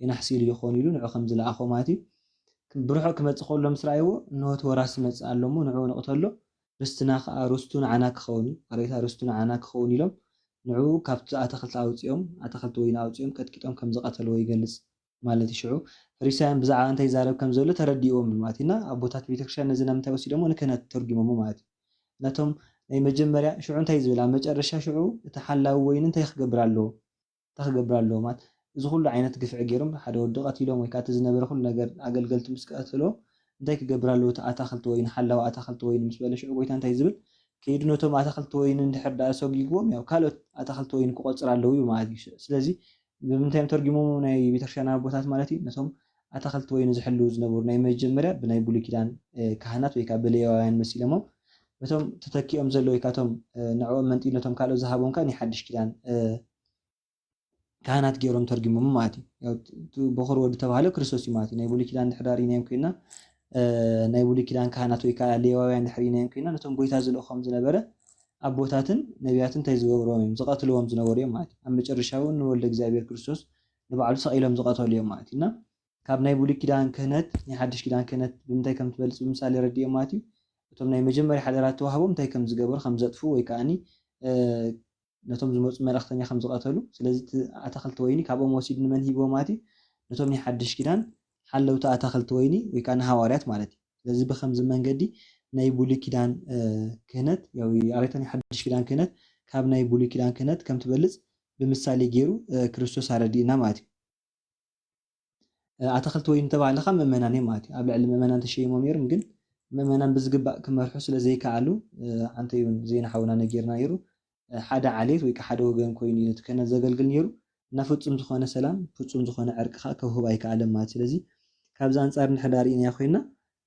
የናሕስሉ ይኾን ኢሉ ንዑ ከም ዝለኣኾ ማለት እዩ። ብርሑቕ ክመጽእ ከሎ ምስ ረኣይዎ፣ እንሆ እቲ ወራሲ ይመጽእ ኣሎ እሞ ንዕኡ ንቕተሎ፣ ርስትና ከኣ ርስቱ ንዓና ክኸውን እዩ። ኣረይታ ርስቱ ንዓና ክኸውን ኢሎም ንዕኡ ካብቲ ኣታኽልቲ ኣውጺኦም፣ ኣታኽልቲ ወይኒ ኣውጺኦም ቀጥቂጦም ከም ዝቐተልዎ ይገልጽ ማለት እዩ። ሽዑ ፈሪሳውያን ብዛዕባ እንታይ ይዛረብ ከም ዘሎ ተረዲእዎም እዩ ማለት እዩ። እና ኣቦታት ቤተክርስትያን ነዚ ናብ ምንታይ ወሲዶሞ? ንክህነት ተርጉሞሞ ማለት እዩ። ነቶም ናይ መጀመርያ ሽዑ እንታይ ዝብል? ኣብ መጨረሻ ሽዑ እቲ ሓላዊ ወይኒ እንታይ ክገብር ኣለዎ? እንታይ ክገብር ኣለዎ? ማለት እዚ ኩሉ ዓይነት ግፍዒ ገይሮም ሓደ ወዲ ቀቲሎም ወይ ከዓ እቲ ዝነበረ ኩሉ ነገር ኣገልገልቲ ምስ ቀተልዎ እንታይ ክገብር ኣለዎ? እቲ ኣታኽልቲ ወይኒ፣ ሓላዊ ኣታኽልቲ ወይኒ ምስ በለ ሽዑ ጎይታ እንታይ ዝብል? ከይዱ ነቶም ኣታኽልቲ ወይኒ እንድሕር ደኣ ሰጒግዎም ያው ካልኦት ኣታኽልቲ ወይኒ ክቆጽር ኣለዉ እዩ ማለት እዩ። ስለዚ ብምንታይ እዮም ተርጉሞም ናይ ቤተክርስትያን ኣቦታት ማለት እዩ? ነቶም ኣታኽልቲ ወይኒ ዝሕልዉ ዝነበሩ ናይ መጀመርያ ብናይ ብሉይ ኪዳን፣ እ፣ ካህናት ወይ ከዓ ብሌዋውያን መሲሎሞም፣ ነቶም ተተኪኦም ዘለዉ ወይ ከዓ እቶም፣ እ፣ ንዕኦም መንጢሉ ነቶም ካልኦት ዝሃቦም ከዓ ናይ ሓድሽ ኪዳን፣ እ፣ ካህናት ገይሮም ተርጉሞም ማለት እዩ። ያው እቲ በኹር ወዲ ተባህለ ክርስቶስ እዩ ማለት እዩ። ናይ ብሉይ ኪዳን ድሕር ዳር ኢናዮም ኮይና፣ እ፣ ናይ ብሉይ ኪዳን ካህናት ወይ ከዓ ሌዋውያን ድሕር ኢናዮም ኮይና፣ ነቶም ጎይታ ዝልእኾም ዝነበረ ኣቦታትን ነቢያትን እንታይ ዝገብርዎም እዮም? ዝቐትልዎም ዝነበሩ እዮም ማለት እዩ። ኣብ መጨረሻ እውን ንወልደ እግዚኣብሔር ክርስቶስ ንባዕሉ ሰቒሎም ዝቐተሉ እዮም ማለት እዩ። እና ካብ ናይ ብሉይ ኪዳን ክህነት ናይ ሓድሽ ኪዳን ክህነት ብምንታይ ከም ትበልጽ ብምሳሌ ረድእዮም ማለት እዩ። እቶም ናይ መጀመርያ ሓደራ ተዋህቦም እንታይ ከም ዝገበሩ፣ ከም ዘጥፍኡ ወይ ከኣኒ፣ እ፣ ነቶም ዝመጹ መልእኽተኛ ከም ዝቐተሉ፣ ስለዚ እቲ ኣታኽልቲ ወይኒ ካብኦም ወሲዱ ንመን ሂብዎ ማለት እዩ? ነቶም ናይ ሓድሽ ኪዳን ሓለውቲ ኣታኽልቲ ወይኒ ወይ ከኣ ንሃዋርያት ማለት እዩ። ስለዚ ብኸምዚ መንገዲ ናይ ብሉይ ኪዳን፣ እ፣ ክህነት፣ ያው ኣረይታ ናይ ሓድሽ ኪዳን ክህነት ካብ ናይ ብሉይ ኪዳን ክህነት ከም ትበልጽ ብምሳሌ ገይሩ፣ እ፣ ክርስቶስ ኣረዲእና ማለት እዩ። እ፣ ኣታኽልቲ ወይኒ ዝተባህለ ኸኣ ምእመናን እዮም ማለት እዩ። ኣብ ልዕሊ ምእመናን ተሸይሞም ነይሮም፣ ግን ምእመናን ብዝግባእ ክመርሑ ስለ ዘይከኣሉ፣ እ፣ ኣንተ እውን ዜና ሓውና ነጊርና ነይሩ። እ፣ ሓደ ዓሌት ወይ ከዓ ሓደ ወገን ኮይኑ እዩ ነቲ ክህነት ዘገልግል ነይሩ። እና ፍጹም ዝኾነ ሰላም፣ ፍጹም ዝኾነ ዕርቂ ኸኣ ከውህብ ኣይከኣለን ማለት። ስለዚ ካብዚ ኣንጻር እንድሕር ደኣ ርኢናዮ ኮይንና፣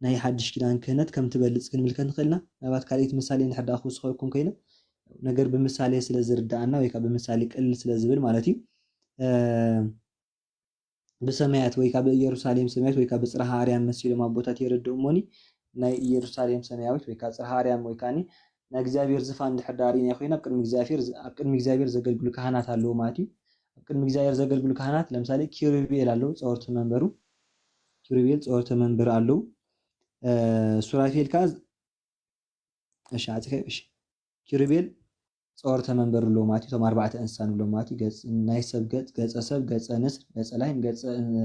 ናይ ሓድሽ ኪዳን ክህነት ከም ትበልጽ ክንምልከት ንኽእል ኢና። ምናልባት ካልኣይቲ ምሳሌ እንድሕር ደኣ ክውስኸልኩም ኮይነ፣ ነገር ብምሳሌ ስለ ዝርድኣና ወይ ከዓ ብምሳሌ ቅልል ስለ ዝብል ማለት እዩ። እ፣ ብሰማያት ወይ ከዓ ብኢየሩሳሌም ሰማያት ወይ ከዓ ብጽርሃ ኣርያም መሲሎም ኣቦታት የረድኡ እሞኒ፣ ናይ ኢየሩሳሌም ሰማያዊት ወይ ከዓ ጽርሃ ኣርያም ወይ ከኣኒ ናይ እግዚኣብሔር ዝፋን እንድሕር ደኣ ርኢናዮ ኮይና፣ ኣብ ቅድሚ እግዚኣብሔር፣ ኣብ ቅድሚ እግዚኣብሔር ዘገልግሉ ካህናት ኣለዉ ማለት እዩ። ኣብ ቅድሚ እግዚኣብሔር ዘገልግሉ ካህናት ለምሳሌ ኪሩቤል ኣለዉ፣ ጸወርቲ መንበሩ፣ ኪሩቤል ጸወርቲ መንበሩ ኣለዉ። እ፣ ሱራፌል ከኣ፣ እሺ፣ ዓጺኸ፣ እሺ። ኪሩቤል ጸወርቲ መንበሩ ኣለዉ ማለት እዩ። እቶም ኣርባዕተ እንስሳ ንብሎም ማለት እዩ። ገጽ ናይ ሰብ ገጽ፣ ገጸ ሰብ፣ ገጸ ንስር፣ ገጸ ላይም፣ ገጸ፣ እ፣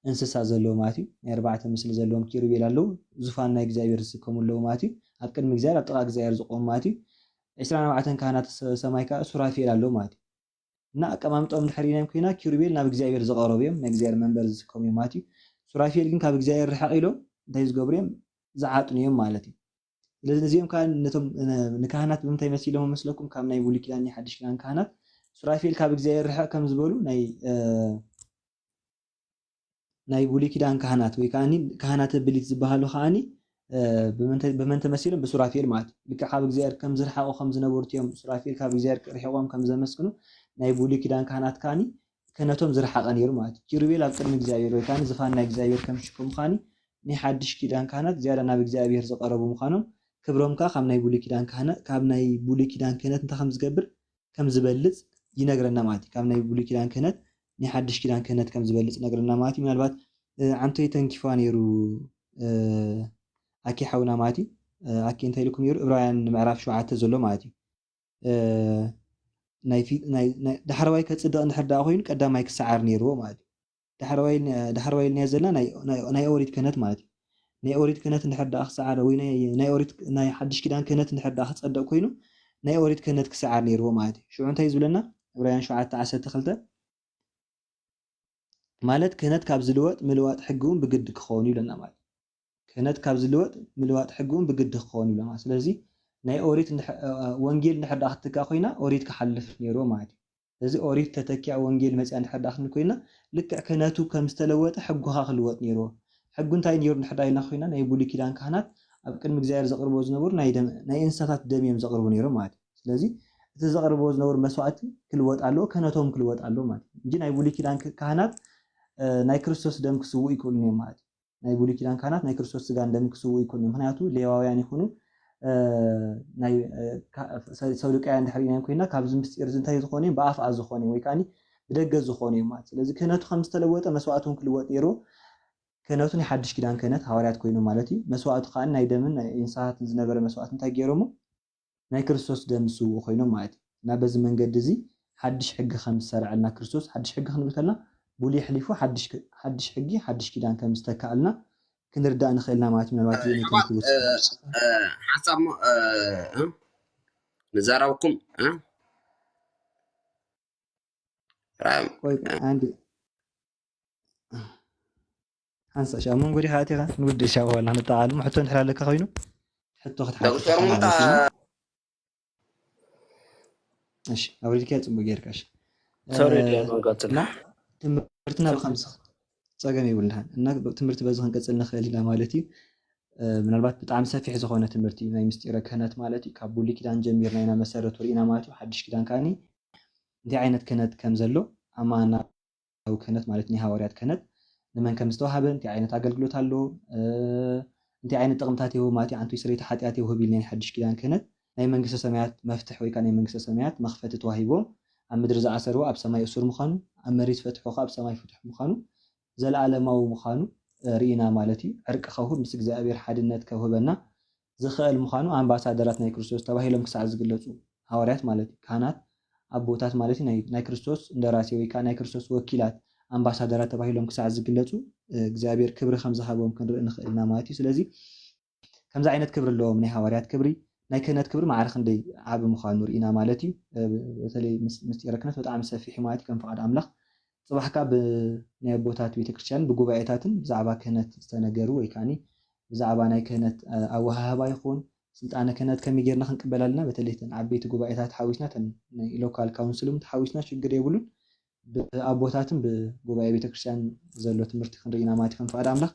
እንስሳ ዘለዉ ማለት እዩ። ናይ ኣርባዕተ ምስሊ ዘለዎም ኪሩቤል ኣለዉ። ዙፋን ናይ እግዚኣብሔር ዝስከሙ ኣለዉ ማለት እዩ። ኣብ ቅድሚ እግዚኣብሔር፣ ኣብ ጥቓ እግዚኣብሔር ዝቆሙ ማለት እዩ። ዕስራን ኣርባዕተን ካህናት ሰ-፣ ሰማይ ከኣ ሱራፌል ኣለዉ ማለት እዩ። እና ኣቀማምጦም እንድሕር ኢናዮም ኮይና ኪሩቤል ናብ እግዚኣብሔር ዝቐረቡ እዮም፣ ናይ እግዚኣብሔር መንበር ዝስከሙ እዮም ማለት እዩ። ሱራፌል ግን ካብ እግዚኣብሔር ርሕቕ ኢሎም እንታይ ዝገብሩ እዮም? ዝዓጥኑ እዮም ማለት እዩ። ስለዚ ነዚኦም ከዓ ነቶም፣ ን-፣ ንካህናት ብምንታይ መሲሎም መስለኩም? ካብ ናይ ብሉይ ኪዳን ናይ ሓድሽ ኪዳን ካህናት ሱራፌል ካብ እግዚኣብሔር ርሕቕ ከም ዝበሉ ናይ፣ እ፣ ናይ ብሉይ ኪዳን ካህናት ወይ ከኣኒ ካህናተ ብሊት ዝበሃሉ ከኣኒ፣ እ፣ ብመን ተ-፣ ብመን ተመሲሎም? ብሱራፌል ማለት እዩ። ልክዕ ካብ እግዚኣብሔር ከም ዝረሓቑ ከም ዝነበሩ እዮም ሱራፌል ካብ እግዚኣብሔር ርሒቖም ከም ዘመስግኑ ናይ ብሉይ ኪዳን ካህናት ከኣኒ ክህነቶም ዝረሓቐ ነይሩ ማለት እዩ። ኪሩቤል ኣብ ቅድሚ እግዚኣብሔር ወይ ከኣኒ ዝፋን ናይ እግዚኣብሔር ከም ዝሽከሙ ከኣኒ ናይ ሓድሽ ኪዳን ካህናት ዝያዳ ናብ እግዚኣብሔር ዝቐረቡ ምዃኖም ክብሮም ከኣ ካብ ናይ ብሉይ ኪዳን ካህና-፣ ካብ ናይ ብሉይ ኪዳን ክህነት እንታይ ከም ዝገብር ከም ዝበልጽ ይነግረና ማለት እዩ። ካብ ናይ ብሉይ ኪዳን ክህነት ናይ ሓድሽ ኪዳን ክህነት ከም ዝበልጽ ይነግረና ማለት እዩ። ምናልባት፣ እ፣ ዓንቶይ ተንኪፋ ነይሩ፣ እ፣ ኣኬ ሓውና ማለት እዩ። እ፣ ኣኬ እንታይ ኢልኩም ነይሩ? ዕብራውያን ምዕራፍ ሸውዓተ ዘሎ ማለት እዩ። እ፣ ናይ ፊ-፣ ናይ፣ ናይ ዳሕረዋይ ከጽድቕ እንድሕር ደኣ ኮይኑ ቀዳማይ ክሰዓር ነይርዎ ማለት እዩ። ዳሕረዋይ ኢልና፣ ዳሕረዋይ ኢልና ዘለና ናይ፣ ናይ፣ ናይ ኦሪት ክህነት ማለት እዩ። ናይ ኦሪት ክህነት እንድሕር ደኣ ክሰዓር ወይ ናይ፣ ናይ ኦሪት፣ ናይ ሓድሽ ኪዳን ክህነት እንድሕር ደኣ ክጸድቕ ኮይኑ ናይ ኦሪት ክህነት ክሰዓር ነይርዎ ማለት እዩ። ሽዑ እንታይ ዝብለና? ዕብራውያን ሸውዓተ ዓሰርተ ክልተ ማለት ክህነት ካብ ዝልወጥ ምልዋጥ ሕጊ እውን ብግዲ ክኸውን እዩ ኢለና ማለት እዩ። ክህነት ካብ ዝልወጥ ምልዋጥ ሕጊ እውን ብግዲ ክኸውን እዩ ኢለና። ስለዚ ናይ ኦሪት እንድሕ-፣ እ፣ እ፣ ወንጌል እንድሕር ደኣ ክትትካእ ኮይና ኦሪት ክሓልፍ ነይርዎ ማለት እዩ። ስለዚ ኦሪት ተተኪኣ ወንጌል መጺኣ እንድሕር ደኣ ክንብል ኮይና ልክዕ ክህነቱ ከም ዝተለወጠ ሕጉ ኸኣ ክልወጥ ነይርዎ። ሕጉ እንታይ ነይሩ እንድሕር ደኣ ኢልና ኮይና ናይ ብሉይ ኪዳን ካህናት ኣብ ቅድሚ እግዚኣብሔር ዘቕርቦ ዝነበሩ ናይ ደም፣ ናይ እንስሳታት ደም እዮም ዘቕርቡ ነይሮም ማለት እዩ። ስለዚ እቲ ዘቕርቦ ዝነበሩ መስዋዕቲ ክልወጥ ኣለዎ፣ ክህነቶም ክልወጥ ኣለዎ ማለት እዩ። እንጂ ናይ ብሉይ ኪዳን ክ-፣ ካህናት፣ እ፣ ናይ ክርስቶስ ደም ክስውኡ ይክእሉን እዮም ማለት እዩ። ናይ ብሉይ ኪዳን ካህናት ናይ ክርስቶስ ስጋን ደምን ክስውኡ ኣይኮኑን። ምኽንያቱ ሌዋውያን ይኹኑ፣ እ፣ ናይ፣ እ፣ ካ-፣ ሰ-፣ ሰዱቃውያን ድሕሪ ኢናዮም ኮይና፣ ካብዚ ምስጢር እዚ እንታይ ዝኾኑ እዮም? ብኣፍኣ ዝኾኑ እዮም፣ ወይ ከዓኒ ብደገ ዝኾኑ እዮም ማለት። ስለዚ ክህነቱ ከም ዝተለወጠ መስዋእቱ እውን ክልወጥ ነይርዎ። ክህነቱ ናይ ሓድሽ ኪዳን ክህነት ሃዋርያት ኮይኖም ማለት እዩ። መስዋእቱ ከዓኒ ናይ ደምን ናይ እንስሳትን ዝነበረ መስዋእቲ እንታይ ገይሮሞ? ናይ ክርስቶስ ደም ዝስውኡ ኮይኖም ማለት እዩ። እና በዚ መንገዲ እዚ ሓድሽ ሕጊ ከም ዝሰርዐልና ክርስቶስ፣ ሓድሽ ሕጊ ክንብል ከለና ብሉይ ኣሕሊፉ ሓድሽ ክ-፣ ሓድሽ ሕጊ፣ ሓድሽ ኪዳን ከም ዝተካኣልና ክንርዳእ ንኽእል ኢና ማለት እዩ። ምናልባት እዚ ኣሕዋት፣ ነቶም እ፣ እ፣ ሓንሳብ እሞ፣ እ፣ እ፣ ንዛረበኩም፣ እ? ራ-፣ ቆይ፣ እ። ኣንድ ሓንሳ ሻ፣ ኣብ መንጎ ዲኻ ኣቲኻ? ንውድእ ሻ፣ ዋላ ንጠዓሉ፣ ሕቶ እንድሕር ኣለካ ኮይኑ፣ ሕቶ ክትሓትት ዶክተር ኢኻ ሙልታ ማለት እዩ። እሺ፣ ኣውሪድካዮ ጽቡቅ ጌርካ። እሺ። ሶሪ፣ እ፣ ድያ ክንቀጽል? እና ትምህርትና ብኸምዚ ጸገም የብልናን። እና ትምህርቲ በዚ ክንቀጽል ንኽእል ኢና ማለት እዩ። እ፣ ምናልባት ብጣዕሚ ሰፊሕ ዝኾነ ትምህርቲ እዩ፣ ናይ ምስጢረ ክህነት ማለት እዩ። ካብ ብሉይ ኪዳን ጀሚርና ኢና መሰረቱ ርኢና ማለት እዩ። ሓድሽ ኪዳን ከኣኒ እንታይ ዓይነት ክህነት ከም ዘሎ ኣማና ክህነት ማለት ናይ ሃዋርያት ክህነት ንመን ከም ዝተዋህበ፣ እንታይ ዓይነት ኣገልግሎት ኣለዎ፣ እ፣ እንታይ ዓይነት ጥቕምታት ይህቡ ማለት እዩ፣ ኣንቱይ ስርየተ ሓጢኣት ይህቡ ኢልና ናይ ሓድሽ ኪዳን ክህነት ናይ መንግስተ ሰማያት መፍትሕ ወይ ከዓ ናይ መንግስተ ሰማያት መኽፈቲ ተዋሂቦም፣ ኣብ ምድሪ ዝኣሰርዎ ኣብ ሰማይ እሱር ምዃኑ፣ ኣብ መሬት ዝፈትሖ ከዓ ኣብ ሰማይ ፍቱሕ ምዃኑ፣ ዘለኣለማዊ ምዃኑ፣ እ፣ ርኢና ማለት እዩ። ዕርቂ ከውህብ ምስ እግዚኣብሔር ሓድነት ከውህበና ዝኽእል ምዃኑ ኣምባሳደራት ናይ ክርስቶስ ተባሂሎም ክሳዕ ዝግለጹ ሃዋርያት ማለት እዩ። ካህናት፣ ኣቦታት ማለት እዩ። ናይ፣ ናይ ክርስቶስ እንደራሴ ወይ ከዓ ናይ ክርስቶስ ወኪላት ኣምባሳደራት ተባሂሎም ክሳዕ ዝግለጹ፣ እ፣ እግዚኣብሔር ክብሪ ከም ዝሃቦም ክንርኢ ንኽእል ኢና ማለት እዩ። ስለዚ ከምዚ ዓይነት ክብሪ ኣለዎም። ናይ ሃዋርያት ክብሪ፣ ናይ ክህነት ክብሪ ማዕረ ክንደይ ዓቢ ምዃኑ ርኢና ማለት እዩ። እ፣ በተለይ ምስ-፣ ምስጢረ ክህነት ብጣዕሚ ሰፊሕ እዩ ማለት እዩ። ከም ፍቓድ ኣምላኽ ጽባሕ ከኣ ብ-፣ ናይ ኣቦታት ቤተክርስትያን ብጉባኤታትን ብዛዕባ ክህነት ዝተነገሩ ወይ ከኣኒ ብዛዕባ ናይ ክህነት፣ እ፣ ኣወሃህባ ይኹን ስልጣነ ክህነት ከመይ ጌርና ክንቅበል ኣለና? በተለይ እተን ዓበይቲ ጉባኤታት ሓዊስና፣ እተን ናይ ሎካል ካውንስል እውን ተሓዊስና ሽግር የብሉን። ብኣቦታትን ብጉባኤ ቤተክርስትያን ዘሎ ትምህርቲ ክንርኢ ኢና ማለት እዩ፣ ከም ፍቓድ ኣምላኽ።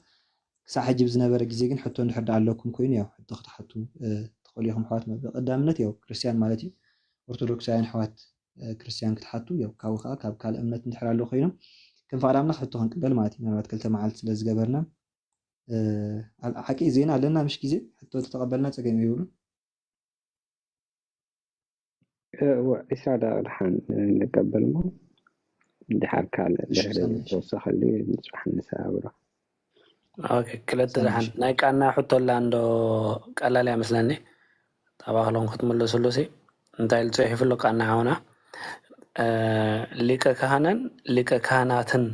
ክሳዕ ሕጂ ብዝነበረ ግዜ ግን ሕቶ እንድሕር ደኣ ኣለኩም ኮይኑ፣ ያው ሕቶ ክትሓቱ፣ እ፣ ትኽእሉ ኢኹም ኣሕዋት። ብቐዳምነት ያው ክርስትያን ማለት እዩ፣ ኦርቶዶክሳውያን ኣሕዋት፣ እ፣ ክርስትያን ክትሓቱ፣ ያው ካብኡ ከኣ ካብ ካልእ እምነት እንድሕር ኣሎ ኮይኖም፣ ከም ፍቓድ ኣምላኽ ሕቶ ክንቅበል ማለት እዩ። ምናልባት ክልተ መዓልቲ ስለ ዝገበርና፣ እ፣ ሓቂ ዜና ኣለና ምሽ ግዜ ሕቶ ተተቐበልና ጸገም የብሉን። እወ፣ ዒስራ ደቂቕ ደሓን ንቀበል እሞ፣ ድሓር ካልእ እሺ፣ ድሕሪ ሰኒ፣ እሺ። ተወሰኸሉ ንጽባሕ ንሰጋግሮ። ኦኬ፣ ክልተ ሰኒ፣ ደሓን። እሺ። ናይ ቃና ሕቶ ኣላ እንዶ ቀላል እያ መስለኒ። ታባኽሎም ክትምለስሉ ሲ፣ እንታይ ኢሉ ጽሒፉ ኣሎ ቃና ሓውና? እ፣ ሊቀ ካህናን ሊቀ ካህናትን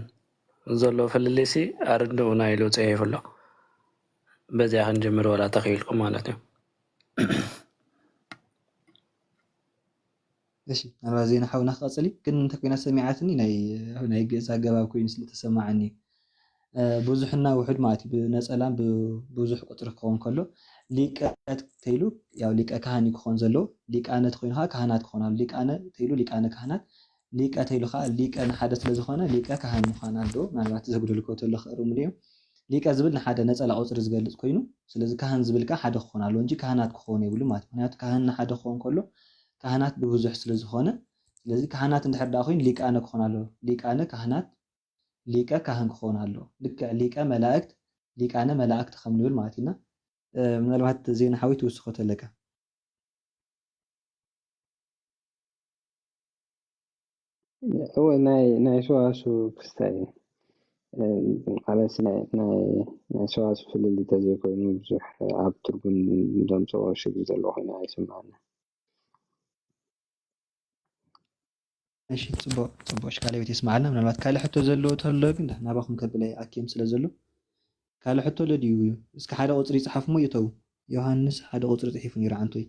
ዘሎ ፍልልይ ሲ ኣረድኡና ኢሉ ጽሒፉ ኣሎ። በዚኣ ክንጅምር ወላ ተኽኢልኩም ማለት እዩ። እሺ፣ ምናልባት ዜና ሓውና ክቐጽል እዩ፣ ግን እንተ ኮይና ሰሚዓትኒ ናይ፣ ናይ ግእዝ ኣገባብ ኮይኑ ስለ ተሰማዓኒ እዩ። እ፣ ብዙሕና ውሑድ ማለት እዩ። ብነጸላን ብብዙሕ ቁጽሪ ክኸውን ከሎ፣ ሊቀ ተይሉ፣ ያው ሊቀ ካህን እዩ ክኾን ዘለዎ። ሊቃነ ተኮይኑ ከኣ ካህናት ክኾን ኣሎ። ሊቃነ ተይሉ ሊቃነ ካህናት፣ ሊቀ ተይሉ ከኣ ሊቀ ንሓደ ስለ ዝኾነ ሊቀ ካህን ምዃን ኣለዎ። ምናልባት ዘጉደልክዎ ተሎ ክእርሙኒ እዮም። ሊቀ ዝብል ንሓደ ነጸላ ቁጽሪ ዝገልጽ ኮይኑ፣ ስለዚ ካህን ዝብል ከኣ ሓደ ክኾን ኣለዎ እንጂ ካህናት ክኸውን የብሉ ማለት እዩ። ምክንያቱ ካህን ንሓደ ክኸውን ከሎ፣ ካህናት ብብዙሕ ስለ ዝኾነ፣ ስለዚ ካህናት እንድሕር ደኣ ኮይኑ ሊቃነ ክኾን ኣለዎ። ሊቃነ ካህናት፣ ሊቀ ካህን ክኾን ኣለዎ። ልክዕ ሊቀ መላእክት፣ ሊቃነ መላእክት ከም ንብል ማለት ኢና። እ፣ ምናልባት ዜና ሓወይ ትውስኾ ተለካ። እወ፣ ናይ፣ ናይ ሰዋስው ክስታይ፣ እ፣ ማለት ናይ፣ ናይ፣ ናይ ሰዋስው ፍልልይ ተዘይኮይኑ ብዙሕ ኣብ ትርጉም ዘምጽኦ ሽግር ዘሎ ኮይኑ ኣይስምዓኒ። እሺ፣ ጽቡቕ፣ ጽቡቕ። እሺ፣ ካልእ ቤት የስምዓልና። ምናልባት ካልእ ሕቶ ዘለዎ ተሎ ግን ናባኹም ከብለይ ኣክዮም ስለ ዘሎ፣ ካልእ ሕቶ ኣሎ ድዩ? እስኪ ሓደ ቁጽሪ ይጽሓፍ እሞ ይእተው። ዮሃንስ ሓደ ቁጽሪ ጽሒፉ ነይሩ ዓንቶይ።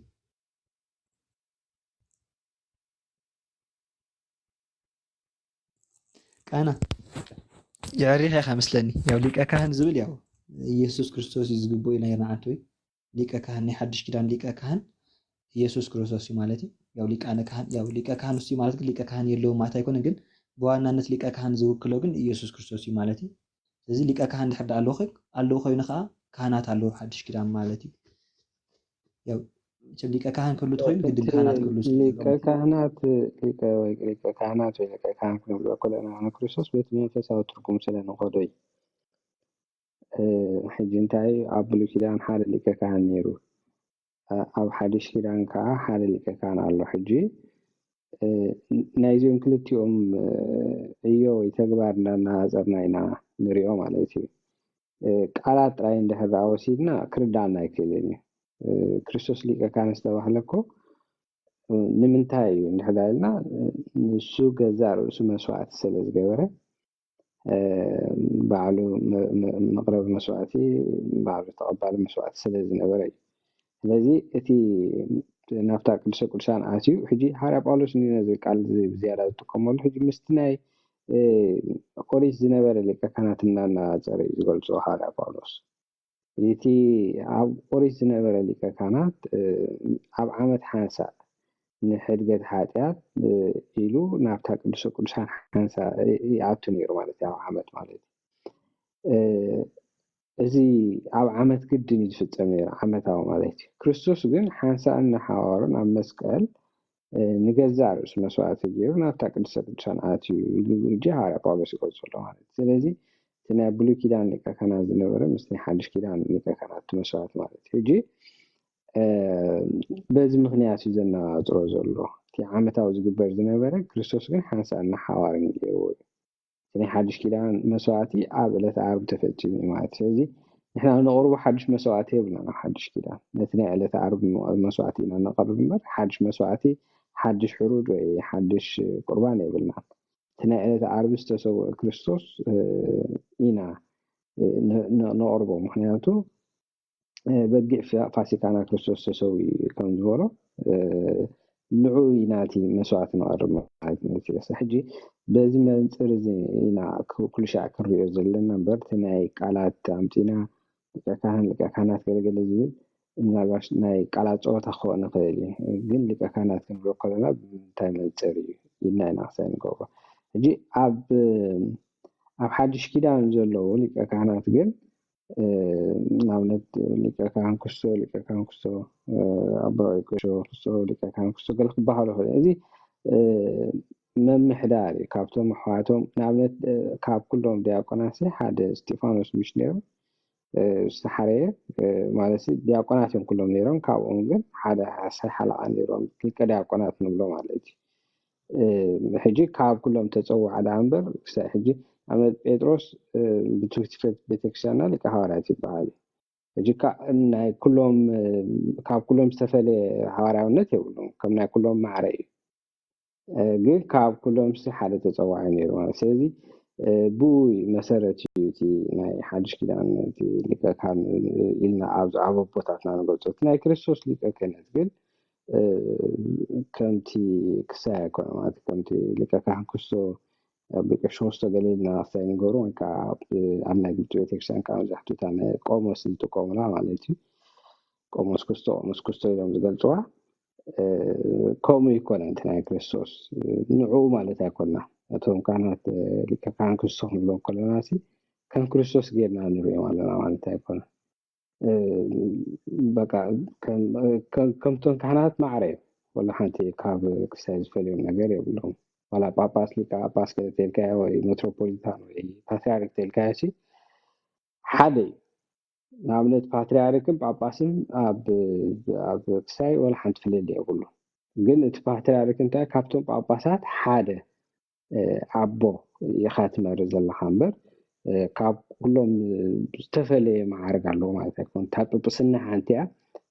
ቃና የዕሪኻ ኢኻ መስለኒ። ያው ሊቀ ካህን ዝብል ያው ኢየሱስ ክርስቶስ እዩ ዝግብኦ ኢልና ነይርና ዓንቶይ። ሊቀ ካህን፣ ናይ ሓድሽ ኪዳን ሊቀ ካህን ኢየሱስ ክርስቶስ እዩ ማለት እዩ። ያው ሊቃነ ካህን፣ ያው ሊቀ ካህን እሱ እዩ ማለት ግን ሊቀ ካህን የለውም ማለት ኣይኮነን። ግን ብዋናነት ሊቀ ካህን ዝውክሎ ግን ኢየሱስ ክርስቶስ እዩ ማለት እዩ። ስለዚ ሊቀ ካህን እንድሕር ደኣ ኣለዎ ኮይ-፣ ኣለዎ ኮይኑ ከኣ ካህናት ኣለዉ ሓድሽ ኪዳን ማለት እዩ። ያው መቸም ሊቀ ካህን ክህሉ ተኾይኑ ግድን እቲ ካህናት ክህሉ ስለ ሊቀ ዘለዎም። ካህናት፣ ሊቀ ወይ ሊቀ ካህናት ወይ ሊቀ ካህን ክንብሎ ከለና ንክርስቶስ በቲ መንፈሳዊ ትርጉም ስለ ንኸዶ እዩ። ሕጂ እንታይ ኣብ ብሉይ ኪዳን ሓደ ሊቀ ካህን ነይሩ፣ ኣብ ሓድሽ ኪዳን ከዓ ሓደ ሊቀ ካህን ኣሎ። ሕጂ ናይዚኦም ክልቲኦም ዕዮ ወይ ተግባር እናነፃፀርና ኢና ንሪኦ ማለት እዩ። ቃላት ጥራይ እንድሕር ደኣ ወሲድና ክርዳእና ኣይክእልን እዩ። ክርስቶስ ሊቀ ካህን ዝተባህለ እኮ ንምንታይ እዩ እንድሕር ደኣ ኢልና፣ ንሱ ገዛእ ርእሱ መስዋዕቲ ስለ ዝገበረ፣ ባዕሉ መቕረቢ መስዋዕቲ፣ ባዕሉ ተቐባሊ መስዋዕቲ ስለ ዝነበረ እዩ። ስለዚ እቲ ናብታ ቅዱሰ ቅዱሳን ኣትዩ፣ ሕጂ ሃርያ ጳውሎስ ነዚ ቃል ብዝያዳ ዝጥቀመሉ ሕጂ ምስቲ ናይ ኦሪት ዝነበረ ሊቀ ካህናት እናነፃፀረ እዩ ዝገልፆ ሃርያ ጳውሎስ። እቲ ኣብ ኦሪት ዝነበረ ሊቀ ካህናት ኣብ ዓመት ሓንሳእ ንሕድገት ሓጢኣት ኢሉ ናብታ ቅዱሰ ቅዱሳን ሓንሳእ ይኣቱ ነይሩ ማለት እዩ። ኣብ ዓመት ማለት እዩ። እዚ ኣብ ዓመት ግድን እዩ ዝፍጸም ነይሩ፣ ዓመታዊ ማለት እዩ። ክርስቶስ ግን ሓንሳእን ንሓዋሩን ኣብ መስቀል ንገዛእ ርእሱ መስዋእቲ ገይሩ ናብታ ቅድስተ ቅዱሳን ኣትዩ ኢሉ ሕጂ ሃዋርያ ጳውሎስ ይገልጾ ኣሎ ማለት እዩ። ስለዚ እቲ ናይ ብሉይ ኪዳን ሊቀ ካህናት ዝነበረ ምስ ናይ ሓድሽ ኪዳን ሊቀ ካህናት እቲ መስዋእቲ ማለት እዩ። ሕጂ በዚ ምኽንያት እዩ ዘነጻጽሮ ዘሎ። እቲ ዓመታዊ ዝግበር ዝነበረ ክርስቶስ ግን ሓንሳእን ንሓዋሩን ገይርዎ እዩ። እቲ ናይ ሓድሽ ኪዳን መስዋእቲ ኣብ ዕለተ ዓርቢ ተፈጺሙ እዩ ማለት እዩ። ስለዚ ንሕና ነቕርቦ ሓድሽ መስዋእቲ የብልናን ኣብ ሓድሽ ኪዳን። ነቲ ናይ ዕለተ ዓርቢ መስዋእቲ ኢና ነቕርብ እምበር ሓድሽ መስዋእቲ፣ ሓድሽ ሕሩድ ወይ ሓድሽ ቁርባን የብልናን። እቲ ናይ ዕለተ ዓርቢ ዝተሰውአ ክርስቶስ ኢና ነቕርቦ። ምኽንያቱ በጊዕ ፋሲካና ክርስቶስ ተሰዊኡ እዩ ከም ዝበሎ ንዑ ኢና እቲ መስዋዕቲ ንቐርብ ማለት እዩ። ሕጂ በዚ መንፅር እዚ ኢና ኩሉ ሻዕ ክንሪኦ ዘለና እምበር እቲ ናይ ቃላት ኣምፂና ሊቀ ካህን ሊቀ ካህናት ገለገለ ዝብል ምናልባሽ ናይ ቃላት ፀወታ ክኸውን ይኽእል እዩ። ግን ሊቀ ካህናት ክንብሎ ከለና ብምንታይ መንፅር እዩ ኢልና ኢና ክሳይ ንገብሮ። ሕጂ ኣብ ኣብ ሓድሽ ኪዳን ዘለዉ ሊቀ ካህናት ግን ንኣብነት ሊቀ ካህን ክስቶ፣ ሊቀ ካህን ክስቶ፣ ኣባ ቂሾ ክስቶ፣ ሊቀ ካህን ክስቶ ገለ ክበሃሉ ይኽእሉ። እዚ ምምሕዳር እዩ። ካብቶም ኣሕዋቶም ንኣብነት ካብ ኩሎም ዲያቆናት ሓደ እስጢፋኖስ ምሽ ነይሩ ዝተሓረየ ማለት ዲያቆናት እዮም ኩሎም ነይሮም። ካብኦም ግን ሓደ ሓሳይ ሓለቓ ነይሮም ሊቀ ዲያቆናት ንብሎ ማለት እዩ። ሕጂ ካብ ኩሎም ተፀዋዕ ደኣ እምበር ክሳብ ሕጂ ኣብነት ጴጥሮስ ብትውፊት ቤተክርስትያንና ሊቀ ሃዋርያት ይበሃል እዩ። ሕጂ ናይ ኩሎም ካብ ኩሎም ዝተፈለየ ሃዋርያውነት የብሉም። ከም ናይ ኩሎም ማዕረ እዩ። ግን ካብ ኩሎም ሲ ሓደ ተፀዋዒ ነይሩ ማለት ስለዚ ብኡ መሰረት እዩ እቲ ናይ ሓድሽ ኪዳን እቲ ሊቀ ካህን ኢልና ኣብዚ ኣብ ኣቦታትና ንገልፆ። እቲ ናይ ክርስቶስ ሊቀ ክህነት ግን ከምቲ ክሳይ ኣይኮነ ማለት ከምቲ ሊቀ ካህን ክስቶ ቢቀሽወስቶ ገለ ኢልና ክሳይ ንገብሮ ወይ ከዓ ኣብ ናይ ግብፂ ቤተክርስትያን ከዓ መብዛሕትኡ እታ ቆሞስ ዝጥቀሙላ ማለት እዩ። ቆሞስ ክስቶ ቆሞስ ክስቶ ኢሎም ዝገልፅዋ ከምኡ ይኮነ እቲ ናይ ክርስቶስ ንዕኡ ማለት ኣይኮና። እቶም ካህናት ሊቀ ካህን ክስቶ ክንብሎም ከለና ሲ ከም ክርስቶስ ጌርና ንሪኦም ኣለና ማለት ኣይኮነ። በቃ ከምቶም ካህናት ማዕረ እዮም። ወላ ሓንቲ ካብ ክሳይ ዝፈልዮም ነገር የብሎም። ዋላ ጳጳስ ሊቀ ጳጳስ ገለ ተልካዮ ወይ ሜትሮፖሊታን ወይ ፓትሪያርክ ተልካዮ ሲ ሓደ እዩ። ንኣብነት ፓትሪያርክን ጳጳስን ኣብ ክሳይ ወላ ሓንቲ ፍልል የብሉ። ግን እቲ ፓትሪያርክ እንታይ ካብቶም ጳጳሳት ሓደ ኣቦ ኢኻ ትመርእ ዘለኻ እምበር ካብ ኩሎም ዝተፈለየ መዓርግ ኣለዎ ማለት ኣይኮን። እታ ጵጵስና ሓንቲ እያ፣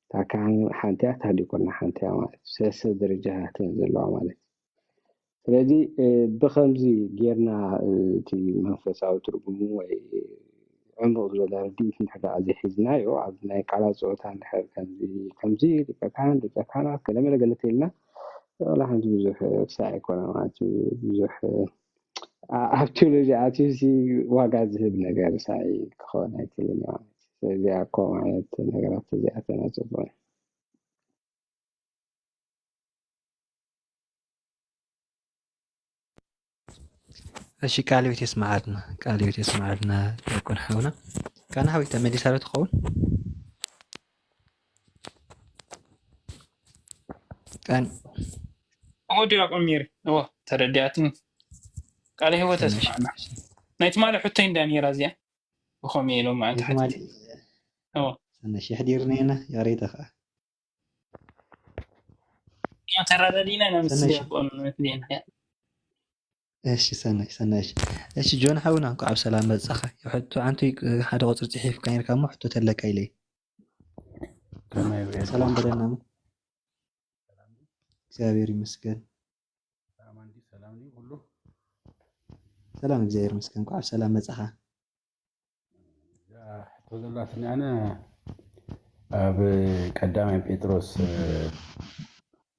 እታ ካህን ሓንቲ እያ፣ እታ ዲቁና ሓንቲ እያ ማለት እዩ። ሰለስተ ደረጃታትን ዘለዋ ማለት እዩ። ስለዚ ብኸምዚ ጌርና እቲ መንፈሳዊ ትርጉሙ ወይ ዕሙቕ ዝበለ ርድኢት እንድሕር ደኣ ዘይሒዝናዮ ኣብዚ ናይ ቃላት ፀወታ እንድሕር ከምዚ ከምዚ ሊቀ ካህን ሊቀ ካህናት ገለመለ ገለ ተኢልና ዋላ ሓንቲ ብዙሕ ክሳዕ ኣይኮነ ማለት እዩ። ብዙሕ ኣብ ቴዎሎጂ ኣትዩ ዋጋ ዝህብ ነገር ሳይ ክኸውን ኣይክእልን እዩ ማለት እዩ። ስለዚ ከምኡ ዓይነት ነገራት እዚኣተን ኣፅቡቕ እዩ። እሺ ቃለ ሕይወት የስምዓልና፣ ቃለ ሕይወት የስምዓልና ዲያቆን ሓውና። ቃና ሓወይ ተመሊሳ ዶ ትኸውን? ቃን እዎ ዲያቆን ሜሪ እዎ ተረዲኣትኒ። ቃለ ሕይወት የስምዓልና። ናይ ትማሊ ሕቶይ እንዳ ነይራ እዚኣ ብኸምኡ ኢሎም ማለት ትማሊ ሓቲት ሰናሽ የሕዲርና ኢና። ያሬታ ከዓ ተረዳዲና ኢና ምስ ሰናሽ ዲያቆን ዜና። እሺ ሰናሽ ሰናሽ እሺ ጆን ሓውና እንኳዕ ኣብ ሰላም መጻኻ። ሕቶ ኣንቲ ሓደ ቁፅሪ ፅሒፍካ ነርካ እሞ ሕቶ ተለካ ኢለ። ከመይ ውዒልኩም? ሰላም በለና። እግዚኣብሔር ይመስገን። ሰላም እንዲ ሰላም እንዲ ኩሉ ሰላም እግዚኣብሔር ይመስገን። እንኳዕ ኣብ ሰላም መጻኻ። እዛ ሕቶ ዘላትኒ ኣነ ኣብ ቀዳማይ ጴጥሮስ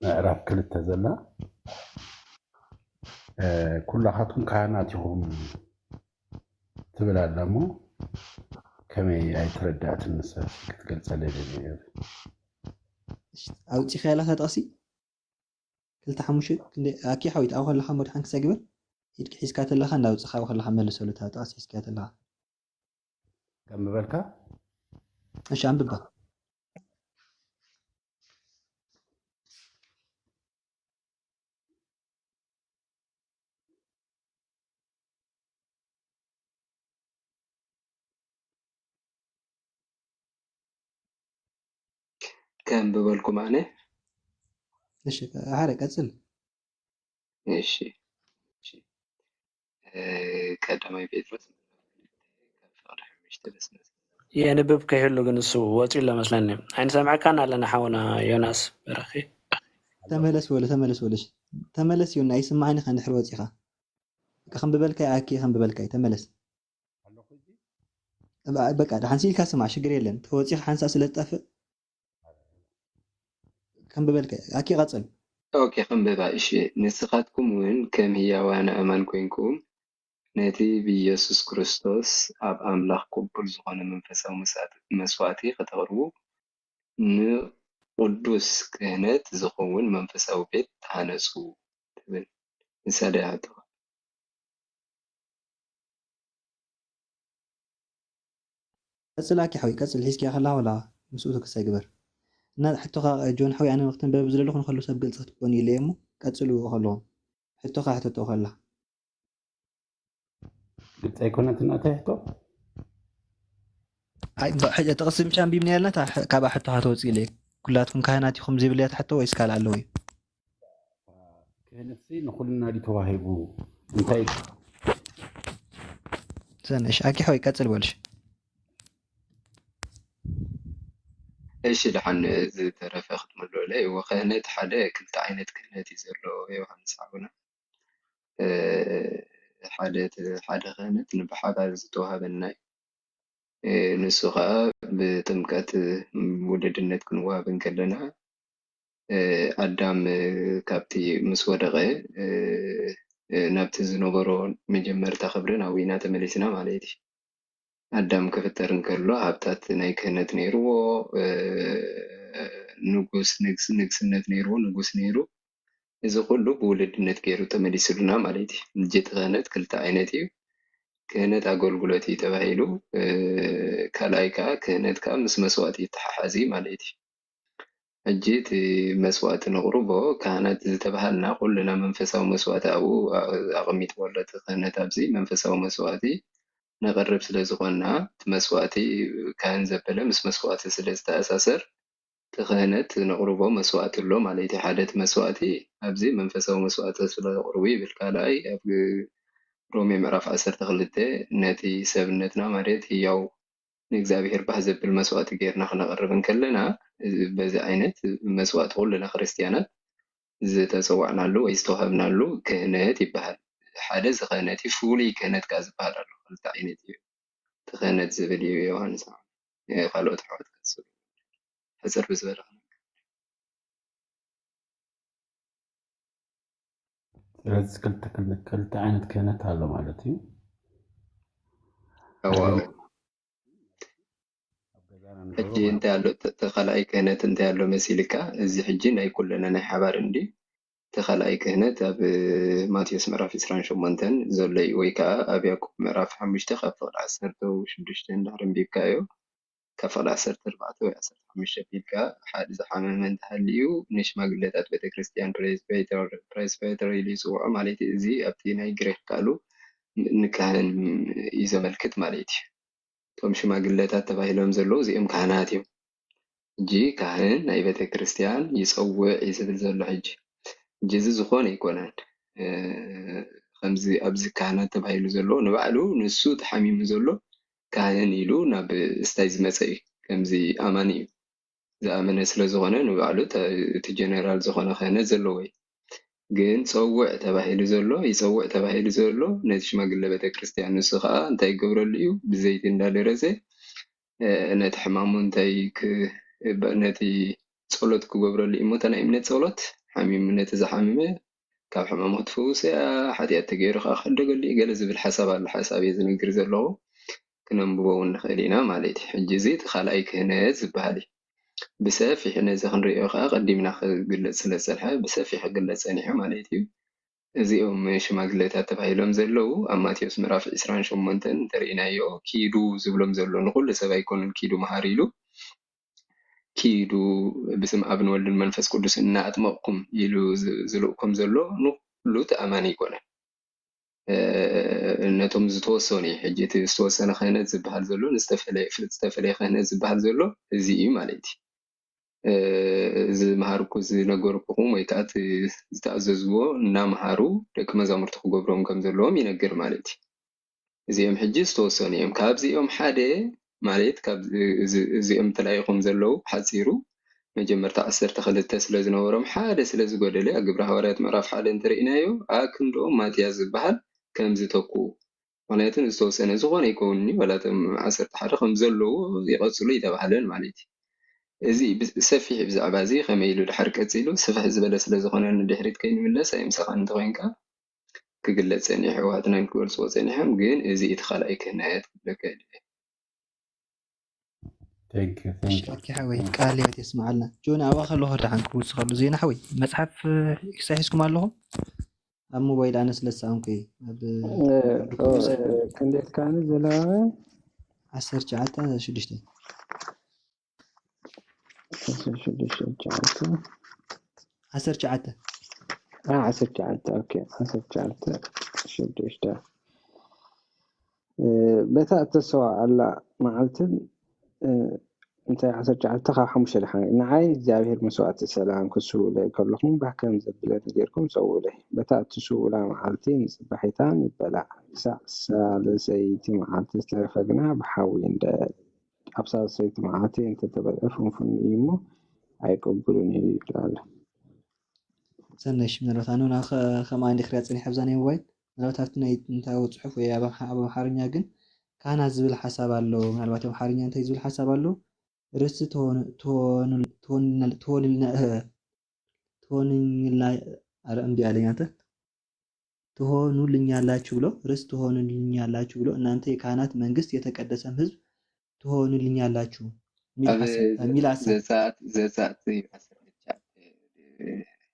ምዕራፍ ክልተ ዘላ ኩላኻትኩም ካህናት ኢኹም ትብል ኣላ እሞ ከመይ ኣይተረዳእትን ንሳ ክትገልጸለይ ደልየ። ኣውፂኻያ ላታ ጠቕሲ ክልተ ሓሙሽተ ክንደ ኣኪ ሓዊት ኣብ ከለኻ መድሓን ክሰግበር ኢድኪ ሒዝካ ተለኻ እንዳውፅኻ ኣብ ከለኻ መልሰሉ እታ ጠቕሲ ሒዝካ ተለኻ ከም ዝበልካ እሺ ኣንብባ ከም ብበልኩም ኣነ እሺ ሓደ ቀፅል እሺ እሺ እ፣ ቀዳማይ ጴጥሮስ ካብ ፍቕሪ ሓሙሽተ በስመ የንብብ ከይህሉ ግን እሱ ወፂኡ ኣሎ መስለኒ። ኣይንሰምዐካን ኣለና ሓውና ዮናስ በረኺ። ተመለስ በሉ ተመለስ በሉ እሺ። ተመለስ ይሁን ኣይስማዓን ኢኻ እንድሕር ወፂኻ በቃ ከም ብበልካይ ኣኪ ከም ብበልካይ ተመለስ። በቃ ደሓን ሲልካ ስማዕ ሽግር የለን ተወፂኻ ሓንሳ ስለ ዝጠፍእ ከም ብበልካይ ኣኪ ቀፅል። ኦኬ ከንብባ እሺ ንስኻትኩም እውን ከም ህያዋን ኣእማን ኮይንኩም ነቲ ብኢየሱስ ክርስቶስ ኣብ ኣምላኽ ቅቡል ዝኾነ መንፈሳዊ መስዋእቲ ክተቕርቡ ንቕዱስ ክህነት ዝኸውን መንፈሳዊ ቤት ተሃነጹ ትብል ንሳ ድያ ሕቶኻ? ቀጽል ኣኪ ሓወይ ቀጽል ሒዝኪያ ከላ ወላ ምስኡ ተክሳይ ግበር እና ሕቶኻ ጆን ሓወይ ኣነ ክትንበብ ዝደለኹ ንኸሉ ሰብ ግልጺ ክትኮን ኢለ እሞ ቀጽሉ ከለዎም ሕቶኻ ሕተቶ ከላ ግልፂ ኣይኮነትን ናተይ ሕቶ ኣይ ጥቕሲ ምሽ ኣንቢብና ያልና ካብኣ ሕቶኻ ተወፅእ ኢለ ኩላትኩም ካህናት ኢኹም ዝብል እያ ትሕቶ ወይስ ካልእ ኣለዎ እዩ ክህነትሲ ንኩልና ድዩ ተዋሂቡ እንታይ ሰነሽ ኣኪ ሓወይ ቀፅል በልሽ እሺ ደሓን ዝተረፈ ክትምልኡለይ እወ ክህነት ሓደ ክልተ ዓይነት ክህነት እዩ ዘሎ ዮሃንስ ሓውና ሓደ ሓደ ክህነት ንብሓባር ዝተዋሃበና እዩ ንሱ ከዓ ብጥምቀት ውልድነት ክንዋሃብ እንከለና ኣዳም ካብቲ ምስ ወደቐ ናብቲ ዝነበሮ መጀመርታ ክብሪ ናብ ኢና ተመሊስና ማለት እዩ ኣዳም ክፍጠር እንከሎ ሃብታት ናይ ክህነት ነይርዎ ንጉስ ንግስነት ነይርዎ ንጉስ ነይሩ እዚ ኩሉ ብውልድነት ገይሩ ተመሊስሉና ማለት እዩ። ሕጂ እቲ ክህነት ክልተ ዓይነት እዩ። ክህነት ኣገልግሎት እዩ ተባሂሉ። ካልኣይ ከዓ ክህነት ከዓ ምስ መስዋእቲ ይተሓሓዝ እዩ ማለት እዩ። ሕጂ እቲ መስዋእቲ ነቕርቦ ካህናት ዝተባሃልና ኩልና መንፈሳዊ መስዋእቲ ኣብኡ ኣቐሚጥዎ ኣሎ። እቲ ክህነት ኣብዚ መንፈሳዊ መስዋእቲ ነቕርብ ስለ ዝኾንና እቲ መስዋእቲ ካህን ዘበለ ምስ መስዋእቲ ስለ ዝተኣሳሰር እቲ ክህነት ነቕርቦ መስዋእቲ ኣሎ ማለት እዩ። ሓደ እቲ መስዋእቲ ኣብዚ መንፈሳዊ መስዋእቲ ስለ ዘቕርቡ ይብል። ካልኣይ ኣብ ሮሜ ምዕራፍ ዓሰርተ ክልተ ነቲ ሰብነትና ማለት ህያው ንእግዚኣብሔር ባህ ዘብል መስዋእቲ ጌርና ክነቕርብ እንከለና በዚ ዓይነት መስዋእቲ ኩልና ክርስትያናት ዝተፀዋዕናሉ ወይ ዝተዋሃብናሉ ክህነት ይበሃል። ሓደ እዚ ክህነት እዩ። ፍሉይ ክህነት ከዓ ዝበሃል ኣሎ። ክልተ ዓይነት እዩ። እቲ ክህነት ዝብል እዩ ዮሃንስ። ካልኦት ኣሕዋት ቀፅሉ። ሕፅር ብዝበለ ስለዚ ክልተ ክልተ ዓይነት ክህነት ኣሎ ማለት እዩ። እወ፣ እወ። ሕጂ እንታይ ኣሎ እቲ ካልኣይ ክህነት እንታይ ኣሎ መሲልካ? እዚ ሕጂ ናይ ኩለና ናይ ሓባር እንዲ እቲ ካልኣይ ክህነት ኣብ ማቴዎስ ምዕራፍ ዕስራን ሸሞንተን ዘሎ እዩ ወይ ከዓ ኣብ ያዕቆብ ምዕራፍ ሓሙሽተ ካብ ፍቕዲ ዓሰርተ ሽዱሽተ እንድሕር ኣንቢብካዮ ካብ ፍቕዲ ዓሰርተ ኣርባዕተ ወይ ዓሰርተ ሓሙሽተ ኣቢልካ ሓደ ዝሓመመ እንተሃልዩ ንሽማግለታት ቤተክርስትያን ፕሬስባይተር ኢሉ ይፅውዖ ማለት እዩ። እዚ ኣብቲ ናይ ግሪክ ቃሉ ንካህን እዩ ዘመልክት ማለት እዩ። እቶም ሽማግለታት ተባሂሎም ዘለዉ እዚኦም ካህናት እዮም። ሕጂ ካህን ናይ ቤተ ክርስቲያን ይጸውዕ እዩ ዝብል ዘሎ። ሕጂ ሕጂ እዚ ዝኾነ ኣይኮነን። ከምዚ ኣብዚ ካህናት ተባሂሉ ዘሎ ንባዕሉ ንሱ ተሓሚሙ ዘሎ ካህን ኢሉ ናብ ስታይ ዝመጸ እዩ። ከምዚ ኣማኒ እዩ። ዝኣመነ ስለ ዝኾነ ንባዕሉ እቲ ጀነራል ዝኾነ ክህነት ዘለዎ እዩ። ግን ጸውዕ ተባሂሉ ዘሎ ይጸውዕ ተባሂሉ ዘሎ ነቲ ሽማግለ ቤተ ክርስቲያን ንሱ ከዓ እንታይ ይገብረሉ እዩ? ብዘይቲ እንዳደረዘ ነቲ ሕማሙ እንታይ ነቲ ጸሎት ክገብረሉ እዩ። እሞ እታ ናይ እምነት ጸሎት ሓሚሙ ነቲ ዝሓመመ ካብ ሕማሙ ክትፍውስ እያ፣ ሓጢኣት ተገይሩ ከዓ ክሕደገሉ እዩ ገለ ዝብል ሓሳብ ኣሎ። ሓሳብ እየ ዝነግር ዘለኹ፣ ክነንብቦ እውን ንኽእል ኢና ማለት እዩ። ሕጂ እዚ እቲ ካልኣይ ክህነት ዝበሃል እዩ። ብሰፊሕ ነዚ ክንሪኦ ከዓ ቀዲምና ክግለጽ ስለ ዝጸንሐ ብሰፊሕ ክግለጽ ጸኒሑ ማለት እዩ። እዚኦም ሽማግለታት ተባሂሎም ዘለዉ ኣብ ማቴዎስ ምዕራፍ ዕስራን ሸሞንተን እንተርኢናዮ ኪዱ ዝብሎም ዘሎ ንኩሉ ሰብ ኣይኮኑን ኪዱ መሃር ኢሉ ኪዱ ብስም ኣብን ወልድን መንፈስ ቅዱስ እናኣጥመቕኩም ኢሉ ዝልእኮም ዘሎ ንኩሉ ተኣማኒ ኣይኮነን። ነቶም ዝተወሰኑ እዩ። ሕጂ እቲ ዝተወሰነ ክህነት ዝበሃል ዘሎ ዝተፈለየ ክህነት ዝበሃል ዘሎ እዚ እዩ ማለት እዩ። ዝመሃርኩ ዝነገርኩኹም ወይ ከዓ ዝተኣዘዝዎ እናመሃሩ ደቂ መዛሙርቲ ክገብሮም ከም ዘለዎም ይነግር ማለት እዩ። እዚኦም ሕጂ ዝተወሰኑ እዮም። ካብዚኦም ሓደ ማለት እዚኦም ተላኢኹም ዘለዉ ሓፂሩ መጀመርታ ዓሰርተ ክልተ ስለ ዝነበሮም ሓደ ስለ ዝጎደለ ኣብ ግብረ ሃዋርያት ምዕራፍ ሓደ እንተርኢናዮ ኣክንዶም ማትያስ ዝበሃል ከም ዝተክኡ ምክንያቱ ዝተወሰነ ዝኾነ ይከውን ዋላ እቶም ዓሰርተ ሓደ ከም ዘለዉ ይቐፅሉ ይተባህለን ማለት እዩ። እዚ ብሰፊሕ ብዛዕባ እዚ ከመይ ኢሉ ድሓር ቀፂሉ ስፍሕ ዝበለ ስለ ዝኾነ ንድሕሪት ከይንምለስ ኣይ ምሳኻ እንተኮይንካ ክግለፅ ፀኒሑ ዋትናን ክገልፅዎ ፀኒሖም ግን እዚ እቲ ካልኣይ ክህነት ክብለካ ይደሊ። Thank you, thank you. ኦኬ ሓወይ ቃለ ህይወት የስምዓልና። ጆን ኣብኣ ከለኹ ደሓን ክውስኸሉ ዜና ሓወይ መፅሓፍ ክሳይ ሒዝኩም ኣለኹም ኣብ ሞባይል ኣነ ስለ ዝሰኣንኩ እየ ኣብ ክንዴት ካኒ ዘለዋ ዓሰርተ ትሽዓተ ሽዱሽተ ሽዱሽተ ትሽዓተ ዓሰርተ ትሽዓተ ዓሰርተ ትሽዓተ ኦኬ ዓሰርተ ትሽዓተ ሽዱሽተ በታ እተሰዋ ኣላ መዓልትን እንታይ ዓሰርተ ትሽዓተ ካብ ሓሙሽተ ደሓን ንዓይ እግዚኣብሔር መስዋእቲ ሰላም ክስውለይ ከለኹም ባህ ከም ዘብለኒ ጌርኩም ሰውለይ በታ እትስውላ መዓልቲ ንጽባሒታን ይበላዕ ክሳዕ ሳልሰይቲ መዓልቲ ዝተረፈ ግና ብሓዊ እንደ ኣብ ሳልሰይቲ መዓልቲ እንተተበልዐ ፍንፉን እዩ እሞ ኣይቅብሉን እዩ ይብል ኣሎ። ሰናይ እሺ ምናልባት ኣነ እውን ከ- ከማኣ እንዲ ክሪኣ ፀኒሐ ኣብዛ ናይ ሞባይል ምናልባት ኣብቲ ናይ እንታይ ጽሑፍ ወይ ኣብ ኣምሓ- ኣብ ኣምሓርኛ ግን ካህናት ዝብል ሓሳብ ኣሎ ምናልባት ኣምሓርኛ እንታይ ዝብል ሓሳብ ኣሎ ርስቲ ትሆኑ- ትሆኑ- ትሆኑልና- ትሆኑልና ኣረ እምቢ ኣለኝ አንተ ትሆኑልኛላችሁ ብሎ ርስት ትሆኑልኛላችሁ ብሎ እናንተ የካህናት መንግስት የተቀደሰም ህዝብ ትሆኑልኛላችሁ የሚል ኣብ ሐሳብ- የሚል ሐሳብ ዘጸአት ዘጸአት እዩ ዓሰርተ ትሽዓተ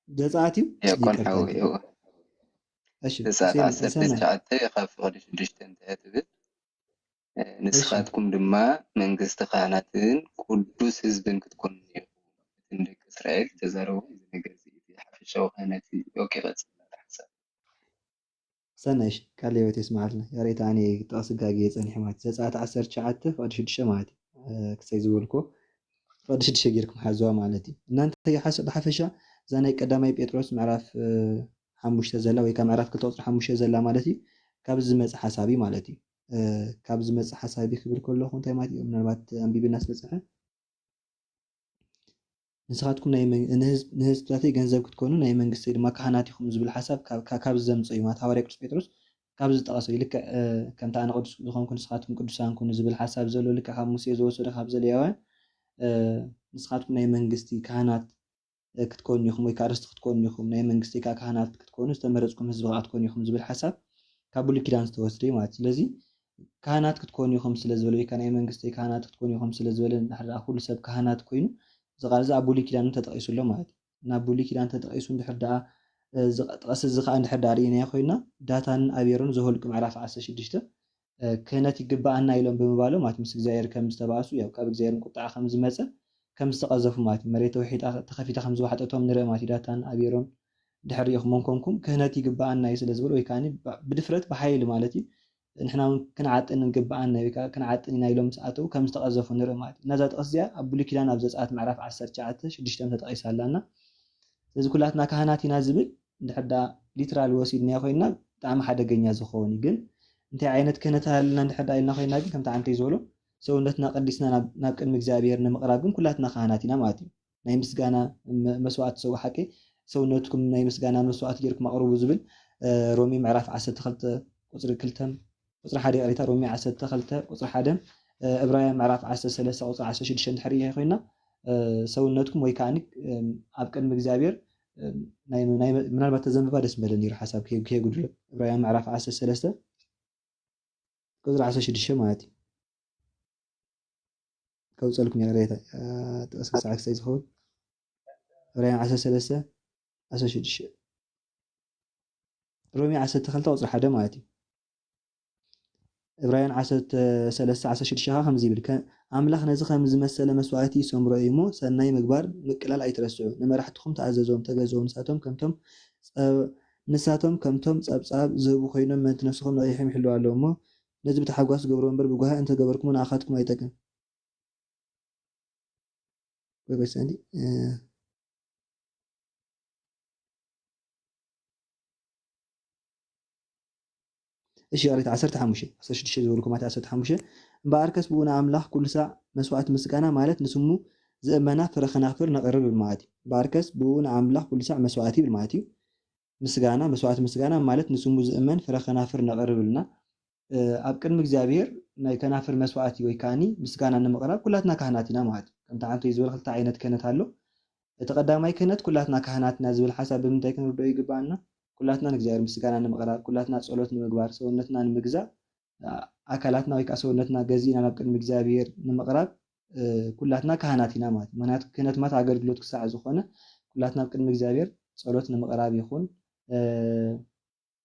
ዘጸአት እዩ የቆን ይቅርታ ሓዊ ይቅርታ። እሺ ዘጸአት ሴም- ዓሰርተ ሰናይ ትሽዓተ ካብ ፍቕዲ ሽዱሽተ እንታይ ትብል ንስኻትኩም ድማ መንግስቲ ካህናትን ቅዱስ ህዝብን ክትኮኑ ኢኹም። እቲ ንደቂ እስራኤል ዝተዛረቦ እዚ ነገር እዚ እቲ ሓፈሻዊ ክህነት እዩ። ኦኬ ቀጽል ናታ ሓሳብ። ሰናይ እሺ ቃለ ህይወት የስምዓልና። ያሬታ ኣነ ጥቕሲ ጋግየ ጸኒሐ ማለት እዩ። ዘጸአት ዓሰርተ ትሽዓተ ፍቕዲ ሽዱሽተ ማለት እዩ። እ፣ ክሳይ ዝበልኩ ፍቕዲ ሽዱሽተ ጌርኩም ሓዝዋ ማለት እዩ። እናንተ ይሓስ- ብሓፈሻ እዛ ናይ ቀዳማይ ጴጥሮስ ምዕራፍ እ፣ ሓሙሽተ ዘላ ወይ ከዓ ምዕራፍ ክልተ ቁፅሪ ሓሙሽተ ዘላ ማለት እዩ ካብ ዝመፅእ ሓሳብ እዩ ማለት እዩ። እ፣ ካብ ዝመፅእ ሓሳብ እዩ ክብል ከለኹ እንታይ ማለት እዩ? ምናልባት ኣንቢብና ስለ ፅንሐ ንስኻትኩም ናይ መን- ንህዝብ- ንህዝብታተይ ገንዘብ ክትኮኑ ናይ መንግስተይ ድማ ካህናት ኢኹም ዝብል ሓሳብ ካብ- ካብ- ካብ ዘምፅእ እዩ ማለት ሃዋርያ ቅዱስ ጴጥሮስ ካብ ዝጠቐሰ እዩ። ልክዕ እ፣ ከምቲ ኣነ ቅዱስ ዝኾንኩ ንስኻትኩም ቅዱሳን ኩኑ ዝብል ሓሳብ ዘሎ ልክዕ ካብ ሙሴ ዝወሰዶ ካብ ዘሌዋውያን እ፣ ንስኻትኩም ናይ መንግስቲ ካህናት እ፣ ክትኮኑ ኢኹም ወይ ከዓ ርስቲ ክትኮኑ ኢኹም ናይ መንግስቲ ከዓ ካህናት ክትኮኑ ዝተመረፅኩም ህዝቢ ከዓ ክትኮኑ ኢኹም ዝብል ሓሳብ ካብ ብሉይ ኪዳን ዝተወስደ እዩ ማለት እዩ። ስለዚ ካህናት ክትኮኑ ኢኹም ስለ ዝበለ ወይ ከዓ ናይ መንግስቲ ካህናት ክትኮኑ ኢኹም ስለ ዝበለ እንድሕር ደኣ ኩሉ ሰብ ካህናት ኮይኑ እዚ ቃል እዚ ኣብ ብሉይ ኪዳን እውን ተጠቒሱ ኣሎ ማለት እዩ። ናብ ብሉይ ኪዳን ተጠቒሱ እንድሕር ደኣ እ፣ እዚ ጥቕሲ እዚ ከዓ እንድሕር ደኣ ርኢናዮ ኮይና ዳታንን ኣቤሮን ዘኍልቁ ምዕራፍ ዓሰርተ ሽዱሽተ እ፣ ክህነት ይግብኣና ኢሎም ብምባሎም ማለት ምስ እግዚኣብሔር ከም ዝተባእሱ ያው ካብ እግዚኣብሔርን ቁጥዓ ከም ዝመፀ ከም ዝተቐዘፉ ማለት እዩ። መሬት ተውሒጣ ተኸፊታ ከም ዝወሓጠቶም ንርኢ ማለት እዩ። ዳታን ኣቤሮን ድሕር ርኢኹሞም ኮንኩም ክህነት ይግብኣና እዩ ስለ ዝበሉ ወይ ከዓ ብድፍረት ብሓይሊ ማለት እዩ ንሕና እውን ክንዓጥን ንግብኣና እዩ፣ ወይ ከዓ ክንዓጥን ኢና ኢሎም ምስ ኣተዉ ከም ዝተቐዘፉ ንርኢ ማለት እዩ። እና እዛ ጥቕሲ እዚኣ ኣብ ብሉይ ኪዳን ኣብ ዘጸኣት ምዕራፍ ዓሰርተ ትሽዓተ ሽዱሽተ ተጠቒሳ ኣላ። እና ስለዚ ኩላትና ካህናት ኢና ዝብል እንድሕር ደኣ ሊትራል ወሲድናዮ ኮይንና ብጣዕሚ ሓደገኛ ዝኸውን እዩ። ግን እንታይ ዓይነት ክህነት ኣለና እንድሕር ደኣ ኢልና ኮይንና ግን ከምቲ ዓንተይ ዝበሎ ሰውነትና ቀዲስና ናብ፣ ናብ ቅድሚ እግዚኣብሔር ንምቕራብ ግን ኩላትና ካህናት ኢና ማለት እዩ። ናይ ምስጋና መ-፣ መስዋዕቲ ሰው ሓቂ ሰውነትኩም ናይ ምስጋና መስዋዕቲ ጌርኩም ኣቕርቡ ዝብል፣ እ፣ ሮሜ ምዕራፍ ዓሰርተ ክልተ ቁጽሪ ክልተ፣ ቁጽሪ ሓደ ይቕሬታ፣ ሮሜ ዓሰርተ ክልተ ቁጽሪ ሓደ፣ እ፣ ዕብራውያን ምዕራፍ ዓሰርተ ሰለስተ ቁጽሪ ዓሰርተ ሽዱሽተ እንድሕር ርኢና ኮይንና፣ እ፣ ሰውነትኩም ወይ ከኣኒ፣ እ፣ ኣብ ቅድሚ እግዚኣብሔር፣ እ፣ ናይ፣ ናይ፣ ምናልባት ተዘንብባ ደስ ምበለኒ ነይሩ ሓሳብ ከየ-፣ ከየጉድሎ። ዕብራውያን ምዕራፍ ዓሰርተ ሰለስተ ቁጽሪ ዓሰርተ ሽዱሽተ ማለት እዩ። ከውጸልኩም እየ፣ ሬታ፣ እ፣ ጥቕሲ ክሳዕ ክሳይ ዝኸውን። ዕብራውያን ዓሰርተ ሰለስተ ዓሰርተ ሽዱሽተ። ሮሜ ዓሰርተ ክልተ ቁጽሪ ሓደ ማለት እዩ። ዕብራውያን ዓሰርተ ሰለስተ ዓሰርተ ሽዱሽተ ከኣ ከምዚ ይብል፣ ከ-፣ ኣምላኽ ነዚ ከም ዝመሰለ መስዋእቲ ይሰምሮ እዩ እሞ፣ ሰናይ ምግባር ምቅላል ኣይትረስዑ። ንመራሕትኹም ተኣዘዞም፣ ተገዝኦም፣ ንሳቶም ከምቶም ጸ-፣ ንሳቶም ከምቶም ጸብጻብ ዝህቡ ኮይኖም፣ ምእንቲ ነፍስኹም ነቒሖም ይሕልዉ ኣለዉ እሞ፣ ነዚ ብታሕጓስ ግበርዎ እምበር፣ ብጓሂ እንተ ገበርኩሞ ንኣኻትኩም ኣይጠቅም። ወይ በስ እንዲ፣ እ፣ እሺ፣ ኦሪት ዓሰርተ ሓሙሽተ፣ ዓሰርተ ሽዱሽተ ዝበልኩ ማለት ዓሰርተ ሓሙሽተ፣ እምበኣርከስ ብኡ ንኣምላኽ ኩሉ ሳዕ መስዋእቲ ምስጋና ማለት ንስሙ ዝእመና ፍረ ከናፍር ነቕርብ ይብል ማለት እዩ። እምበኣርከስ ብኡ ንኣምላኽ ኩሉ ሳዕ መስዋእቲ ይብል ማለት እዩ። ምስጋና፣ መስዋእቲ ምስጋና ማለት ንስሙ ዝእመን ፍረ ከናፍር ነቕርብ ኢልና፣ እ፣ ኣብ ቅድሚ እግዚኣብሔር ናይ ከናፍር መስዋእቲ ወይ ከኣኒ ምስጋና ንምቕራብ ኩላትና ካህናት ኢና ማለት እዩ። ከምቲ ዓንተይ ዝበል ክልተ ዓይነት ክህነት ኣሎ። እቲ ቀዳማይ ክህነት ኩላትና ካህናት ኢና ዝብል ሓሳብ ብምንታይ ክንርድኦ ይግብኣና? ኩላትና ንእግዚኣብሔር ምስጋና ንምቕራብ፣ ኩላትና ጸሎት ንምግባር፣ ሰውነትና ንምግዛእ፣ ኣ-፣ ኣካላትና ወይ ከኣ ሰውነትና ገዚእና ናብ ቅድሚ እግዚኣብሔር ንምቕራብ፣ እ፣ ኩላትና ካህናት ኢና ማለት እዩ። ምኽንያቱ ክህነት ማለት ኣገልግሎት ክሳዕ ዝኾነ ኩላትና ኣብ ቅድሚ እግዚኣብሔር ጸሎት ንምቕራብ ይኹን፣ እ፣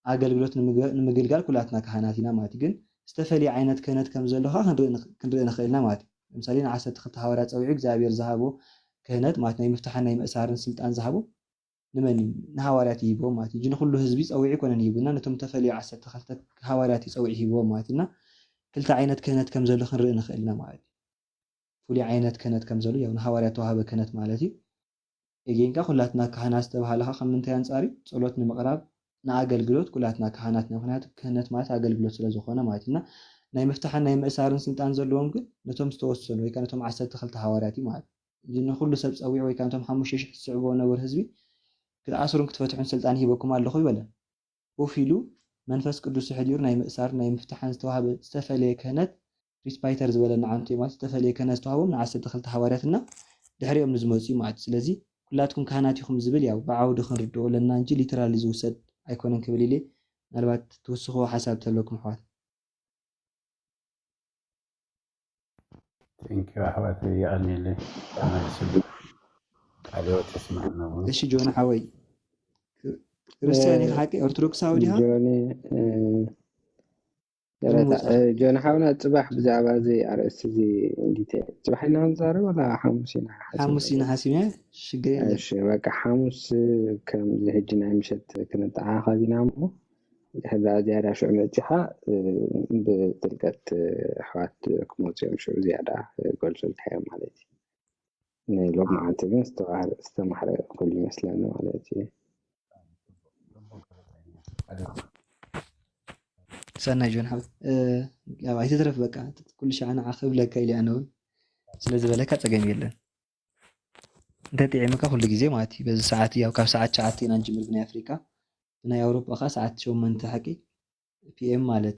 ኣገልግሎት ንምግ-፣ ንምግልጋል ኩላትና ካህናት ኢና ማለት እዩ። ግን ዝተፈልየ ዓይነት ክህነት ከም ዘሎ ከኣ ክንርኢ ንኽ-፣ ክንርኢ ንኽእል ኢና ማለት እዩ። ለምሳሌ ንዓሰርተ ክልተ ሃዋርያት ጸዊዑ እግዚኣብሔር ዝሃቦ ክህነት ማለት ናይ ምፍታሕን ናይ ምእሳርን ስልጣን ዝሃቦ ንመን እዩ? ንሃዋርያት ይሂብዎም ማለት እዩ። እንጂ ንኹሉ ህዝቢ ጸዊዑ ኣይኮነን ይሂቡ እና ነቶም ተፈልዩ ዓሰርተ ክልተ ሃዋርያት እዩ ጸዊዑ ሂብዎም ማለት እዩ። እና ክልተ ዓይነት ክህነት ከም ዘሎ ክንርኢ ንኽእል ኢና ማለት እዩ። ፍሉይ ዓይነት ክህነት ከም ዘሎ፣ ያው ንሃዋርያት ተዋህበ ክህነት ማለት እዩ። ኤጌን ከኣ ኩላትና ካህናት ዝተባህለ ከኣ ካብ ምንታይ ኣንጻር እዩ? ጸሎት ንምቕራብ፣ ንኣገልግሎት ኩላትና ካህናት ኢና። ምኽንያቱ ክህነት ማለት ኣገልግሎት ስለ ዝኾነ ማለት እዩ። እና ናይ ምፍታሕን ናይ ምእሳርን ስልጣን ዘለዎም ግን ነቶም ዝተወሰኑ ወይ ከኣ ነቶም ዓሰርተ ክልተ ሃዋርያት እዩ ማለት እዩ። እንጂ ንኹሉ ሰብ ጸዊዑ ወይ ከኣ ነቶም ሓሙሽተ ሽሕ ዝስዕብዎ ነበሩ ህዝቢ ክትኣስሩን ክትፈትሑን ስልጣን ሂበኩም ኣለኹ ይበለ። ኡፍ ኢሉ መንፈስ ቅዱስ ኣሕዲሩ ናይ ምእሳርን ናይ ምፍታሕን ዝተዋህበ ዝተፈለየ ክህነት ፕሪስባይተር ዝበለና ዓንቱ እዩ ማለት ዝተፈለየ ክህነት ዝተዋህቦም ንዓሰርተ ክልተ ሃዋርያት እና ድሕሪኦም ንዝመፁ እዩ ማለት እዩ። ስለዚ ኩላትኩም ካህናት ኢኹም ዝብል ያው ብዓውዲ ክንርድኦ ኣለና እንጂ ሊተራሊ ዝውሰድ ኣይኮነን ክብል ኢለ ምናልባት ትውስኽዎ ሓሳብ ተለኩም ኣሕዋት። ቴንኪዩ ኣሕዋት የቐንየለይ ተመልስሉ ቃለ ሕይወት የስምዐና እውን። እሺ ጆን ሓወይ ክርስትያን ኢኻ ሓቂ ኦርቶዶክሳዊ ዲኻ? ጆኒ እ፣ ጆን ሓውና ጽባሕ ብዛዕባ እዚ ኣርእስቲ እዚ እንዲተ ጽባሕ ኢና ክንዛረብ ወላ ሓሙስ ኢና ሓሲብና ሓሙስ ኢና ሓሲብና ሽግር የለን። እሺ በቃ ሓሙስ ከምዚ ሕጂ ናይ ምሸት ክንተዓኻኸብ ኢና እሞ ድሕር ደኣ ዝያዳ ሽዑ መጺኻ ብጥልቀት ኣሕዋት ክመጹ እዮም ሽዑ ዝያዳ ክገልጹልካ እዮም ማለት እዩ። ናይ ሎም መዓልቲ ግን ዝተማህረ ኩሉ ይመስለኒ ማለት እዩ። ሰናይ ጆን ሓው ያው ኣይትትረፍ በቃ ኩሉ ሻዕ ንዓ ክብለካ ኢለ ኣነ እውን ስለ ዝበለካ ጸገም የለን። እንተ ጥዒምካ ኩሉ ግዜ ማለት እዩ በዚ ሰዓት ያው ካብ ሰዓት ትሽዓተ ኢና ንጅምር ብናይ ኣፍሪቃ ብናይ ኣውሮጳ ከኣ ሰዓት ሸሞንተ ሓቂ ፒኤም ማለት